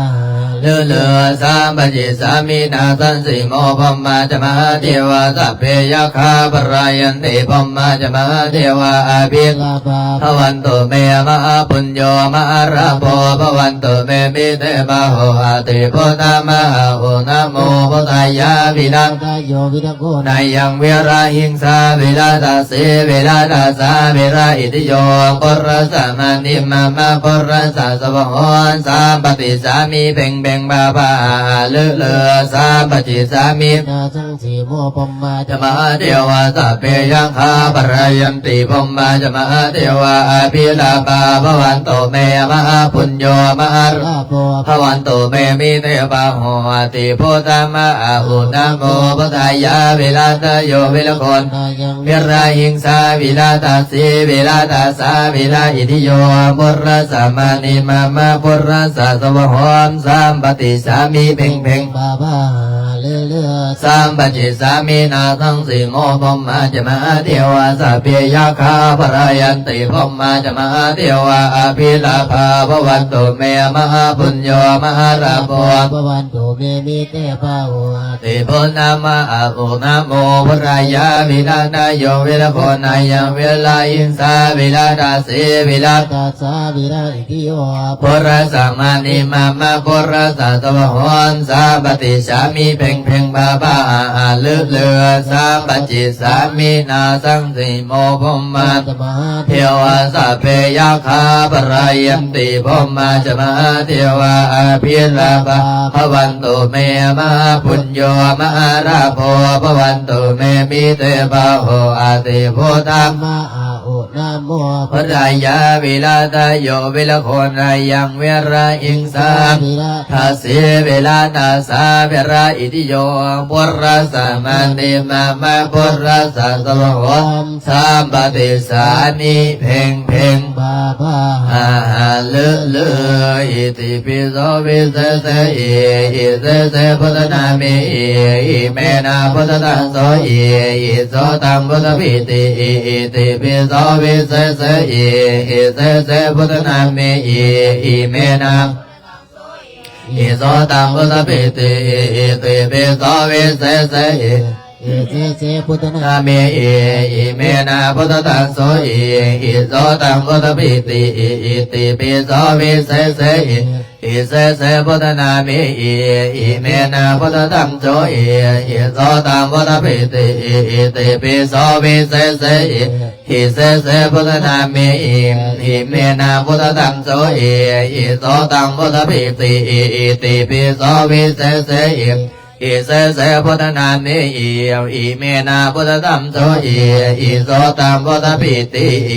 ລືລື ສຳປະຕິສາມິ ນາສັງສີໂມ ພົມມາຈະມະຫາເທວາ ສັບເພ ຍັກຂາ ພະລາຍັນຕິ ພົມມາຈະມະຫາເທວາ ອະພິລາພາ ພະວັນຕຸເມ ມະຫາປຸນ ໂຍມະອາລາໂພ ພະວັນຕຸເມ ມິເຕ ບາໂຫ ອະຕິພຸດທາມະອາໂຫ ນະໂມພຸດທາຍາ ວິລາ ໂຍ ວິລະໂຄ ນາຍັງ ວິລະຫິງສາ ວິລະຕະເສ ວິລະຕະສາ ວິລະອິດທິໂຍ ປຸລະສະມະນິ ມະມະ ປຸລະສະ ສະວະໂຫ ສາມປະຕິສາມິ ເພັງເພັງ ບາບາ ອາອາ ເລີເລີ ສາມປະຕິສາມິ ນາສັງ ສີໂມ ພົມມາ ຈະ ມະຫາເທວາ ສັບເພ ຍັກຂາ ພະລາຍັນຕິ ພົມມາ ຈະ ມະຫາເທວາ ອະພິລາພາ ພະວັນຕຸເມ ມະຫາປຸນໂຍ ມະຫາລາໂພ ພະວັນຕຸເມ ມິເຕ ບາໂຫ ອະຕິພຸດທາມະອາໂຫ ນະໂມ ພຸດທາຍາ ວິລາຊະໂຍ ວິລະໂຄ ນາຍັງ ວິລະຫິງສາ ວິລະຕະເສ ວິລະຕະສາ ວິລະອິດທິໂຍ ປຸລະສະມະນິ ມະມະ ປຸລະສະ ສະວະໂຫ ສາມປະຕິສາມິ ເພັງເພັງ ບາບາ ເລີເລີ ສາມປະຕິສາມິ ນາສັງ ສີໂມ ພົມມາ ຈະ ມະຫາເທວາ ສັບເພ ຍັກຂາ ພະລາຍັນຕິ ພົມມາ ຈະ ມະຫາເທວາ ອະພິລາພາ ພະວັນຕຸເມ ມະຫາປຸນໂຍ ມະຫາລາໂພ ພະວັນຕຸເມ ມິເຕ ບາໂຫ ອະຕິພຸດທາມະອາໂຫ ນະໂມ ພຸດທາຍາ ວິລາຊະໂຍ ວິລະໂຄ ນາຍັງ ວິລະຫິງສາ ວິລະຕະເສ ວິລະຕະສາ ວິລະອິດທິໂຍ ປຸລະສະມະນິ ມະມະ ປຸລະສະ ສະວະໂຫ ສາມປະຕິສາມິ ເພັງເພັງ ບາບາ ອາອາ ເລີເລີ ສາມປະຕິສາມິ ນາສັງ ສີໂມ ພົມມາ ຈະ ມະຫາເທວາ ສັບເພ ຍັກຂາ ພະລາຍັນຕິ ພົມມາ ຈະ ມະຫາເທວາ ອະພິລາພາ ພະວັນຕຸເມ ມະຫາປຸນໂຍ ມະຫາລາໂພ ພະວັນຕຸເມ ມິເຕ ບາໂຫ ອະຕິພຸດທາມະອາໂຫ ນະໂມ ພຸດທາຍາ ວິລາຊະໂຍ ວິລະໂຄ ນາຍັງ ວິລະຫິງສາ ວິລະຕະເສ ວິລະຕະສາ ວິລະອິດທິໂຍ ປຸລະສະມະນິ ມະມະ ປຸລະສະ ສະວະໂຫ ສາມປະຕິສາມິ ເພັງເພັງ ບາບາ ອາຫາ ເລີເລີ ອິຕິປິໂສ ວິເສເສ ເອ ເອ ເສເສ ພຸດທະນາເມ ເອ ເອ ເມ ນາ ພຸດທະທັງ ໂສ ເອ ເອ ໂສຕັງ ພຸດທະພິຕິ ເອ ເອ ເອ ເອ ເສເສ ພຸດທະນາເມ ເອ ເອ ເມ ນາ ເອ ໂສຕັງ ພຸດທະພິຕິ ເອ ເອ ເອ ເສເສ ເສ ເສ ພຸດທະນາເມ ເອ ເອ ເມ ນາ ພຸດທະທັງ ໂສ ເອ ເອ ໂສຕັງ ພຸດທະພິຕິ ເອ ເອ ເສເສ ເສ ເສ ພຸດທະນາເມ ເອ ເອ ເມ ນາ ພຸດທະທັງ ໂສ ເອ ເອ ໂສຕັງ ພຸດທະພິຕິ ເອ ເອ ເສເສ ເສ ເສ ພຸດທະນາເມ ເອ ເອ ເມ ນາ ພຸດທະທັງ ໂສ ເອ ເອ ໂສຕັງ ພຸດທະພິຕິ ເອ ເອ ເສເສ ເສ ເສ ພຸດທະນາເມ ເອ ເອ ເມ ນາ ພຸດທະທັງ ໂສ ເອ ເອ ໂສຕັງ ພຸດທະພິຕິ ເອ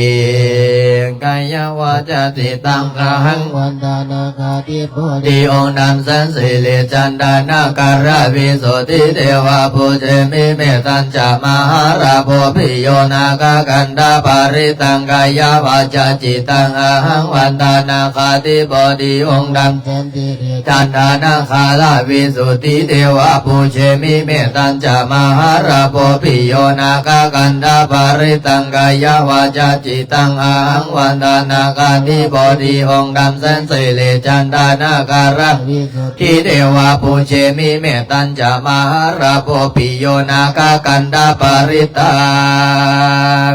ກາຍະວາຈາຈິດຕັງ ອະຫັງ ວັນທະນາຄາທິບໍດີ ອົງນຳສັນສິລິຈັນດານາຄາລາວິສຸດທິເທວະ ປູເຈມິ ເມຕຕັນຈະ ມະຫາລາໂພ ປິໂຍ ນາຄະກັນດາປະລິຕັງ ກາຍະວາຈາຈິດຕັງ ອະຫັງ ວັນທະນາຄາທິບໍດີ ອົງນຳສັນສິລິຈັນດານາຄາລາວິສຸດທິເທວະ ປູເຈມິ ເມຕຕັນຈະ ມະຫາລາໂພ ປິໂຍ ນາຄະກັນດາປະລິຕັງ ກາຍະວາຈາຈິດຕັງ ອະຫັງ ວັນທະນາຄາທິບໍດີ ອົງນຳສັນສິລິຈັນດານາຄາລາວິສຸດ ທິເທວະ ປູເຈມິ ເມຕຕັນຈະ ມະຫາລາໂພ ປິໂຍ ນາຄະກັນດາປະລິຕັ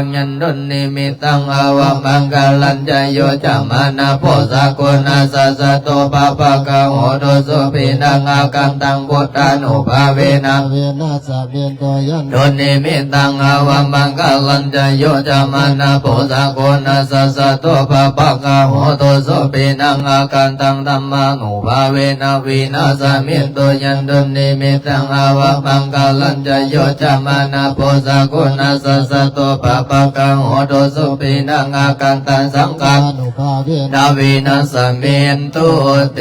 ງ ຍັນດຸນນິມິດຕັງ ອາວະມັງຄະລັນ ຈະໂຍ ຈະມານະໂພ ສະກຸນາສະ ສະໂຕ ປະປະກະໂຫຕຸ ສຸປິນັງ ອາຄັນຕັງ ພຸດທານຸພາເວນະ ເວນະສະມິນໂຕ ຍັນດຸນນິມິດຕັງ ອາວະມັງຄະລັນ ຈະໂຍ ຈະມານະໂພ ສະກຸນາສະ ສະໂຕ ປະປະກະໂຫຕຸ ສຸປິນັງ ອາຄັນຕັງ ທຳມານຸ ພາເວນະ ວິນາສະມິນໂຕ ຍັນດຸນນິມິດຕັງ ອາວະມັງຄະລັນ ຈະໂຍ ຈະມານະໂພ ສະກຸນາສະ ສະໂຕ ປະປະກະໂຫຕຸ ສຸປິນັງ ອາຄັນຕັງ ສັງຄານຸພາເວນະ ນະ ວິນາສະມິນຕຸ ເຕ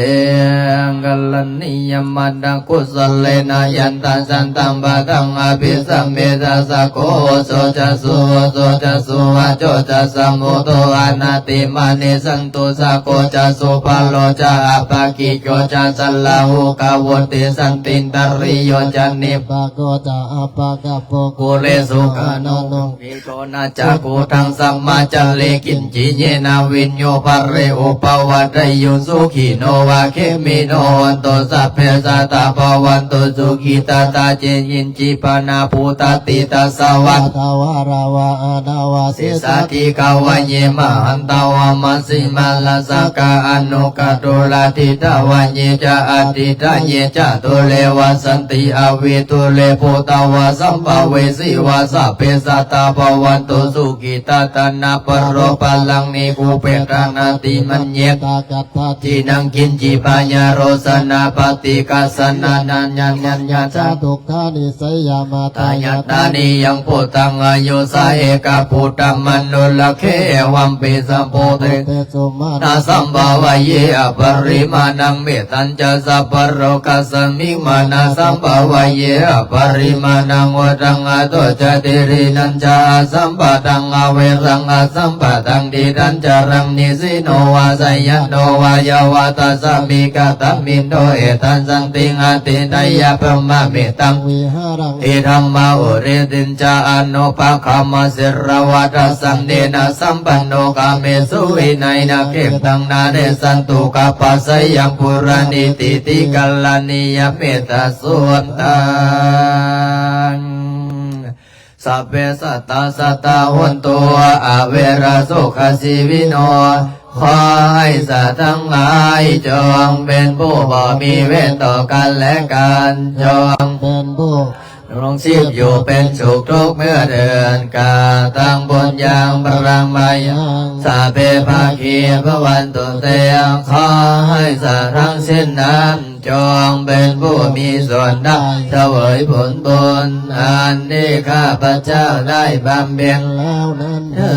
ກະລະນີຍະມັດຕະ ກຸສະເລນະ ຍັນຕະ ສັນຕະ ປະທັງ ອະພິສະເມທະ ສະໂກ ໂອໂສຈະ ສຸໂຫໂຕຈະ ສຸວາໂຈຈະ ສະມຸດໂທ ອະນາຕິມານີ ສັນຕຸ ສະໂກຈະ ສຸພະໂລຈະ ອັບປະກິດໂຍຈະ ສະລາຫຸກະວຸດຕິ ສັນຕິນຕະລິໂຍຈະ ນິບປາໂກຈະ ອັບປະກັບໂປ ກຸເລສຸກາໂນໂນ ໂຕນະ ຈັກຂຸທັງສະມາຈາເລ ກິນຈິເຍນະວິນໂຍ ປະເຣອຸປະວັດຕະຍຸງ ສຸຂີໂນວາເຂມິໂນ ໂຫນຕຸ ສັບເພສັດຕາ ພະວັນຕຸ ສຸຂີຕາຕາ ເຈຍິນຈິປະນາພູຕະຕິຕະສະວັດຕະວາລາວາອານາວາ ເສສາທິກາວະເຍ ມະຫັນຕະວາ ມັຊຊິມາລາສະກາ ອະນຸກະຕຸລາ ທິຕະວະເຍຈະ ອະທິຕະເຍຈະ ທຸເລວະສັນຕິ ອະວິທຸເລ ພູຕະວາ ສຳພະເວສີວາ ສັບເພສັດຕາ ພະວັນຕຸ ສຸ ກິຕາຕະນະປະໂລ ພະລັງນິຄູເປຕະນາຕິມັນເຍຕາກັດຖາທິນັງ ກິນຈິປະຍາໂຣສະນາປະຕິກັດສະນານານຍານຍານຍາຈາທຸກຂານິໄສຍາມາຕາຍາຕານິຍັງພຸດທັງອາຍຸສາເອກະພຸດທະມະນຸລະເຂ ເອວັມປີສະໂພເຕ ເຕສຸມານະສຳພາວະເຍ ອະປະລິມານັງ ເມ ຕັນຈະສັບພະໂລກັດສະມິງ ມານະສຳພາວະເຍ ອະປະລິມານັງ ໂອທັງອະໂຕຈະ ທິຣິນັນຈະ ອະສຳປະທັງ ອະເວຣັງ ອະສຳປະທັງ ທິຕັນຈະລັງ ນິສິໂນວາ ສະຍາໂນວາ ຍະວະ ຕັດສະມິ ກະຕະມິນໂຕ ເອຕັນ ສັນຕິງ ອະທິນນະຍະ ປັມມະເມຕັງ ວິຫາລັງ ອິດຖະມະຫຸເຣຕິນຈະ ອະນຸປະຄະມະ ສິລະວະ ທັດສະເນນະ ສຳປັນໂນ ກາເມສຸ ວິໄນນະ ເຂດທັງນາເດສັນຕຸ ກັບປະໄສຍັງ ປຸຣານີ ຕີຕິກາລະນີຍະ ເມຕຕາສຸນຕັງ ສັບເພສັດຕາ ສັດຕາ ໂຫນຕຸ ອະເວຣາ ສຸຂະຊີວິໂນ ຂໍໃຫ້ສັດທັງຫຼາຍ ຈົ່ງເປັນຜູ້ບໍ່ມີເວນຕໍ່ກັນແລະກັນ ຈົ່ງເປັນຜູ້ ດຳລົງຊີບຢູ່ເປັນສຸກທຸກເມື່ອເທີນ ກະຕັງປຸນຍັງ ພະລັງມາຍັງ ສະເພພາຄີ ພະວັນຕຸເຕ ຂໍໃຫ້ສັດທັງສິ້ນນັ້ນ ຈົ່ງເປັນຜູ້ມີສ່ວນໄດ້ ສະເຫວີຍຜົນບຸນ ອັນທີ່ຂ້າພະເຈົ້າໄດ້ບຳເພັນແລ້ວນັ້ນເທີ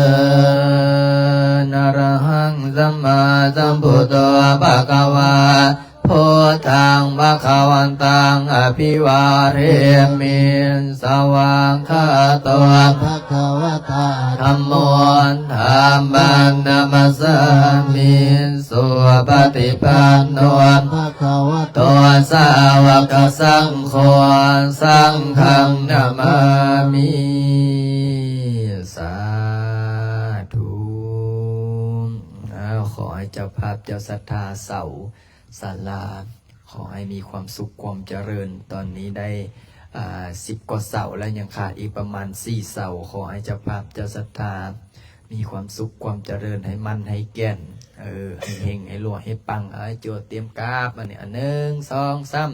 ນ ອະລະຫັງ ສຳມາສຳພຸດໂທ ພະຄະວາ ພຸດທັງ ພະຄະວັນຕັງ ອະພິວາເທມິ ສະວາກຂາໂຕ ພະຄະວະຕາ ທຳໂມ ທຳມັງ ນະມັດສາມິ ສຸປະຕິປັນໂນ ພະຄະວະໂຕ ສາວະກະສັງໂຄ ສັງຄັງ ນະມາມິ ສາທຸ ອາ ຂໍໃຫ້ເຈົ້າພາບເຈົ້າສັດທາເສົາສາລາ ຂໍໃຫ້ມີຄວາມສຸກຄວາມຈະເລີນ ຕອນນີ້ໄດ້ ອາ ສິບກວ່າເສົາແລ້ວ ຍັງຂາດອີກປະມານສີ່ເສົາ ຂໍໃຫ້ເຈົ້າພາບເຈົ້າສັດທາ ມີຄວາມສຸກຄວາມຈະເລີນ ໃຫ້ໝັ້ນໃຫ້ແກ່ນ ເອີ ໃຫ້ເຮັງໃຫ້ລວຍໃຫ້ປັງ ເອີ ໂຈດຕຽມກາບ ອັນນີ້ ອັນ ໜຶ່ງ ສອງ ສາມ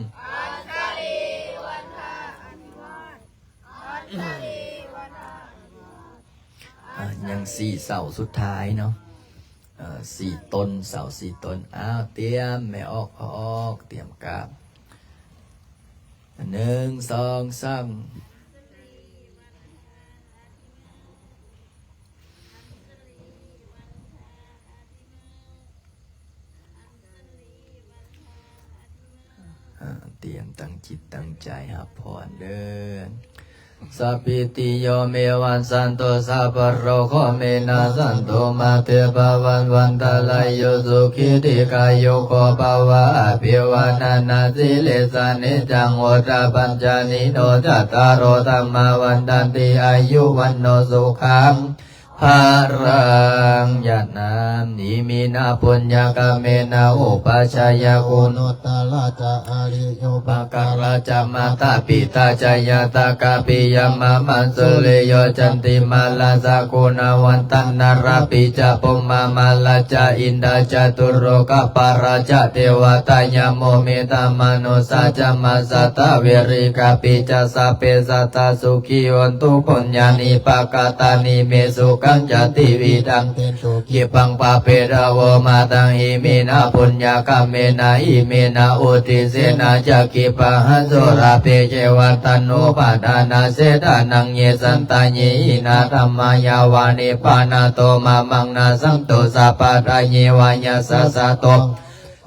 ອາ ຍັງສີ່ເສົາສຸດທ້າຍເນາະ ເອີ ສີ່ຕົ້ນ ເສົາສີ່ຕົ້ນ ອ້າວ ຕຽມ ແມ່ອອກ ພໍ່ອອກ ຕຽມກາບ ໜຶ່ງ ສອງ ສາມ ອາ ຕຽມຕັ້ງຈິດຕັ້ງໃຈຮັບພອນເດີ້ ສະພິຕິໂຍ ວິວັດສັນຕຸ ສັບພະໂລໂຄ ວິນາສັນຕຸ ມາເຕພະວັດວັນຕະລາໂຍ ສຸຂີ ດີຄາຍຸໂກ ພະວະ ອະພິວາທະນະສີລິສະ ນິຈຈັງ ວຸດທາປັດຈາຍິໂນ ຈັດຕາໂລ ທຳມາ ວັດທັນຕິ ອາຍຸ ວັນໂນ ສຸຂັງ ພະລັງ ຍະນາ ອິມິນະ ປຸນຍະກຳເມນະ ອຸປະຊາຍະ ກຸໂນຕະລະຈະ ອາລິໂຍ ປະກາລະຈະ ມາຕາປິຕາຈະ ຍາຕາກາປິຍະມາມະ ສຸລິໂຍ ຈັນຕິມາລາຊະ ກຸນະວັນຕານາລາປິຈະ ພົມມາມາລາຈະ ອິນດາຈະ ຕຸໂລກະປາລາຈະ ເທວະຕາຍະ ໂມມິຕາມະນຸສາຈະ ມາສະຕາເວຣິກາປິຈະ ສະເພສັດຕາ ສຸຂີ ໂຫນຕຸ ປຸນຍານິ ປະກະຕານິ ເມ ສຸຂັງ ຈະ ຕິວິດທັງ ເຕ ສຸ ກິບບັງ ປະເປດາ ໂວ ມາຕັງ ອິມິນະ ປຸນຍະກຳເມນະ ອິມິນະ ອຸທິເສນະ ຈະ ກິບປະຫັງ ສຸລາເພ ເຊ ວັດຕະນຸ ປະທານະ ເສທານັງ ເຍ ສັນຕາ ເຍ ຫິນາ ທຳມາ ຍາວາ ນິບພານະໂຕ ມະມັງ ນະ ສັນຕຸ ສະ ປະ ທາ ເຍ ວາ ຍະ ສະ ສະ ໂຕ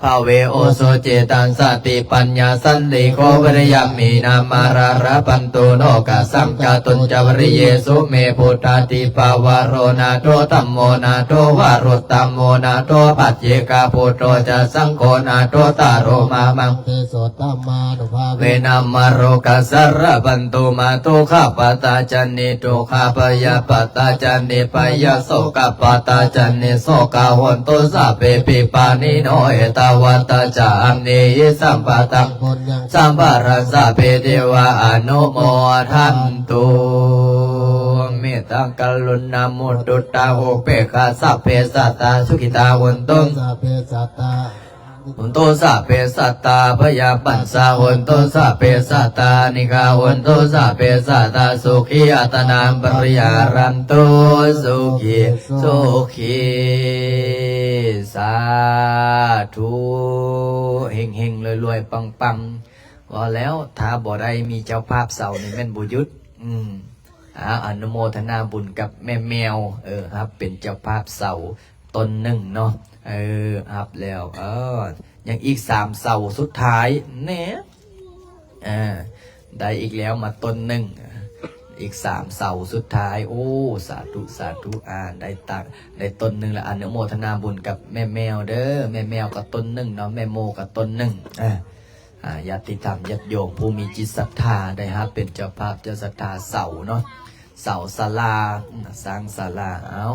ພາເວ ໂອໂສ ຈິດຕັງ ສະຕິປັນຍາ ສັນຕິໂກ ວິລິຍະ ເມນາມາລາລະພັນຕຸ ໂນກະສັງ ຈາຕຸນຈະວະລິເຍ ສຸເມ ພຸດທາທິພາວະໂຣ ນາໂຖ ທຳໂມ ນາໂຖ ວະລຸດຕະໂມ ນາໂຖ ປັດເຈກະພຸດໂທ ຈະສັງໂຄ ນາໂຖ ຕະໂລມາມັງ ເຕໂສ ທຳມານຸພາເວນາມາໂລກາສາລະພັນຕຸ ມາທຸກຂະປັດຕາ ຈະນິທຸກຂະ ພະຍາປັດຕາ ຈະນິພະຍາ ໂສກະປັດຕາ ຈະນິໂສກາ ໂຫນຕຸ ສະເປ ປິປານິໂນ ເອຕາວັດຕາ ຈະອັນເນຫິ ສຳປະທັງ ປຸນຍັງ ສຳປະລັງ ສະເປ ເທວາ ອະນຸໂມທັນຕຸ ເມດຕາ ກະລຸນາ ມຸດຕຸຕາ ອຸເບກຂາ ສະເພ ສັດຕາ ສຸຂິຕາ ໂຫນຕຸ ສະເພ ສັດຕາ ໂຫນຕຸ ສະເພ ສັດຕາ ພະຍາປັດສາ ໂຫນຕຸ ສະເພ ສັດຕາ ນິກາ ໂຫນຕຸ ສະເພ ສັດຕາ ສຸຂີ ອັດຕະນາ ປະລິຫາຣັນຕຸ ສຸຂີ ສຸຂີ ສາທຸ ເຮັງໆ ລວຍໆ ປັງໆ ວ່າແລ້ວ ຖ້າບໍ່ໄດ້ມີເຈົ້າພາບເສົານີ້ແມ່ນບໍ່ຢຸດ ອືມ ອາ ອະນຸໂມທະນາບຸນກັບແມ່ແມວ ເອີ ຮັບເປັນເຈົ້າພາບເສົາຕົ້ນໜຶ່ງເນາະ ເອີ ຮັບແລ້ວ ເອີ ຍັງອີກສາມເສົາສຸດທ້າຍແນ່ ເອີ ໄດ້ອີກແລ້ວມາຕົ້ນໜຶ່ງ ອີກສາມເສົາສຸດທ້າຍ ໂອ້ ສາທຸ ສາທຸ ອາ ໄດ້ຕາ ໄດ້ຕົ້ນໜຶ່ງລະ ອະນຸໂມທະນາບຸນກັບແມ່ແມວເດີ ແມ່ແມວກໍຕົ້ນໜຶ່ງເນາະ ແມ່ໂມກໍຕົ້ນໜຶ່ງ ອາ ອາ ຍາດຕິທຳ ຍາດໂຍມຜູ້ມີຈິດສັດທາ ໄດ້ຮັບເປັນເຈົ້າພາບເຈົ້າສັດທາເສົາເນາະ ເສົາສາລາ ອາ ສ້າງສາລາ ເອົາ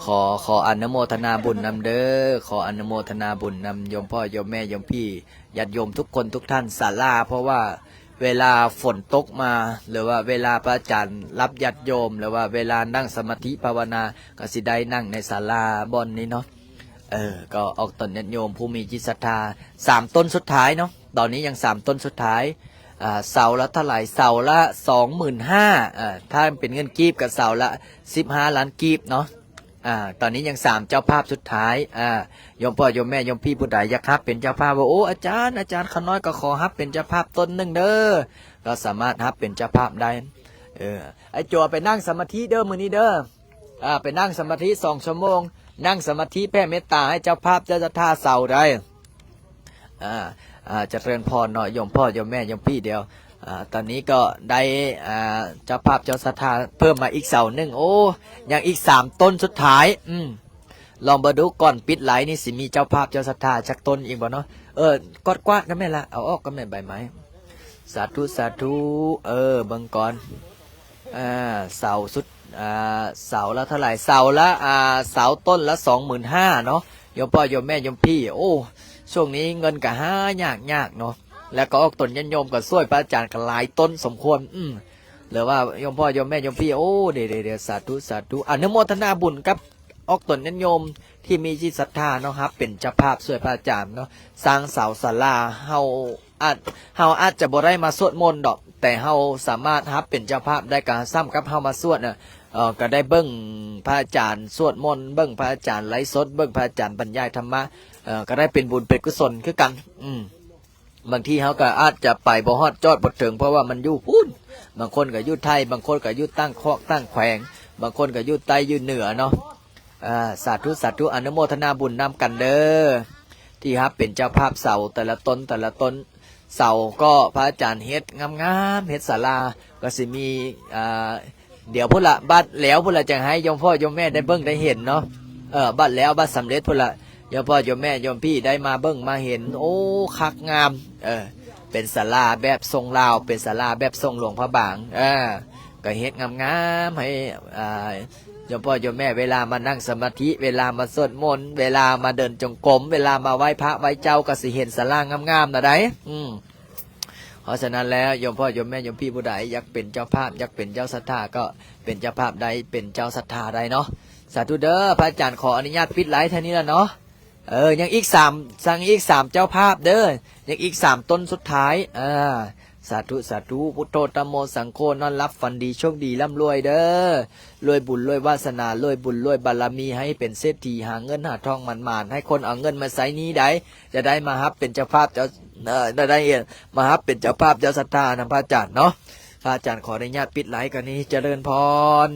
ຂໍ ຂໍອະນຸໂມທະນາບຸນນຳເດີ ຂໍອະນຸໂມທະນາບຸນນຳໂຍມພໍ່ໂຍມແມ່ໂຍມພີ່ຍາດໂຍມທຸກຄົນທຸກທ່ານ ສາລາ ເພາະວ່າເວລາຝົນຕົກມາ ຫຼືວ່າເວລາພະອາຈານຮັບຍາດໂຍມ ຫຼືວ່າເວລານັ່ງສະມາທິພາວະນາ ກໍຊິໄດ້ນັ່ງໃນສາລາບ່ອນນີ້ເນາະ ເອີ ກໍອອກຕົນຍາດໂຍມຜູ້ມີຈິດສັດທາ ສາມຕົ້ນສຸດທ້າຍເນາະ ຕອນນີ້ຍັງສາມຕົ້ນສຸດທ້າຍ ອາ ເສົາລະເທົ່າໃດ? ເສົາລະສອງໝື່ນຫ້າ ອາ ຖ້າເປັນເງິນກີບກໍເສົາລະສິບຫ້າລ້ານກີບເນາະ ອາ ຕອນນີ້ຍັງສາມເຈົ້າພາບສຸດທ້າຍ ອາ ໂຍມພໍ່ໂຍມແມ່ໂຍມພີ່ຜູ້ໃດຢາກຮັບເປັນເຈົ້າພາບ ວ່າ ໂອ້ ອາຈານ ອາຈານຂ້ານ້ອຍກໍຂໍຮັບເປັນເຈົ້າພາບຕົ້ນໜຶ່ງເດີ ກໍສາມາດຮັບເປັນເຈົ້າພາບໄດ້ ເອີ ໄອ້ໂຈ ໄປນັ່ງສະມາທິເດີ ມື້ນີ້ເດີ ອາ ໄປນັ່ງສະມາທິສອງຊົ່ວໂມງ ນັ່ງສະມາທິແຜ່ເມດຕາໃຫ້ເຈົ້າພາບເຈົ້າສັດທາເສົາໄດ້ ອາ ອາ ຈະເລີນພອນເນາະ ໂຍມພໍ່ໂຍມແມ່ໂຍມພີ່ ດຽວ ອາ ຕອນນີ້ກໍໄດ້ ອາ ເຈົ້າພາບເຈົ້າສັດທາເພີ່ມມາອີກເສົາໜຶ່ງ ໂອ້ ຍັງອີກສາມຕົ້ນສຸດທ້າຍ ອືມ ລອງເບິ່ງດູ ກ່ອນປິດໄລນີ້ຊິມີເຈົ້າພາບເຈົ້າສັດທາຈັກຕົ້ນອີກບໍ່ເນາະ ເອີ ກວາດໆ ກໍແມ່ນລະ ເອົາອອກກໍແມ່ນໃບໄມ້ ສາທຸ ສາທຸ ເອີ ເບິ່ງກ່ອນ ອາ ເສົາສຸດ ອາ ເສົາລະເທົ່າໃດ? ເສົາລະ ອາ ເສົາຕົ້ນລະສອງໝື່ນຫ້າເນາະ ໂຍມພໍ່ໂຍມແມ່ໂຍມພີ່ ໂອ້ ຊ່ວງນີ້ເງິນກໍຫາຍາກໆ ເນາະ ແລ້ວກໍອອກຕົນຍາດໂຍມກໍຊ່ວຍພະອາຈານກໍຫຼາຍຕົ້ນສົມຄວນ ອືມ ຫຼືວ່າໂຍມພໍ່ໂຍມແມ່ໂຍມພີ່ ໂອ້ ເດໆ ສາທຸ ສາທຸ ອະນຸໂມທະນາບຸນກັບອອກຕົນຍາດໂຍມທີ່ມີຈິດສັດທາເນາະ ຮັບເປັນເຈົ້າພາບຊ່ວຍພະອາຈານເນາະ ສ້າງເສົາສາລາ ເຮົາ ອາດ ເຮົາອາດຈະບໍ່ໄດ້ມາສວດມົນດອກ ແຕ່ເຮົາສາມາດຮັບເປັນເຈົ້າພາບໄດ້ ກໍສ່ຳກັບເຮົາມາສວດນະ ເອີ ກໍໄດ້ເບິ່ງພະອາຈານສວດມົນ ເບິ່ງພະອາຈານໄລຟ໌ສົດ ເບິ່ງພະອາຈານບັນຍາຍທຳມະ ເອີ ກໍໄດ້ເປັນບຸນເປັນກຸສົນຄືກັນ ອືມ ບາງທີເຮົາກໍອາດຈະໄປບໍ່ຮອດຈອດບໍ່ເຖິງ ເພາະວ່າມັນຢູ່ພຸ້ນ ບາງຄົນກໍຢູ່ໄທ ບາງຄົນກໍຢູ່ຕ່າງຂອບຕ່າງແຂວງ ບາງຄົນກໍຢູ່ໃຕ້ຢູ່ເໜືອເນາະ ອາ ສາທຸ ສາທຸ ອະນຸໂມທະນາບຸນນຳກັນເດີ ທີ່ຮັບເປັນເຈົ້າພາບເສົາແຕ່ລະຕົນ ແຕ່ລະຕົນ ເສົາກໍພະອາຈານເຮັດງາມໆ ເຮັດສາລາ ກໍຊິມີ ອາ ດຽວພຸ້ນລະ ບັດແລ້ວພຸ້ນລະ ຈັ່ງໃຫ້ໂຍມພໍ່ໂຍມແມ່ໄດ້ເບິ່ງໄດ້ເຫັນເນາະ ເອີ ບັດແລ້ວ ບັດສຳເລັດພຸ້ນລະ ໂຍມພໍ່ໂຍມແມ່ໂຍມພີ່ໄດ້ມາເບິ່ງມາເຫັນ ໂອ້ ຄັກງາມ ເອີ ເປັນສາລາແບບຊົງລາວ ເປັນສາລາແບບຊົງຫຼວງພະບາງ ເອີ ກໍເຮັດງາມໆ ໃຫ້ ອາ ໂຍມພໍ່ໂຍມແມ່ເວລາມານັ່ງສະມາທິ ເວລາມາສວດມົນ ເວລາມາເດີນຈົງກົມ ເວລາມາໄຫວ້ພະໄຫວ້ເຈົ້າ ກໍຊິເຫັນສາລາງາມໆ ນະໄດ໋ ອືມ ເພາະສະນັ້ນແລ້ວ ໂຍມພໍ່ໂຍມແມ່ໂຍມພີ່ຜູ້ໃດຢາກເປັນເຈົ້າພາບ ຢາກເປັນເຈົ້າສັດທາ ກໍເປັນເຈົ້າພາບໄດ້ ເປັນເຈົ້າສັດທາໄດ້ເນາະ ສາທຸເດີ ພະອາຈານຂໍອະນຸຍາດປິດໄລຟ໌ເທົ່ານີ້ລະເນາະ ເອີ ຍັງອີກສາມ ຍັງອີກສາມເຈົ້າພາບເດີ ຍັງອີກສາມຕົ້ນສຸດທ້າຍ ອາ ສາທຸ ສາທຸ ພຸດໂທ ທຳໂມ ສັງໂຄ ນອນຫຼັບຝັນດີ ໂຊກດີ ລ່ຳລວຍເດີ ລວຍບຸນລວຍວາສະໜາ ລວຍບຸນລວຍບາລະມີ ໃຫ້ເປັນເສດຖີ ຫາເງິນຫາທອງໝານໆ ໃຫ້ຄົນເອົາເງິນມາໃຊ້ໜີ້ໄດ້ ຈະໄດ້ມາຮັບເປັນເຈົ້າພາບ ເຈົ້າ ເອີ ຈະໄດ້ມາຮັບເປັນເຈົ້າພາບເຈົ້າສັດທານຳພະອາຈານເນາະ ພະອາຈານຂໍອະນຸຍາດປິດໄລຟ໌ກ່ອນນີ້ ຈະເລີນພອນ.